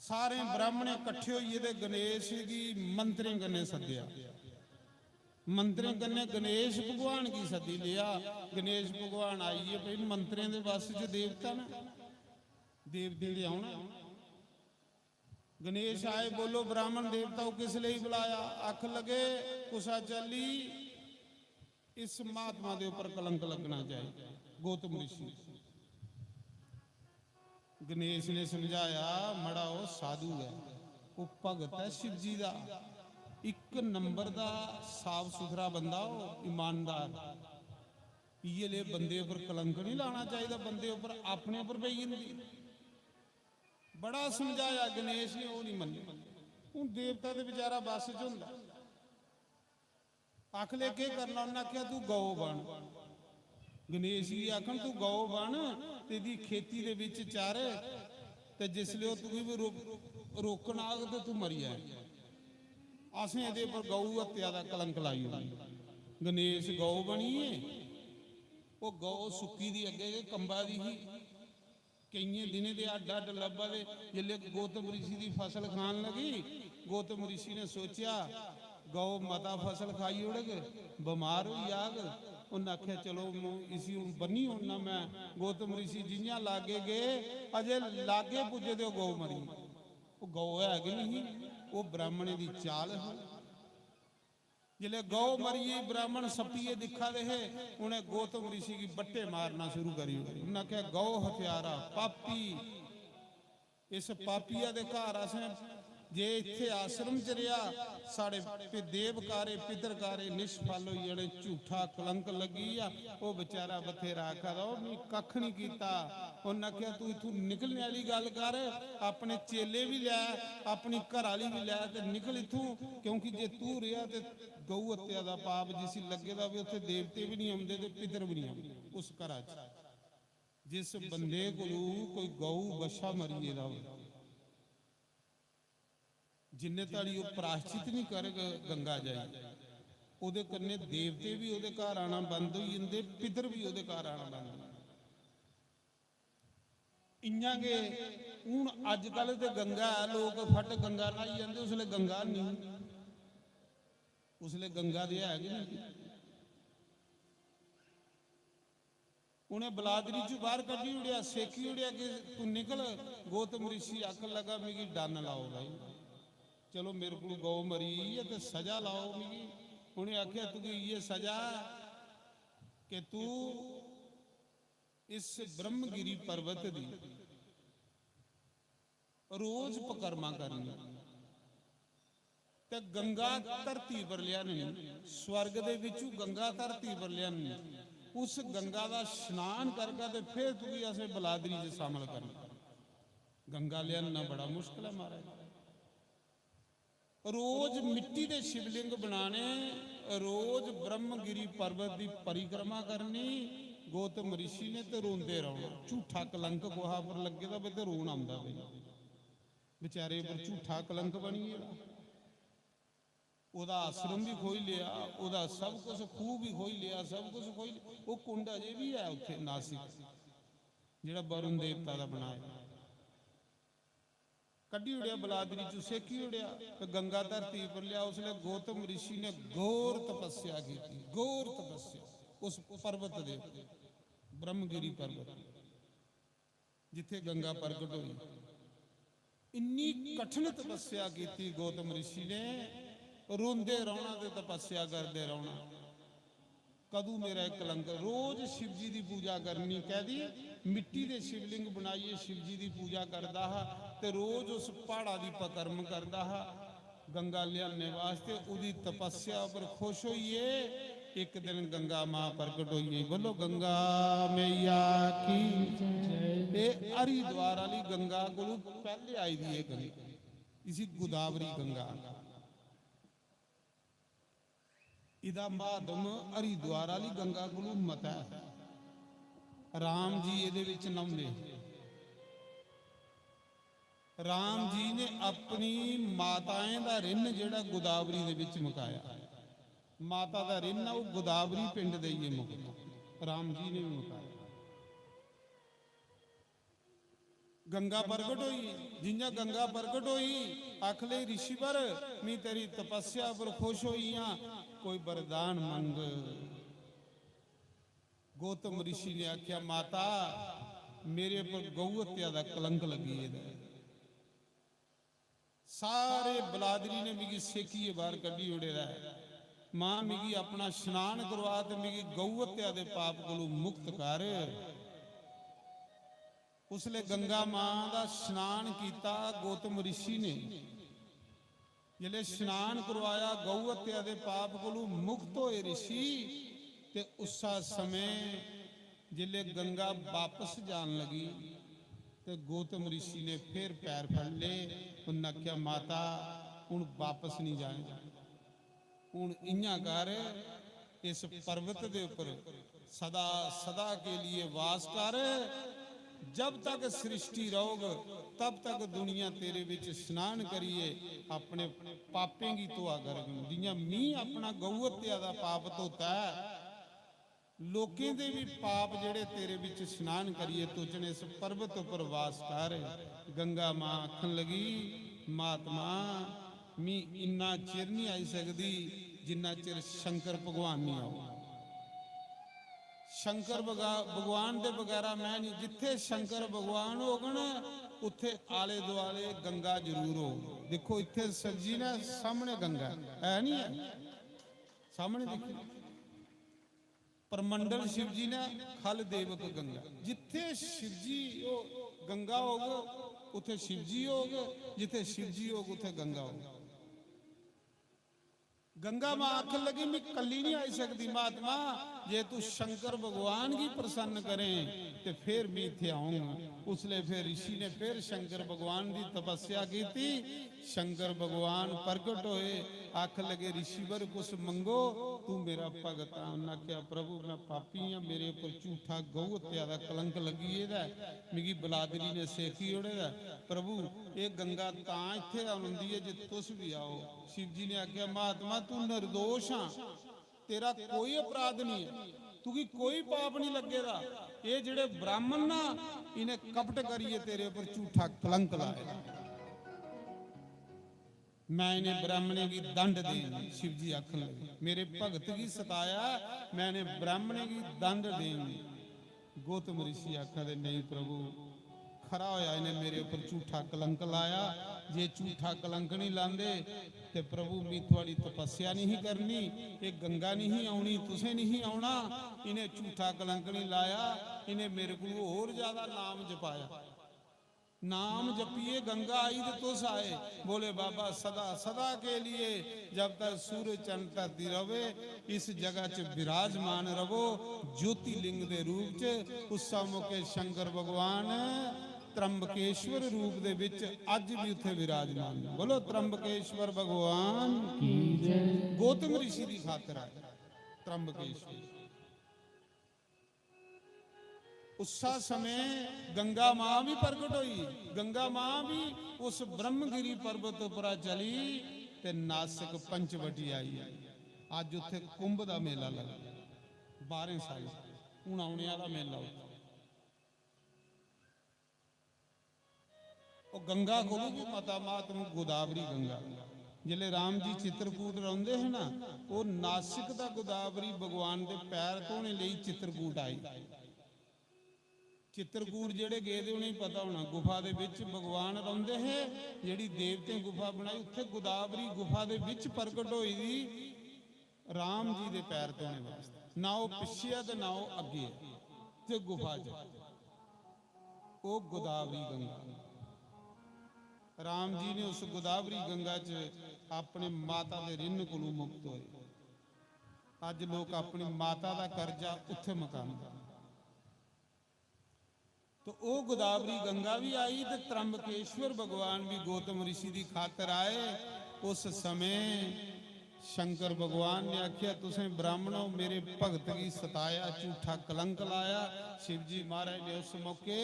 सारे ब्राह्मणें कट्ठे होइयै ते गणेश गी मंत्रें कन्नै सद्देआ। मंत्रें कन्नै गणेश भगवान गी सद्दी लेआ। गणेश भगवान आई गे, भई मंत्रें दे बस च देवता न, देवतें दे औना। गणेश आए, "बोलो ब्राह्मण देवताओ, किस लेई बुलाया?" आख लगे, "कुसा चाल्ली इस महात्मा दे उप्पर कलंक लग्गना चाहिए।" गौतम ऋषि गणेश ने समझाया, "मड़ा, ओह् साधु ऐ, ओह् भगत ऐ शिव जी दा, इक नंबर दा साफ सुथरा बंदा, ओह् ईमानदार। इ'यै ले बंदे उप्पर कलंक नहीं लाना चाहिए, बंदे उप्पर, अपने उप्पर पेई जंदी।" बड़ा समझाया गणेश ने, ओह् नहीं मन्ने। हून देवता दे बेचारा बस च होंदा। आखले, "केह् करना?" उन्नै आखेआ, "तू गौ बन।" गणेश गी आखन, "तू गौ बन, तेरी खेती दे बिच चर, ते जिसले ओह् तुगी बी रो-, रोकन आग ते तू मरी जाए। असें एह्दे पर गौ हत्या दा कलंक लाई ओड़ना।" गणेश गौ बनियै, ओह् गौ सुक्की दी अग्गें गै कंबा दी ही। केइयें दिनें दे हड्ड हड्ड लब्भा दे। जिसलै गौतम ऋषि दी फसल खान लगी, गौतम ऋषि ने सोचेआ, "गौ मता फसल खाई ओड़ग, बमार होई जाग।" उन्नै आखेआ, "चलो, इसी हून बन्नी ओड़ना मैं।" गौतम ऋषि जि'यां लागै गे, अजे लागै पुज्जे ते ओह् गौ मरी। ओह् गौ है गै नहीं ही, ओह् ब्राह्मणें दी चाल ही। जिसलै गौ मरी गेई, ब्राह्मण सप्पियै दिक्खा दे हे, उ'नें गौतम ऋषि गी बट्टे मारना शुरू करी ओड़े। उ'न्नै आखेआ, "गौ हत्यारा, पापी, इस पापिया दे घर असें जे इत्थै आश्रम च रेहा, साढ़े पि-, देवकारे, पितरकारे निष्फल होई जाने, झूठा कलंक लग्गी गेआ।" ओह् बेचारा बथेरा आखा दा, "ओह्, मी कक्ख निं कीता।" उ'न्नै आखेआ, "तू इत्थूं निकलने आह्ली गल्ल कर, अपने चेले बी लै, अपनी घरै आह्ली बी लै ते निकल इत्थूं, क्योंकि जे तू रेहा ते गौ हत्या दा पाप जिसी लग्गे दा होवे, उत्थै देवते बी निं औंदे ते पितर बी निं औंदे उस घरा च।" जिस बंदे कोलू कोई गौ बच्छा मरी गेदा होवे, जिन्ने धड़ी ओह् प्राश्चित नहीं करग गंगा जाई, ओह्दे कन्नै देवते बी ओह्दे घर आना बंद होई जंदे, पितर बी ओह्दे घर आना बंद होई जंदे। इ'यां गै हून अजकल ते गंगा ऐ, लोक फट गंगा न्हाई जंदे, उसलै गंगा नेईं, उसलै गंगा ते है गै नेईं। उ'नें बलादरी च बाहर कड्ढी ओड़ेआ, सेकी ओड़ेआ कि तूं निकल। गौतम ऋषि आखन लगा, "मिगी डन लाओ भाई, चलो मेरे को गौ मरी गेई ऐ ते सजा लाओ मिगी।" उ'नें आखेआ, "तुगी इ'यै सजा ऐ कि तू इस ब्रह्मगिरी पर्वत दी रोज पकरमा करनी ते गंगा धरती पर लेआननी, स्वर्ग दे बिचू गंगा धरती पर लेआननी, उस गंगा दा स्नान करगा ते फिर तुगी असें बलादरी च शामल करना।" गंगा लेआनना बड़ा मुश्कल ऐ महाराज। रोज मिट्टी दे शिवलिंग बनाने, रोज ब्रह्मगिरी पर्वत दी परिक्रमा करनी। गौतम ऋषि ने ते रोंदे रौहना, झूठा कलंक कुहा पर लग्गे दा होवे ते रोन आंदा भाई। बेचारे पर झूठा कलंक बनी गेदा। ओह्दा आश्रम बी खोई लेआ, ओह्दा सब कुछ, खूह बी खोई लेआ, सब कुछ खोई लेआ। ओह् कुंड अजे बी ऐ उत्थे नासिक, जेह्ड़ा वरुण देवता दा बनाए दा। कड्ढी ओड़ेआ बलादरी च, सेकी ओड़ेआ ते गंगा धरती पर लेआ। उसलै गौतम ऋषि ने घोर तपस्या की, घोर तपस्या उस पर्वत दे, ब्रह्मगिरी पर्वत। जिथे गंगा प्रगट होई। इन्नी कठिन तपस्या कीती गौतम ऋषि ने, रोंदे रौहना ते तपस्या करदे रौहना। कदू मेरा इक कलंक, रोज शिवजी दी पूजा करनी। कैदी? मिट्टी दे शिवलिंग बनाइयै शिवजी दी पूजा करदा हा ते रोज उस प्हाड़ा दी पकर्म करदा हा। गंगा लियाने वास्ते ओह्दी तपस्या पर खुश होइयै इक दिन गंगा मां प्रगट होई गेई। बोलो गंगा मैया की। जय। एह् हरिद्वार आह्ली गंगा कोलू पैह्ले आई दी एह् गंगा, इसी गोदावरी गंगा। इदा महात्म हरिद्वार आह्ली गंगा कोलू मता ऐ। राम जी एह्दे बिच न्हौंदे। राम जी ने अपनी माताएं दा रिन जेह्ड़ा गोदावरी दे बिच मुकाया, माता दा रिन ना, ओह् गोदावरी पिंड देइयै मुकदा, राम जी ने भी मुकाया। गंगा प्रगट होई, जियां गंगा प्रगट होई, आख ले, "ऋषिवर, मैं तेरी तपस्या पर खुश होई आं, कोई वरदान मंग।" गौतम ऋषि ने आख्या, "माता, मेरे पर गौ हत्या दा कलंक लगी गेदा ऐ। सारे बलादरी ने मिगी सेकियै बाहर कड्ढी ओड़े दा ऐ। मां, मिगी अपना स्नान करवा ते मिगी गौ हत्या दे पाप कोलू मुक्त कर।" उसले गंगा मां दा स्नान कीता गौतम ऋषि ने। जिसले स्नान करवाया, गौ हत्या दे पाप कोलू मुक्त होए ऋषि, ते उस्सा समय जिसले गंगा वापस जान लगी, ते गौतम ऋषि ने फिर पैर फड़ ले। उन्नै आखेआ, "माता, हुन वापस नहीं जाना।" हुन इयां कर, इस पर्वत दे उपर सदा सदा के लिए वास कर। जब तक सृष्टि रहोग, तब तक दुनिया तेरे विच स्नान करिए अपने पापें गी धोआ करग। जियां मी अपना गौ हत्या दा पाप धोता है, लोकें दे भी पाप जेड़े तेरे बिच स्नान करिए तुझने इस पर्वत उपर वास कर। गंगा मां आखन लगी, "महात्मा, मी इन्ना चिर नहीं आई सकदी जिन्ना चिर शंकर भगवान नहीं आओ। शंकर भगा-, भगवान दे बगैरा मैं नहीं।" जिथे शंकर भगवान होगन, उत्थे आले दुआले गंगा जरूर हो। देखो, इत्थे सज्जी ने सामने गंगा है, नहीं है? सामने देखिए। परमंडल शिवजी ने, खल देवक गंगा। जिथे शिवजी ओ गंगा होग, उथे शिवजी होग, जिथे शिवजी होग, उथे गंगा होग। गंगा मां आखन लगी, "मैं कल्ली नहीं आई सकदी महात्मा, जे तू शंकर भगवान गी प्रसन्न करें ते फिर मैं इत्थे आऊंगा।" उसले फिर ऋषि ने फिर शंकर भगवान की तपस्या की थी। शंकर भगवान प्रगट होए, आखन लगे, "ऋषिवर कुछ मंगो, तू मेरा भगत आ।" उन्हें आख्या, "प्रभु, मैं पापी हाँ, मेरे ऊपर झूठा गौ हत्या का कलंक लगी गेदा है, मिगी बलादरी ने सेकी ओड़े दा है। प्रभु, ये गंगा तां इत्थे औंदी है जे तुस भी आओ।" शिव जी ने आख्या, "महात्मा, तू निर्दोष हाँ, तेरा कोई अपराध नहीं है, तुगी कोई पाप नहीं लगे दा। ये जेड़े ब्राह्मण ना, इन्हें कपट करिए तेरे ऊपर झूठा कलंक लाया। मैं इन्हें ब्राह्मणें की दंड देंगी।" शिव जी आखन लगे, "मेरे भगत की सताया, मैं इन्हें ब्राह्मणें की दंड देंगी।" गौतम ऋषि आखा दे, "नहीं प्रभु, खरा होया इन्हें मेरे ऊपर झूठा कलंक लाया। जे झूठा कलंक नहीं लांदे ते प्रभु, मैं थुआड़ी तपस्या नहीं करनी, ये गंगा नहीं औनी, तुसें नहीं औना। इन्हें झूठा कलंक नहीं लाया, इन्हें मेरे को होर ज्यादा नाम जपाया। नाम जपिए गंगा आई तो तुस आए।" बोले, "बाबा, सदा सदा के लिए जब तक सूरज चंद धरती रवे, इस जगह च विराजमान रवो, ज्योतिलिंग दे रूप च।" उस मौके शंकर भगवान त्र्यंबकेश्वर रूप दे विच अज भी उत्थे विराजमान ने। बोलो, त्र्यंबकेश्वर भगवान की जय। गौतम ऋषि की खातर आए त्र्यंबकेश्वर। उस समय गंगा मां भी प्रगट हुई। गंगा मां भी उस ब्रह्मगिरी पर्वत उपरा चली ते नासिक पंचवटी आई। अज उत्थे कुंभ का मेला लगदा, बारह साल हूं आने वाला मेला उत्थे। ओह गंगा कोलू भी मता महात्म गोदावरी गंगा। जिसले राम जी चित्रकूट रौंदे हे ना, ओह नासिक दा गोदावरी भगवान दे पैर धोने लेई चित्रकूट आई। चित्रकूट जेड़े गेदे उ'नेंगी पता होना, गुफा दे विच भगवान रौंदे हे, जेड़ी देवतें गुफा बनाई, उत्थे गोदावरी गुफा दे विच प्रगट होई दी राम जी दे पैर धोने वास्ते। ना ओह पिच्छे ऐ ते ना ओह अग्गे ऐ, ते गुफा च ओह गोदावरी गंगा। राम जी ने उस गोदावरी गंगा च अपने माता दे ऋण कोलों मुक्त होए। अज लोक अपनी माता दा कर्जा उत्थे मकांदे। तो ओह गोदावरी गंगा भी आई ते त्र्यंबकेश्वर भगवान भी गौतम ऋषि की खातर आए। उस समय शंकर भगवान ने आख्या, "तुसें ब्राह्मणों मेरे भगत की सताया, झूठा कलंक लाया।" शिव जी महाराज ने उस मौके,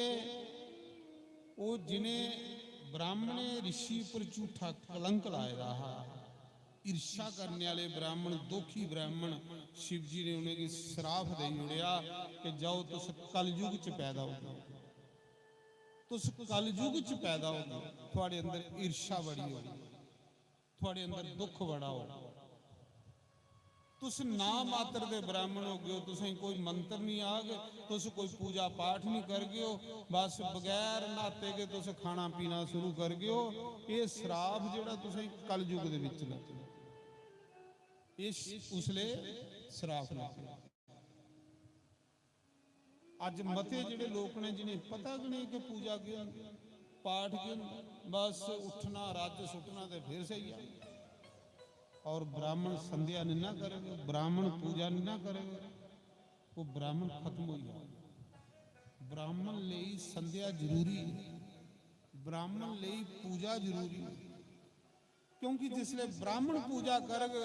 ओह जिन्हें ब्राह्मणे ऋषि पर झूठा कलंक लाए दा हा, ईर्ष्या करने वाले ब्राह्मण, दोखी ब्राह्मण, शिव जी ने उन्हेंगी श्राप दे ओड़ेया कि जाओ, तुस कलयुग च पैदा हो, तुस कलयुग च पैदा हो, थुआड़े अंदर ईर्ष्या बड़ी होगी, थुआड़े अंदर दुख बड़ा होगा। तुस ना मात्र दे ब्राह्मण हो गए हो, तुसें कोई मंत्र नहीं आग, तुस कोई पूजा पाठ नहीं कर गए हो, बस बगैर न्हाते गए तुस खाना पीना शुरू कर गए हो। ये श्राप जेड़ा तुसें कलयुग दे विच लग्गना, ये श-, उसले श्राप लग्गना। अज मते जेड़े लोक ने जिन्हें पता गै नहीं कि पूजा केह् होंदी, पाठ केह् होंदा, बस उठना, रज्ज सुट्टना ते फिर सेई जाना। और ब्राह्मण संध्या निं ना करे, ब्राह्मण पूजा निं ना करे, वो ब्राह्मण खत्म हो जाए। ब्राह्मण लेई संध्या जरूरी है, ब्राह्मण लेई पूजा जरूरी है। क्योंकि जिसले ब्राह्मण पूजा करग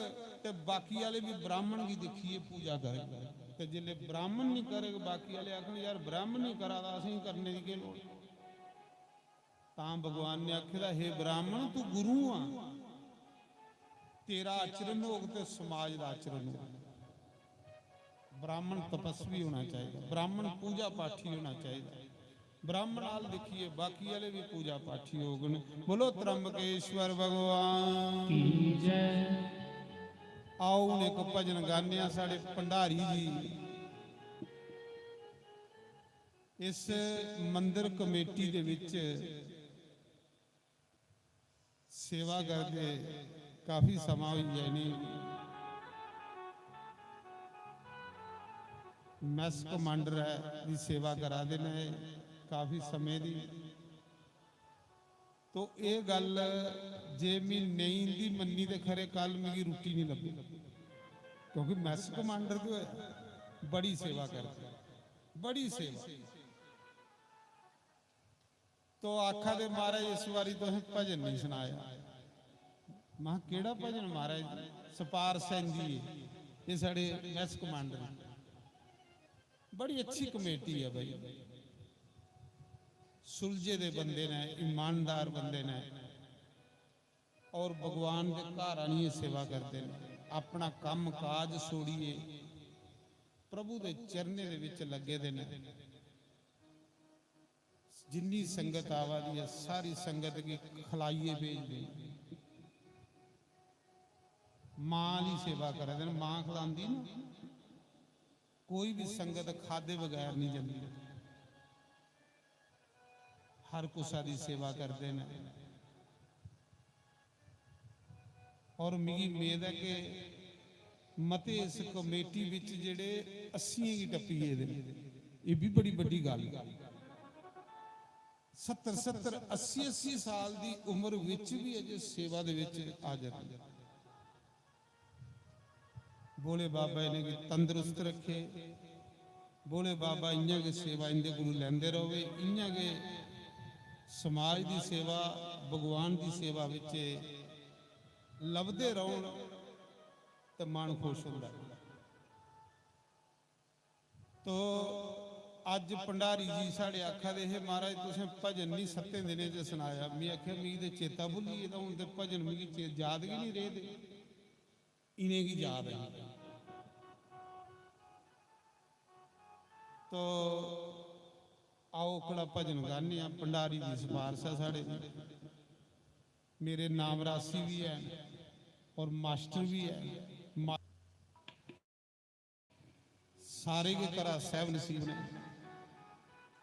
ते बाकी आले भी ब्राह्मण गी दिक्खियै पूजा करग, ते जिसले ब्राह्मण नहीं करग, बाकी आले आखन, "यार, ब्राह्मण नहीं करा दा, असेंगी करने दी केह् लोड़?" तां भगवान ने आखे दा, "हे ब्राह्मण, तू गुरु आ, तेरा आचरण होग ते समाज दा आचरण होग।" ब्राह्मण तपस्वी होना चाहिए, ब्राह्मण पूजा पाठी होना चाहिए। ब्राह्मण आल दिक्खिए बाकी आले भी पूजा पाठी होगन। बोलो त्र्यंबकेश्वर भगवान की जय। आओ, हूं एक भजन गाने आ साढ़े भंडारी जी। इस मंदिर कमेटी दे विच सेवा करदे काफी समां होई गेआ इ'नें। मैस कमांडर ऐ, दी सेवा करा दे न एह् काफी समें दी। तो एह् गल्ल जे मी नेईं इंदी मन्नी ते खरे कल मिगी रुट्टी निं लब्भी, क्योंकि मैस कमांडर ते होया, बड़ी सेवा करदे, बड़ी सेवा। तो आखा दे, "महाराज, इस बारी तुसें भजन निं सनाया।" महां, "केह्ड़ा भजन महाराज?" "सिफारश ऐ इंदी, एह् साढ़े मैस कमांडर।" बड़ी अच्छी कमेटी ऐ भाई, सुलझे दे बंदे ने, ईमानदार बंदे ने, और भगवान दे घर आनियै सेवा करदे ने, अपना कम्म काज छोड़ियै प्रभु दे चरणें दे विच लग्गे दे ने। जिन्नी संगत आवा दी ऐ, सारी संगत गी खलाइयै भेजदे। मां दी सेवा करा दे न, मां खलांदी ना, कोई भी संगत खादे बगैर नहीं जंदी। हर कुसा दी सेवा करदे न। और मिगी उम्मीद है कि मते इस कमेटी विच जेह्ड़े अस्सियें गी टप्पी गेदे न, एह् बी बड़ी बड्डी गल्ल ऐ। सत्तर सत्तर, अस्सी अस्सी साल दी उम्र विच भी अजे सेवा दे विच हाजर न। भोले बाबा इ'नेंगी तंदरुस्त रखे। भोले बाबा इ'यां गै सेवा इं'दे कोलू लैंदे र'वै, इ'यां गै समाज दी सेवा, भगवान दी सेवा बिच लभदे रौह्न ते मन खुश होंदा। तो अज्ज भंडारी जी साढ़े आखा दे हे, "महाराज, तुसें भजन निं सत्तें दिनें च सनाया।" में आखेआ, "मिगी ते चेता भुल्ली गेदा, हून ते भजन मिगी चे-, याद गै निं रेह् दे, इ'नेंगी याद ऐ।" तो आओ, ओह्कड़ा भजन गाने आं, भंडारी दी सफारश ऐ साढ़े। मेरे नाम रासी भी है और मास्टर भी है। मा-, सारे गै घरा सैब नसीब ने।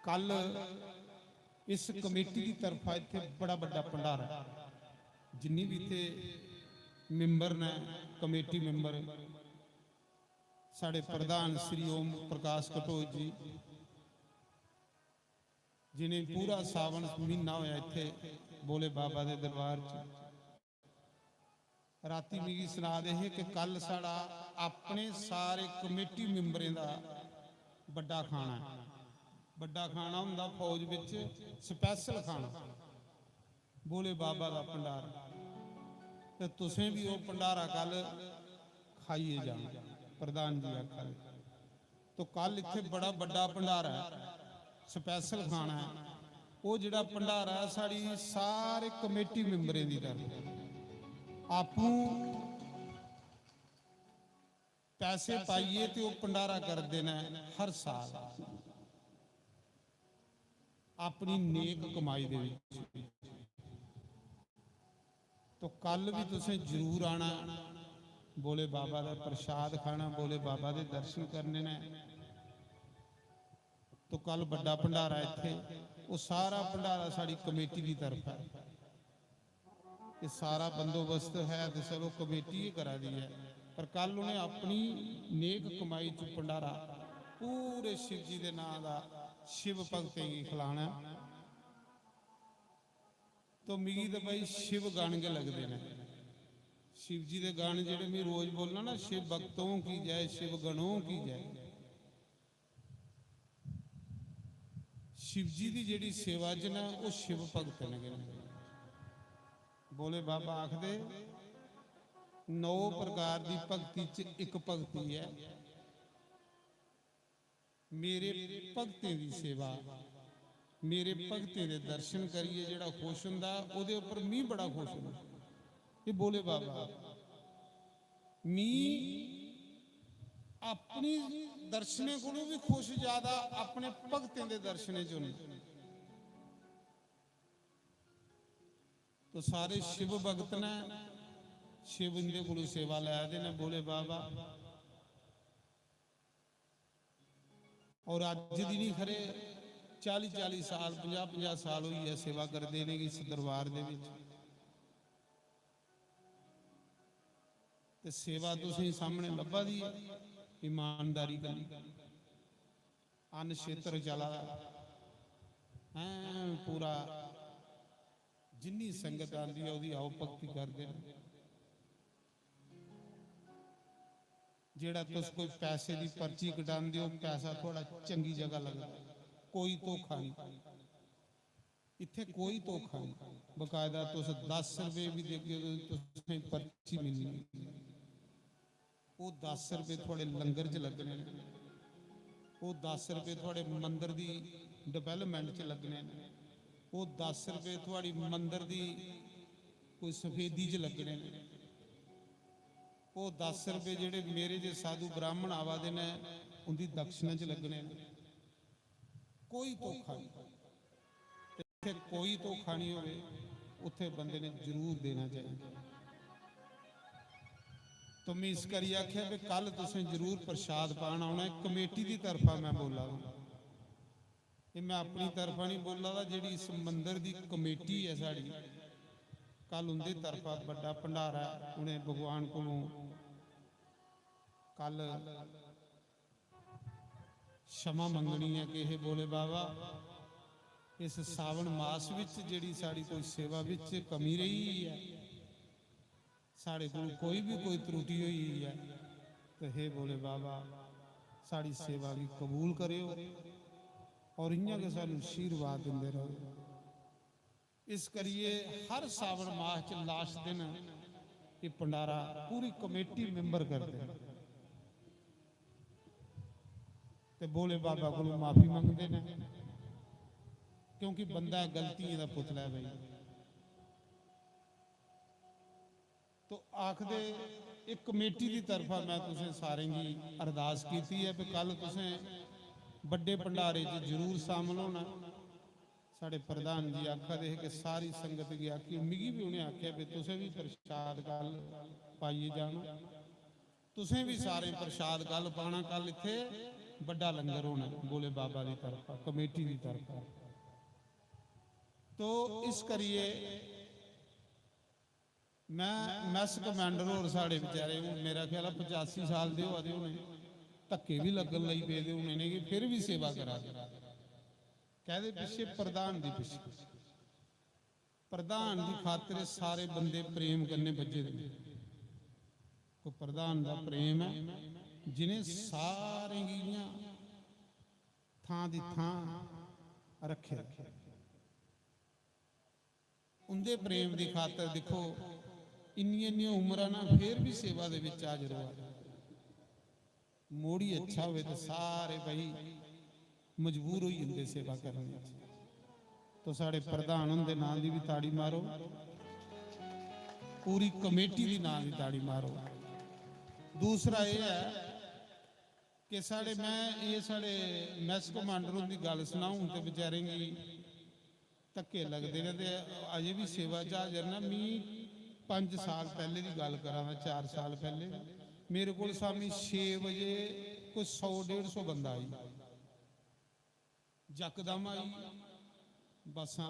कल इस कमेटी दी तरफा इत्थै बड़ा बड्डा भंडारा, जिन्नी भी इत्थै मैंबर ने, कमेटी मैंबर, साढ़े प्रधान श्री ओम प्रकाश कटोच जी, जिन्हें पूरा सावन म्हीना होया इत्थै भोले बाबा दे दरबार च। राती मिगी सना दे हे कि कल साढ़ा अपने सारे कमेटी मैंबरें दा बड्डा खाना ऐ। बड्डा खाना होंदा फौज बिच, स्पैशल खाना, भोले बाबा दा भंडारा। ते तुसें भी ओह् भंडारा कल खाइयै जाना, प्रधान जी आखा दे। तो कल इत्थै बड़ा बड्डा भंडारा ऐ, स्पैशल खाना ऐ। ओह् जेह्ड़ा भंडारा ऐ, साढ़ी सारे कमेटी मैंबरें दी तरफ, आपूं पैसे पाइयै ते ओह् भंडारा करदे न हर साल, अपनी नेक कमाई दे विच। तो कल भी तुसें जरूर आना, भोले बाबा दा प्रसाद खाना, भोले बाबा दे दर्शन करने ने। तो कल बड्डा भंडारा इत्थै, ओह् सारा भंडारा साढ़ी कमेटी दी तरफा ऐ। एह् सारा बंदोबस्त है ते चलो कमेटी गै करा दी ऐ, पर कल उ'नें अपनी नेक कमाई च भंडारा पूरे शिव जी दे नांऽ दा शिव भक्तें गी खलाना ऐ। तो मिगी ते भाई शिव गान गै लगदे न। शिव जी दे गाने जेह्ड़े में रोज बोलना ना, "शिव भक्तों की जय, शिव गणों की जय।" शिव जी दी जेह्ड़ी सेवा च न, ओह् शिव भक्त न गै न। भोले बाबा आखदे, "नौ प्रकार दी भक्ति च इक भक्ति ऐ, मेरे भक्तें दी सेवा, मेरे भक्तें दे दर्शन करियै जेह्ड़ा खुश होंदा, ओह्दे उप्पर मी बड़ा खुश होंदा।" एह् भोले बाबा, मी अपनी दर्शनें कोलू भी खुश ज्यादा अपने भक्तें दे दर्शनें च होंदा। तो सारे शिव भक्त ने, शिव इंदे कोलू सेवा लै दे ने, भोले बाबा। और अज्ज दी नहीं, खरे चाली चाली साल, पंजाह पंजाह साल होई है सेवा करदे इ'नेंगी इस दरबार दे विच। ते सेवा तुसें सामने लब्भा दी है, ईमानदारी कन्नै। अन्न क्षेत्र चला दा है पूरा, जिन्नी संगत आंदी ऐ, ओह्दी आओ भक्ति करदे न। जेह्ड़ा तुस कोई पैसे दी पर्ची कटांदे ओ, पैसा थुआढ़ा चंगी जगह लगदा, कोई धोखा नहीं। इत्थै कोई धोखा नहीं। बकायदा तुस दस रपेऽ बी देगे, तुसें पर्ची मिलनी। ओह् दस रपेऽ थुआढ़े लंगर च लग्गने न, ओह् दस रपेऽ थुआढ़े मंदर दी development च लग्गने न, ओह् दस रपेऽ थुआढ़ी मंदर दी कोई सफेदी च लग्गने न, ओह् दस रपेऽ जेह्ड़े मेरे जे साधु ब्राह्मण आवा दे न, उं'दी दक्षिणा च लग्गने न। कोई धोखा नहीं। जित्थै कोई धोखा नहीं होवे, उत्थै बंदे ने जरूर देना चाहिए। तो मैं इस करियै आखेआ भी कल तुसें जरूर प्रसाद पान औना ऐ। कमेटी दी तरफा मैं बोला दा, एह् मैं अपनी तरफा नहीं बोला दा, जेह्ड़ी इस मंदर दी कमेटी ऐ साढ़ी, कल उं'दी तरफा बड्डा भंडारा ऐ। उ'नें भगवान कोलों कल क्षमा मंगनी ऐ कि हे भोले बाबा, इस सावन मास विच जेह्ड़ी साढ़ी कोई सेवा विच कमी रेही ऐ, साढ़े कोल कोई भी कोई त्रुटि होई ऐ, ते हे भोले बाबा, साढ़ी सेवा गी कबूल करेओ और इ'यां गै सानूं आशीर्वाद दिंदे रहो। इस करियै हर सावन मास च last दिन एह् भंडारा पूरी कमेटी member करदे न ते भोले बाबा कोलों माफी मंगदे न, क्योंकि बंदा गलतियें दा पुतला ऐ भाई। तो आखदे, इस कमेटी दी तरफा मैं तुसें सारें गी अरदास कीती ऐ कि कल तुसें बड्डे भंडारे च जरूर शामिल होना। साढ़े प्रधान जी आखा दे हे कि सारी संगत गी आखियो, मिगी भी उ'नें आखेआ भी तुसें भी प्रसाद कल पाइयै जाना, तुसें भी सारें प्रसाद कल पाना। कल इत्थै बड्डा लंगर होना भोले बाबा दी तरफा, कमेटी दी तरफा। तो इस करियै मैं, mess commander होर साढ़े बेचारे हून मेरा ख्याल ऐ पचासी साल दे होआ दे होने, धक्के भी लग्गन लगी पेदे हून इ'नेंगी, फिर भी सेवा करा दे। कैह्दे पिच्छे? प्रधान दी पिच्छे। प्रधान दी खातर एह् सारे बंदे प्रेम कन्नै बज्झे दे न। कोई प्रधान दा प्रेम ऐ जि'नें सारें गी इ'यां थां दी थां रक्खे दा। उं'दे प्रेम दी खातर दिक्खो, इन्नियां इन्नियां उम्रां ना, फिर भी सेवा दे बिच हाजर होआ दे। मूड ही अच्छा होवे ते सारे भाई मजबूर होई जंदे सेवा करने च। तो साढ़े प्रधान हुंदे नां दी भी ताड़ी मारो, पूरी कमेटी दी नां दी ताड़ी मारो। दूसरा एह् ऐ कि साढ़े, मैं एह् साढ़े mess commander हुंदी गल्ल सनां, हून ते बेचारें गी धक्के लगदे न ते अजें बी सेवा च हाजर न। मी पंज साल पैह्ले दी गल्ल करां तां, चार साल पैह्ले मेरे कोल शामी छे बजे कोई सौ डेढ़ सौ बंदा आई, यकदम आई बस्सां।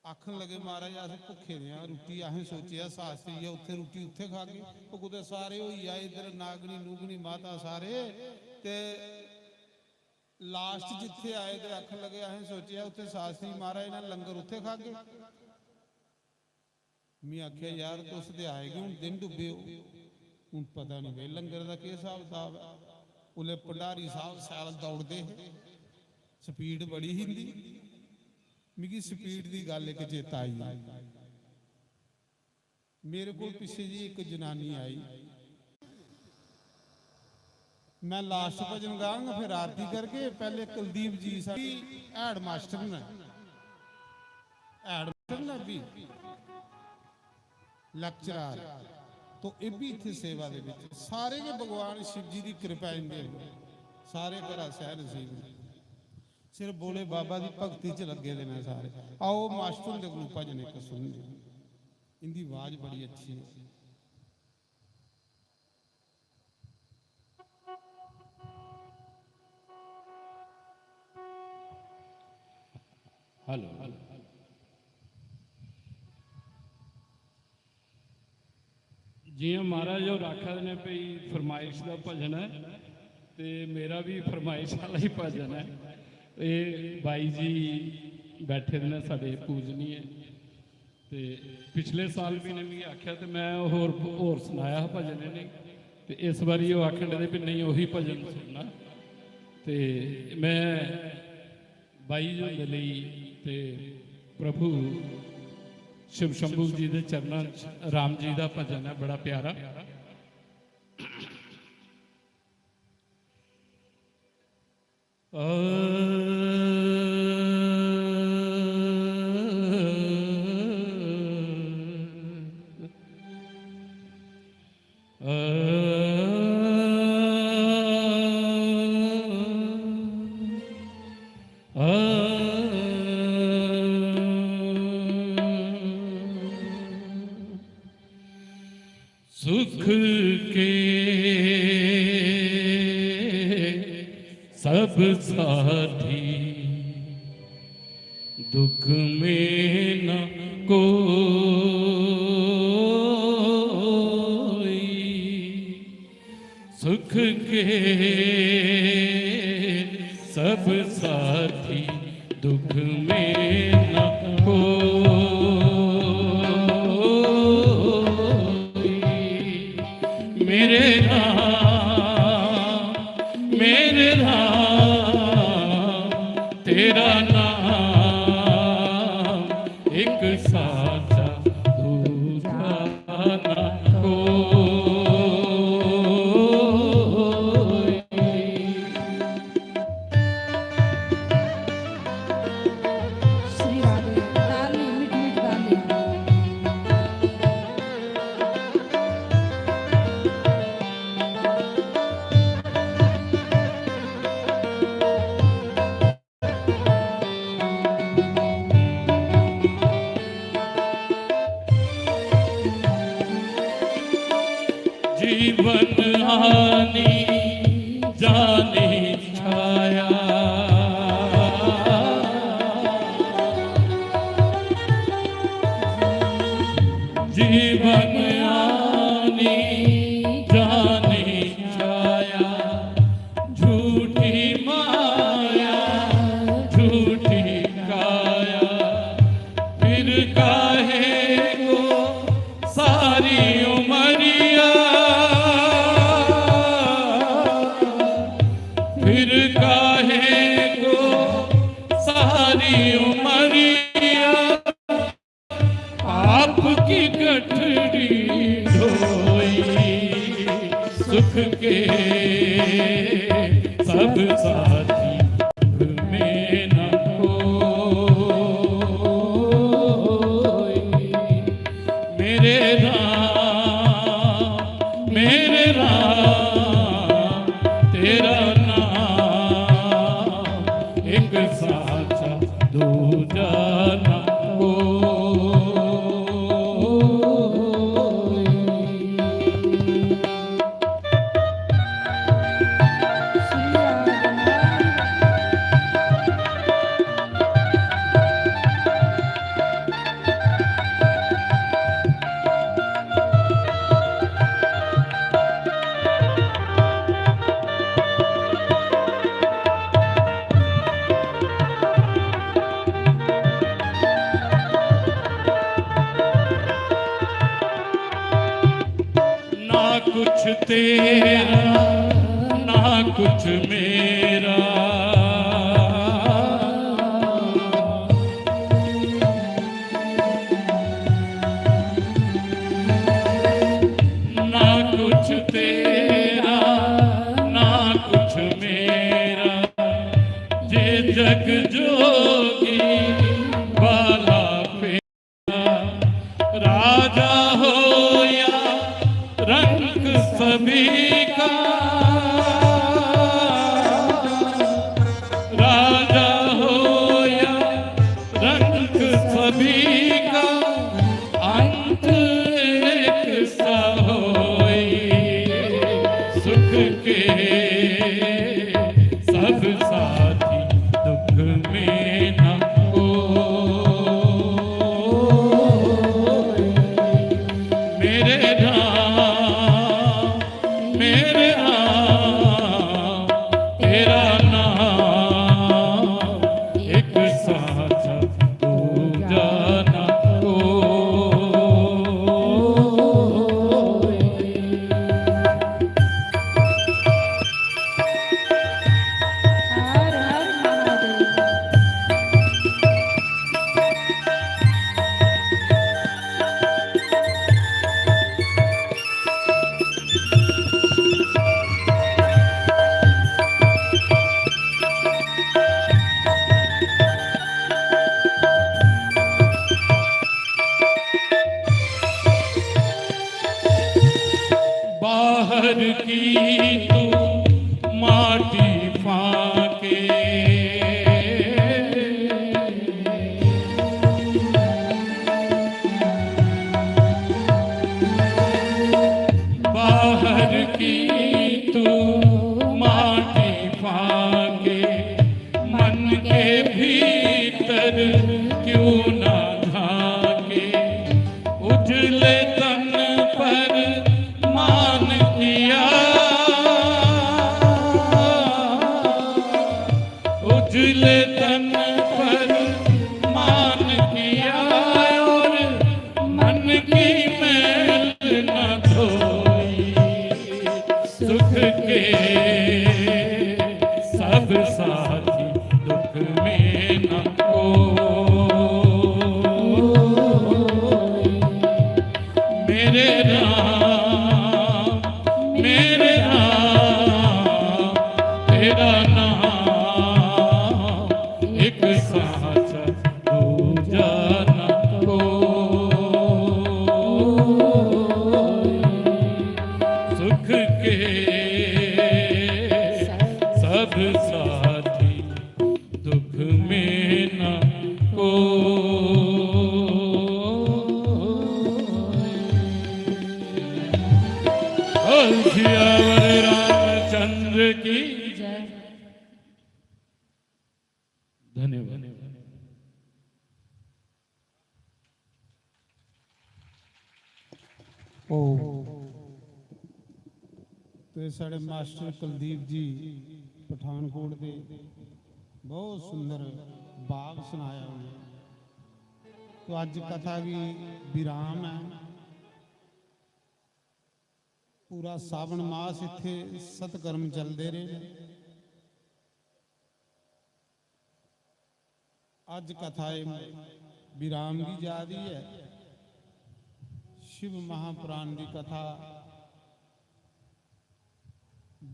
आखन लगे, "महाराज, अस भुक्खे दे आं, रुट्टी असें सोचेआ शास्त्री ऐ, उत्थै रुट्टी उत्थै खागे।" ओह् कुतै सारे होई आए इद्धर, नागनी नूगनी माता सारे, ते last जित्थै आए ते आखन लगे, "असें सोचेआ उत्थै शास्त्री महाराज ने लंगर उत्थै खागे।" में आखेआ, "यार, तुस ते आए गै, हून दिन डुब्बे ओ, हून पता निं भाई लंगर दा केह् स्हाब कताब ऐ।" उसलै भंडारी साह्ब शैल दौड़दे हे, speed बड़ी ही इं'दी। मिगी speed दी गल्ल इक चेता आई। मेरे कोल पिच्छे जी इक जनानी आई, मैं last भजन गांग, फिर आरती करगे। पैह्ले कुलदीप जी साढ़े headmaster न, headmaster न भी, lecturer, तो एह् भी इत्थै सेवा दे बिच। सारे गै भगवान शिव जी दी किरपा इंदे पर, सारे घरा सैह् नसीब न। सिर्फ भोले बाबा दी भक्ति च लग्गे दे न सारे। आओ मास्टर हुंदे कोल भजन इक सुनने। इंदी आवाज बड़ी अच्छी है। हेलो। जियां महाराज होर आखा दे ने भई फरमाइश दा भजन ऐ, ते मेरा भी फरमाइश आह्ला ही भजन ऐ। एह् बाई जी बैठे दे न साढ़े पूजनीय। ते पिछले साल बी इ'नें मिगी आखेआ ते में होर, होर सनाया हा भजन इ'नें, ते इस बारी ओह् आखन लगे भी नेईं, ओही भजन सुनना। ते में बाई जी हुंदे लेई ते प्रभु शिव शंभू जी दे चरणा च राम जी दा भजन ऐ बड़ा प्यारा। सुख के सब साथी, दुख में न कोई। सुख के सब साथी, दुख में न कोई। मेरे राम, मेरे राम, तेरा नाम एक साचा, दूजा ना कोई। श्री राधे। ताली, मीठी मीठी ताली। जीवन आनी जानी छाया, जीवन आनी जानी छाया, झूठी माया, झूठी काया, फिर काहे को सारी उमरिया, फिर काहे को सारी उमरिया। आपकी गठड़ी ढोई, सुख के सब साथी, दुख में न कोई। मेरे राम, मेरे राम, तेरा नाम एक साचा, दूजा ना कोई। ना कुछ तेरा, ना कुछ मेरा। ना कुछ तेरा, ना कुछ मेरा, जे जग जोगी बाला पे राजा हो या रंक सभी का, राजा हो या रंक सभी का, अंत एक सा होई, सुख के सब साथी, दुख में ना कोई। मान किया और मन की मैल न धोई। सुख के सब साथी, दुख में न कोई। मेरे राम, मेरे राम, तेरा नाम एक साचा, दूजा न कोई। सुख के सब साथी, दुख में न कोई। बोल सियावर रामचंद्र की जय। धन्यवाद। ओ, ते साढ़े मास्टर कुलदीप जी पठानकोट दे बहुत सुंदर भाव सनाया उ'नें। तो अज्ज कथा गी विराम ऐ। पूरा सावन मास इत्थे सतकर्म चलदे रेह्। अज्ज कथा एह् विराम गी जा दी ऐ। शिव महापुराण दी कथा।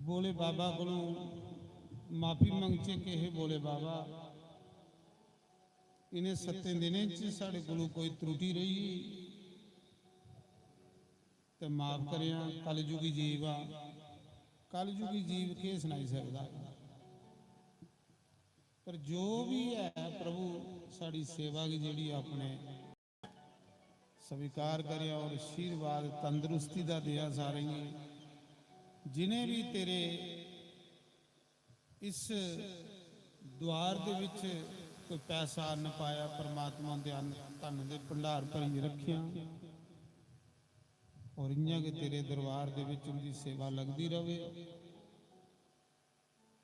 भोले बाबा कोलों माफी मंगचे कि हे भोले बाबा, इ'नें सत्तें दिनें च साढ़े कोलों कोई त्रुटि रेही ते माफ करेआं। कलयुगी जीव आ, कलयुगी जीव केह् सनाई सकदा? पर जो भी ऐ प्रभु, साढ़ी सेवा गी जेह्ड़ी अपने स्वीकार करेआ और आशीर्वाद तंदरुस्ती दा देआ सारें गी। जिनें भी तेरे इस द्वार दे विच कोई पैसा अन्न पाया, परमात्मा दे अन्न धन दे भंडार भरियै रखेआ, और इ'यां गै तेरे दरबार दे विच उंदी सेवा लगदी रवे।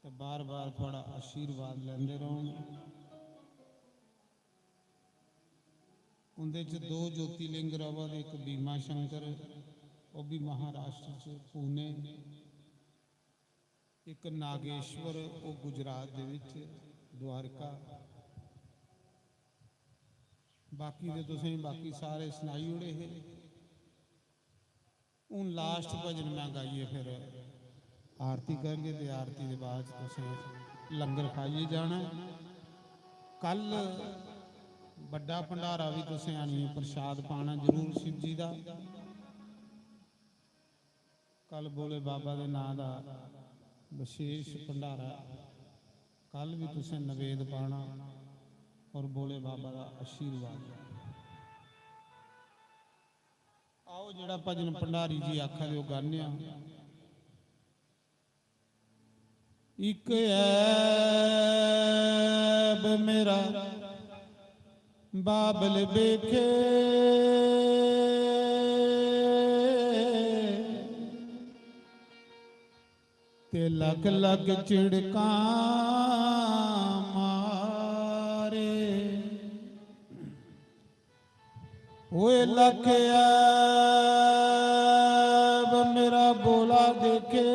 ते बार-बार थुआढ़ा आशीर्वाद लैंदे रौह्न। उं'दे च दो ज्योतिर्लिंग रवा दे, इक भीमा शंकर, ओह् बी महाराष्ट्र च पुणे, इक नागेश्वर, ओह् गुजरात दे विच द्वारका। बाकी ते तुसें बाकी सारे सनाई ओड़े हे। हून लास्ट भजन मैं गाइयै फिर आरती करगे ते आरती दे बाद च तुसें लंगर खाइयै जाना ऐ। कल बड्डा भंडारा भी तुसें आनियै प्रसाद पाना जरूर शिव जी दा। कल भोले बाबा दे नांऽ दा विशेष भंडारा, कल भी तुसें नवेद पाना और भोले बाबा दा आशीर्वाद लैना। आओ, जेह्ड़ा भजन भंडारी जी आखा दे, ओह् गान्ने आं। इक ऐब मेरा बाबल बेखे, ते लख लख चिड़कां मारे। ओए लख ऐब मेरा भोला देखे,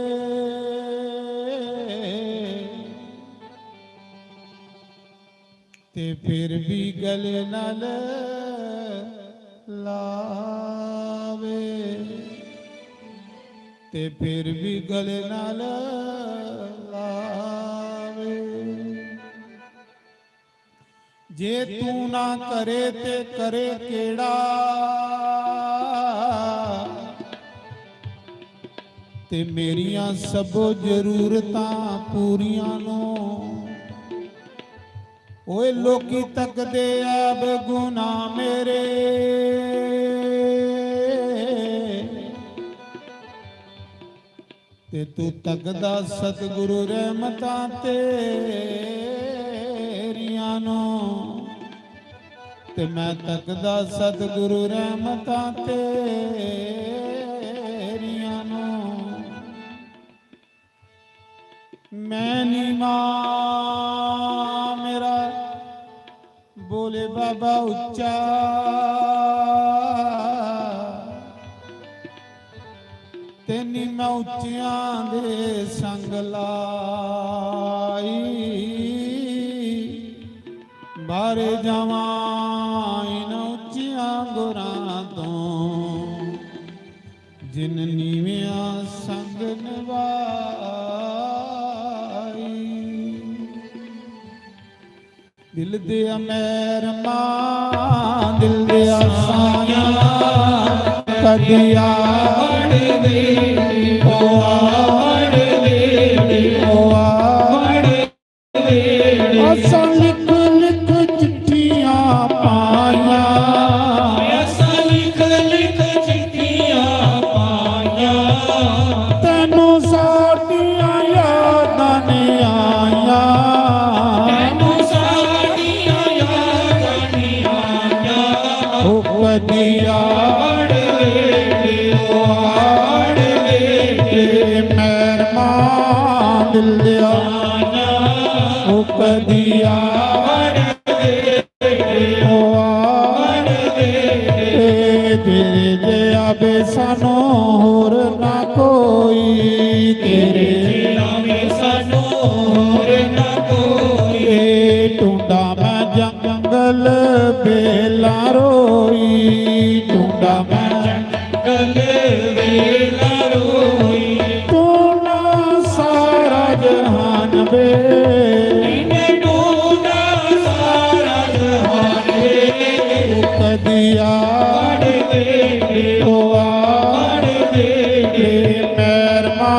ते फिर भी गले नाल लावे, ते फिर भी गले नाल लावे। जे तू ना करे ते करे केड़ा, ते मेरियां सबो जरूरतां पूरियां नो। ओए लोकी तकदे ऐब गुनाह मेरे, ते तू तकदा सतगुरु रहमतां तेरियां नो, ते मैं तकदा सतगुरु रहमतां तेरियां नो। मैं नीमा मेरा बोले बाबा उच्चा, तेनी मैं उच्चियां दे संग लाई, बारे जावां इन उच्चियां गुरां तों, जिन नीवियां संग नवाई। दिल दे मेहरमा, दिल दे साया, कदी आड़ दे, ओ आड़ दे, ओ आड़ दे। असां लिख लिख चिट्ठियां पाइयां, असां लिख लिख चिट्ठियां पाइयां, तैनू साडियां यादां नहीं आइयां, तैनू साडियां यादां नहीं आइयां। ओ कदी आड़ दे, ओ आड़ दे, मेहरमा दिल दे आइयां। ओ कदी आड़ दे, ओ आड़ दे, तेरे जेहा वे सानू होर ना कोई, तेरे जेहा वे सानू होर ना कोई। ए टूंडा मैं जंगल बेला रोई, टूंडा मैं जंगल बेला रोई। टूंडा सारा जहान वे, टूंडा सारा जहान वे। कदी आड़ दे, ओ आड़ दे, मेहरमा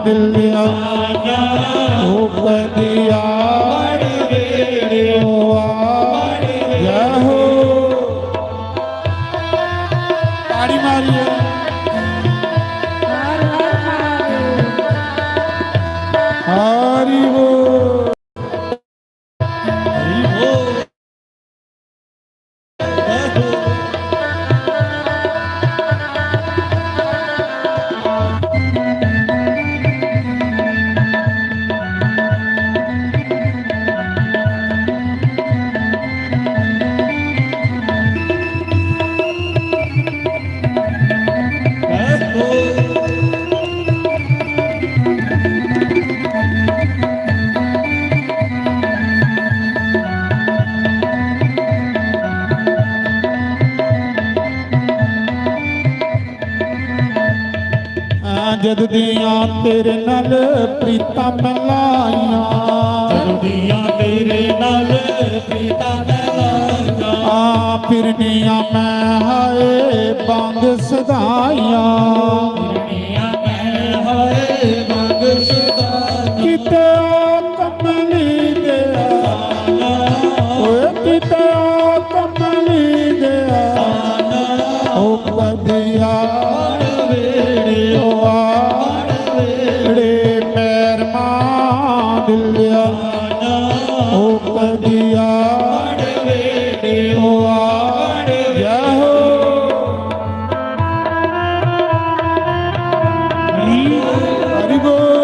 दिल आइयां। ओ कदी आड़ दे, ओ आड़ दे। जय हो। ताड़ी मारिए। हरि बोल। हरि बोल। जद दियां तेरे नाल प्रीतां मैं लाइयां, जद दियां तेरे नाल प्रीतां मैं लाइयां। आ, फिरनियां मैं हाय बांग सदाइयां, फिरनियां मैं हाय बांग सदाइयां। किते कमली दे आना, ओए किते कमली दे आना। ओ कदी आड़ वेड़े, ओ आड़ वेड़े, मेहरमा दिल आना। ओ कदी आड़ वेड़े, ओ आड़। जय हो। हरि बोल,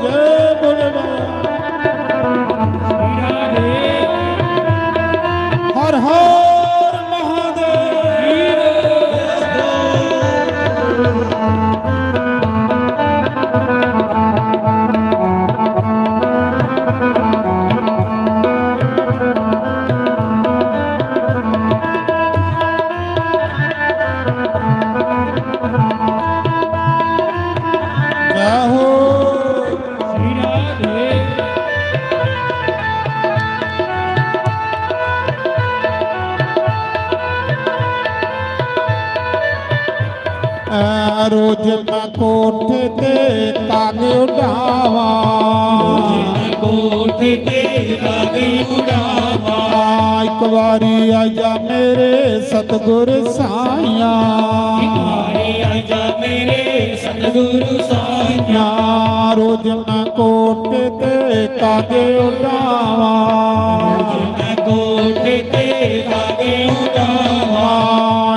जय भोले बाबा। हर हर महादेव। जय हो। श्री राधे। ऐ रोज मैं कोठे ते कागे उड़ावां, रोज मैं कोठे ते कागे उड़ावां। आ, इक बारी आजा मेरे सतगुर साइया, इक बारी आजा मेरे सतगुरु साइया। रोज मैं कोठे ते कागे उड़ावां, रोज मैं कोठे ते कागे उड़ावां।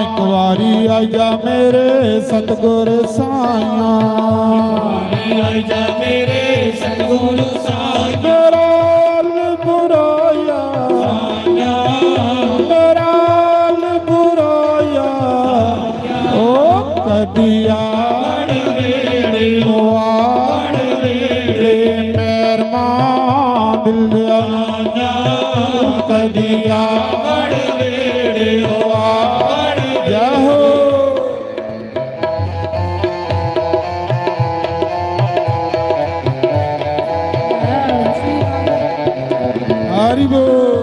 एक बारी आजा मेरे सतगुरु साइया, एक बारी आजा मेरे सतगुरु साइया। मेरा हाल बुराया, यार मेरे, यार मेरे, मेहरबान दिल आना कदी यार मेरे, यार। जय हो। हरि बोल।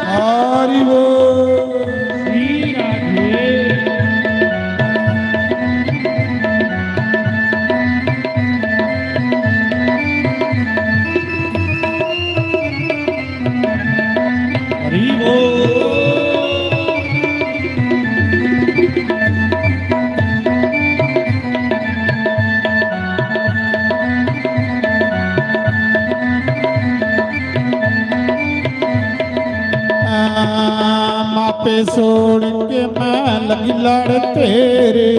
हरि बोल। श्री राधे। हरि बोल। मापे छोड़ के मैं लगी लड़ तेरे,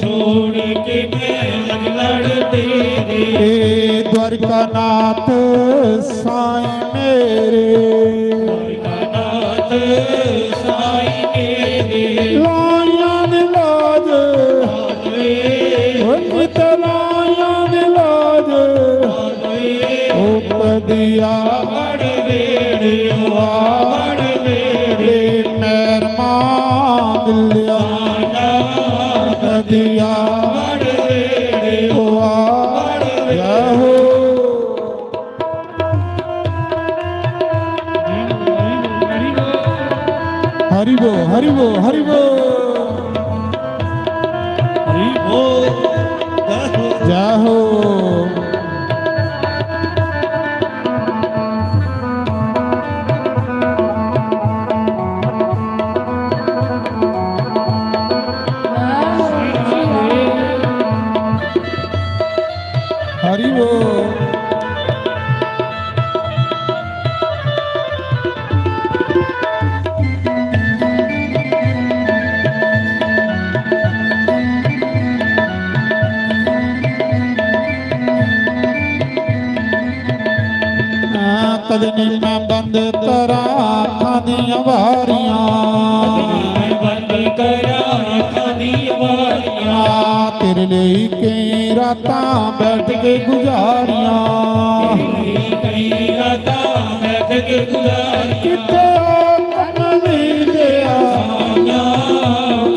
छोड़ के मैं लगी लड़ तेरे। ए द्वारका नाथ साईं मेरे, द्वारका नाथ साईं मेरे। लाइयां दे लाज, ओ कित लाइयां दे लाज, ओ कदी यार मेरे, यार मेरे, मेहरबान दिल आना कदी यार मेरे, यार। जय हो। हरि बोल, हरि बोल, हरि बोल। हरि बोल। जय हो। हरि बोल। कद नी मैं बंद करां अखां दियां बारियां, कद नी मैं बंद करां अखां दियां बारियां। तेरे लेई केई रातां बैठ के गुजारियां, तेरे लेई केई रातां बैठ के गुजारियां। किते ओ कमली देआ,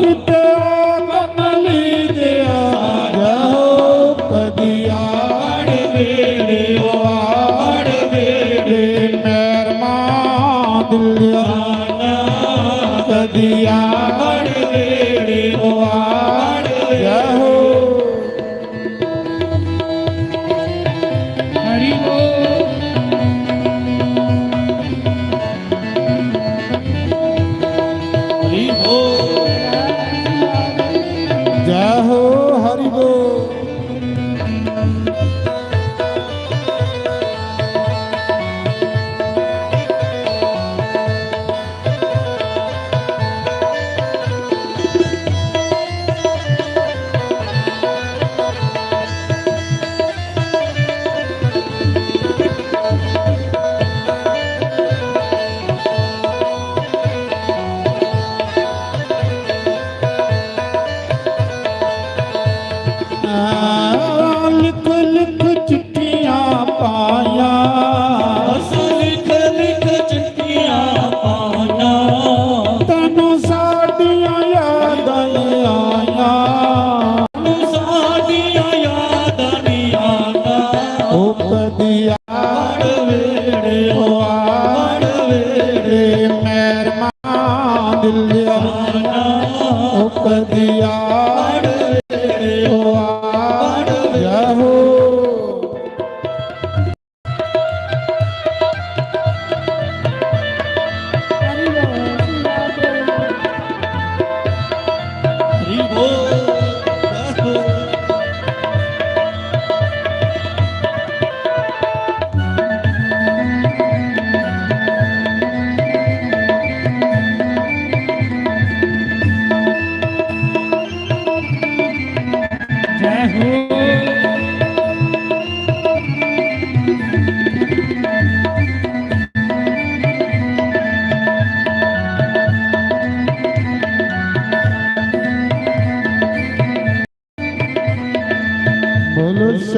किते ओ कमली देआ, जय हो कदी यार मेरे, ओ यार मेरे, मेहरबान दिल आना कदी यार मेरे, ओ यार। जय हो। हरि बोल। हरि बोल। जय हो, हरि बोल।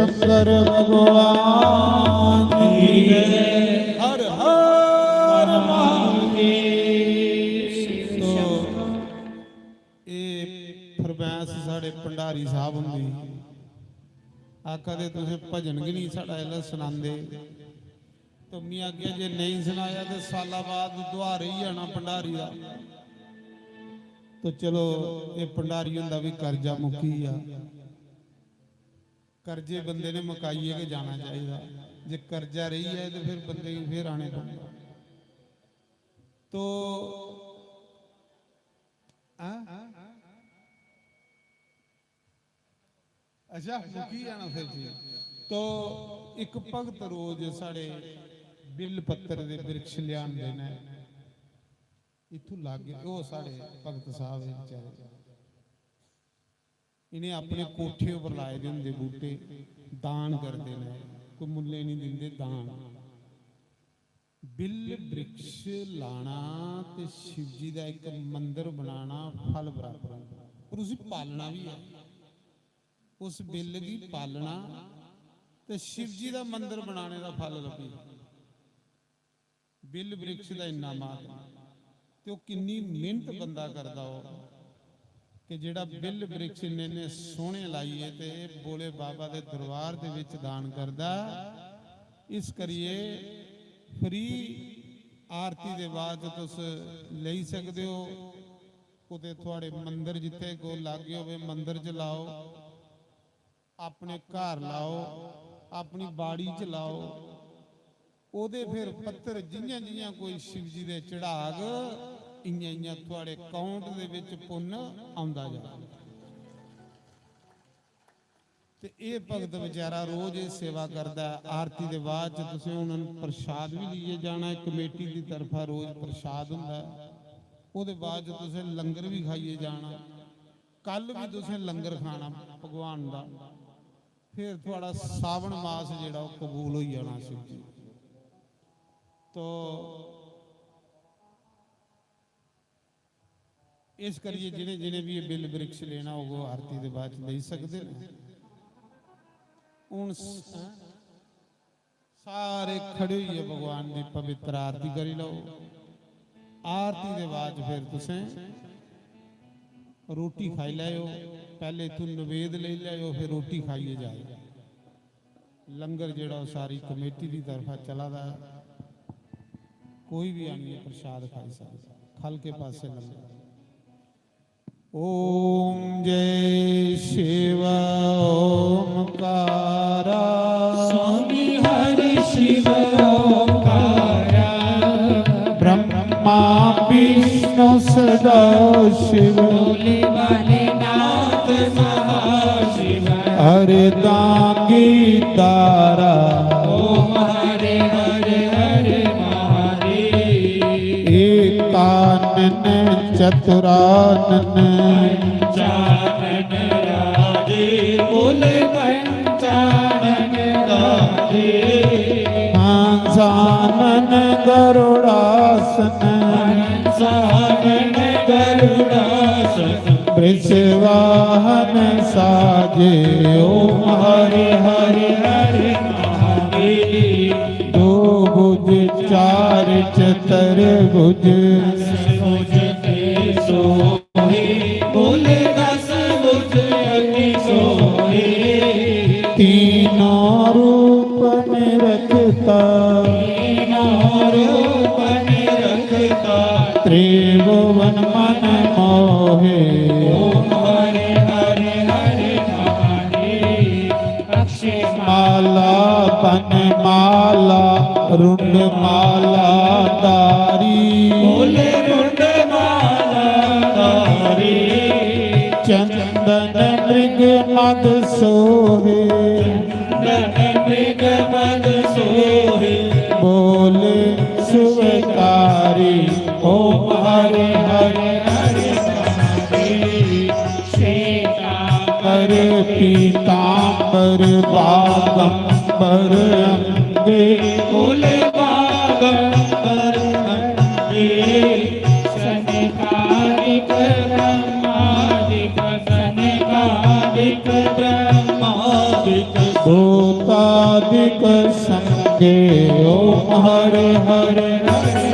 शंकर भगवान की जय। हर हर महादेव। तो एह् फरमैश साढ़े भंडारी साहब हुंदी, आखा दे, "तुसें भजन गै नहीं साढ़ा इसलै सनांदे।" तो में आखेआ, "जे नेईं सनाया ते साला बाद दुहार रेही जाना भंडारी दा।" तो चलो, एह् भंडारी हुंदा बी कर्जा मुक्की गेआ। कर्जे बंदे ने मकाइयै गै जाना चाहिदा। जे कर्जा रेही जाए ते फिर बंदे गी फिर आने पौंदा। तो, हां? अच्छा, मुक्की जाना फिर जी। तो इक भगत रोज साढ़े बिल पत्तर दे वृक्ष लेआंदे ने, इत्थूं लाग्गे, ओह् साढ़े भगत साहब हे बेचारे, इ'नें अपने कोठे उप्पर लाए दे होंदे बूह्टे, दान करदे ने, कोई मुल्लें निं दिंदे, दान। बिल वृक्ष लाना ते शिव जी दा इक मंदर बनाना फल बराबर होंदा, पर उसी पालना बी ऐ। उस बिल गी पालना ते शिव जी दा मंदर बनाने दा फल लब्भी। बिल वृक्ष दा इन्ना म्हात्म, ते ओह् किन्नी मेहनत बंदा करदा होग कि जेह्ड़ा बिल वृक्ष इन्ने, इन्ने सोह्ने लाइयै ते भोले बाबा दे दरबार दे विच दान करदा। इस करियै फ्री आरती दे बाद च तुस लेई सकदे ओ, कुतै थुआढ़े मंदर जित्थै कोल लाग्गे होवे, मंदर च लाओ, अपने घर लाओ, अपनी बाड़ी च लाओ, ओह्दे फिर पत्तर जि'यां जि'यां कोई शिव जी दे चढ़ाग, इ'यां इ'यां थुआढ़े account दे बिच पुन्न औंदा जाग। ते एह् भगत बेचारा रोज एह् सेवा करदा ऐ। आरती दे बाद च तुसें हून प्रसाद बी लेइयै जाना ऐ, कमेटी दी तरफा रोज प्रसाद होंदा ऐ। ओह्दे बाद च तुसें लंगर बी खाइयै जाना, कल बी तुसें लंगर खाना भगवान दा, फिर थुआढ़ा सावन मास जेह्ड़ा ओह् कबूल होई जाना शिव जी। तो इस करियै जि'नें जि'नें बी एह् बिल वृक्ष लेना होग, ओह् आरती दे बाद च लेई सकदे न। हून स-, सारे खड़े होइयै भगवान दी पवित्र आरती करी लैओ। आरती दे बाद च फिर तुसें रोटी खाई लैओ। पैह्ले इत्थूं नवेद लेई लैओ, फिर रोटी खाइयै जाएओ। लंगर जेह्ड़ा ओह् सारी कमेटी दी तरफा चला दा ऐ, कोई बी आनियै प्रसाद खाई सकदा। ख'ल्ल के पासै लंगर। ओम जय शिव ओमकारा। स्वामी हरि शिव ओमकारा। ब्रह्मा विष्णु सदा शिव। भोले भालेनाथ महाशिव। अर्धांगी तारा। ओम हरे हरे हरे महादेव। एकानन चतुरानन। पंचानन राधे बोले पंचानन राधे। हंसानन गरुड़ासन। हंसानन गरुड़ासन। वृषवाहन साजे। ओम हरे हरे हरे महादेव। दो भुज चार चतुर्भुज। दस भुज ते सोहे। बोले दस भुज अति सोहे। तीनों रूप निरखता। तीनों रूप निरखता। त्रिभुवन मन मोहे। ओम हरे हरे हरे महादेव। अक्षय माला पन माला रुंड माला धारी। बोले रुंड माला धारी। चंदन मृग मद सोहे। चंदन मृग मद सोहे। बोले सुवकारी। ओम हरे हरे हरे महादेव। श्वेतांबर पीतांबर बागंबर अंगे। बोले बागंबर अंगे। सनकादिक ब्रह्मादिक सनकादिक ब्रह्मादिक। तादिक संगे। ओम हर हर हर।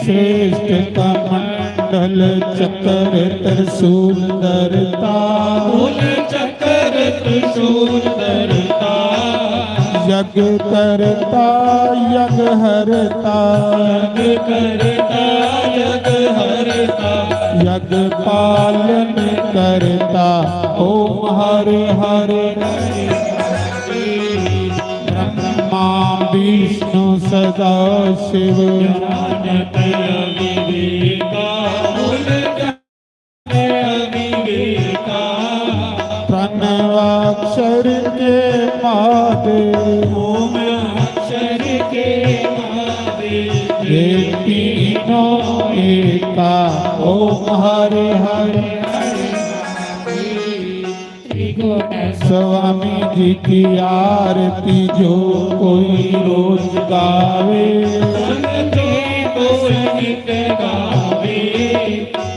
श्रेष्ठ कमंडल चक्र त्रिशूल धरता। चक्र त्रिशूल धरता। यज्ञ करता, यज्ञ हरता। यज्ञ करता, यज्ञ हरता। यज्ञ पालन करता। ओम हर हर। ब्रह्मा विष्णु सदा शिव। प्रणवाक्षर के महादेव। ओम अक्षर के महादेव। ये तीनों एका। ओम हर हर। स्वामी जी की आरती जो कोई रोज गावे।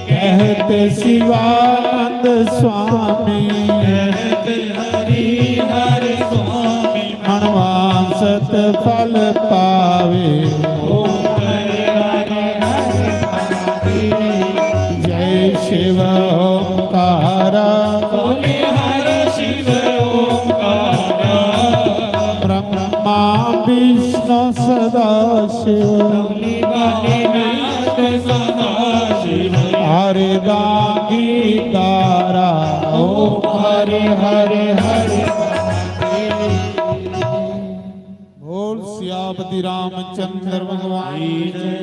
कहते शिवानंद स्वामी। कहते हरि हरि स्वामी। मनवांसत फल पावे। ओम हरि हरि हरि। जय शिव ओंकारा। बोले हर शिव ओंकारा। ब्रह्मा विष्णु सदा शिव। अर्धांगीकारा। ओम हरि हरि हरि। बोल सियापति रामचंद्र भगवान की जय।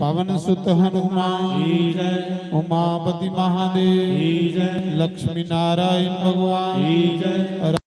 पवन सुत हनुमान की जय। उमापति महादेव की जय। लक्ष्मी नारायण भगवान की जय।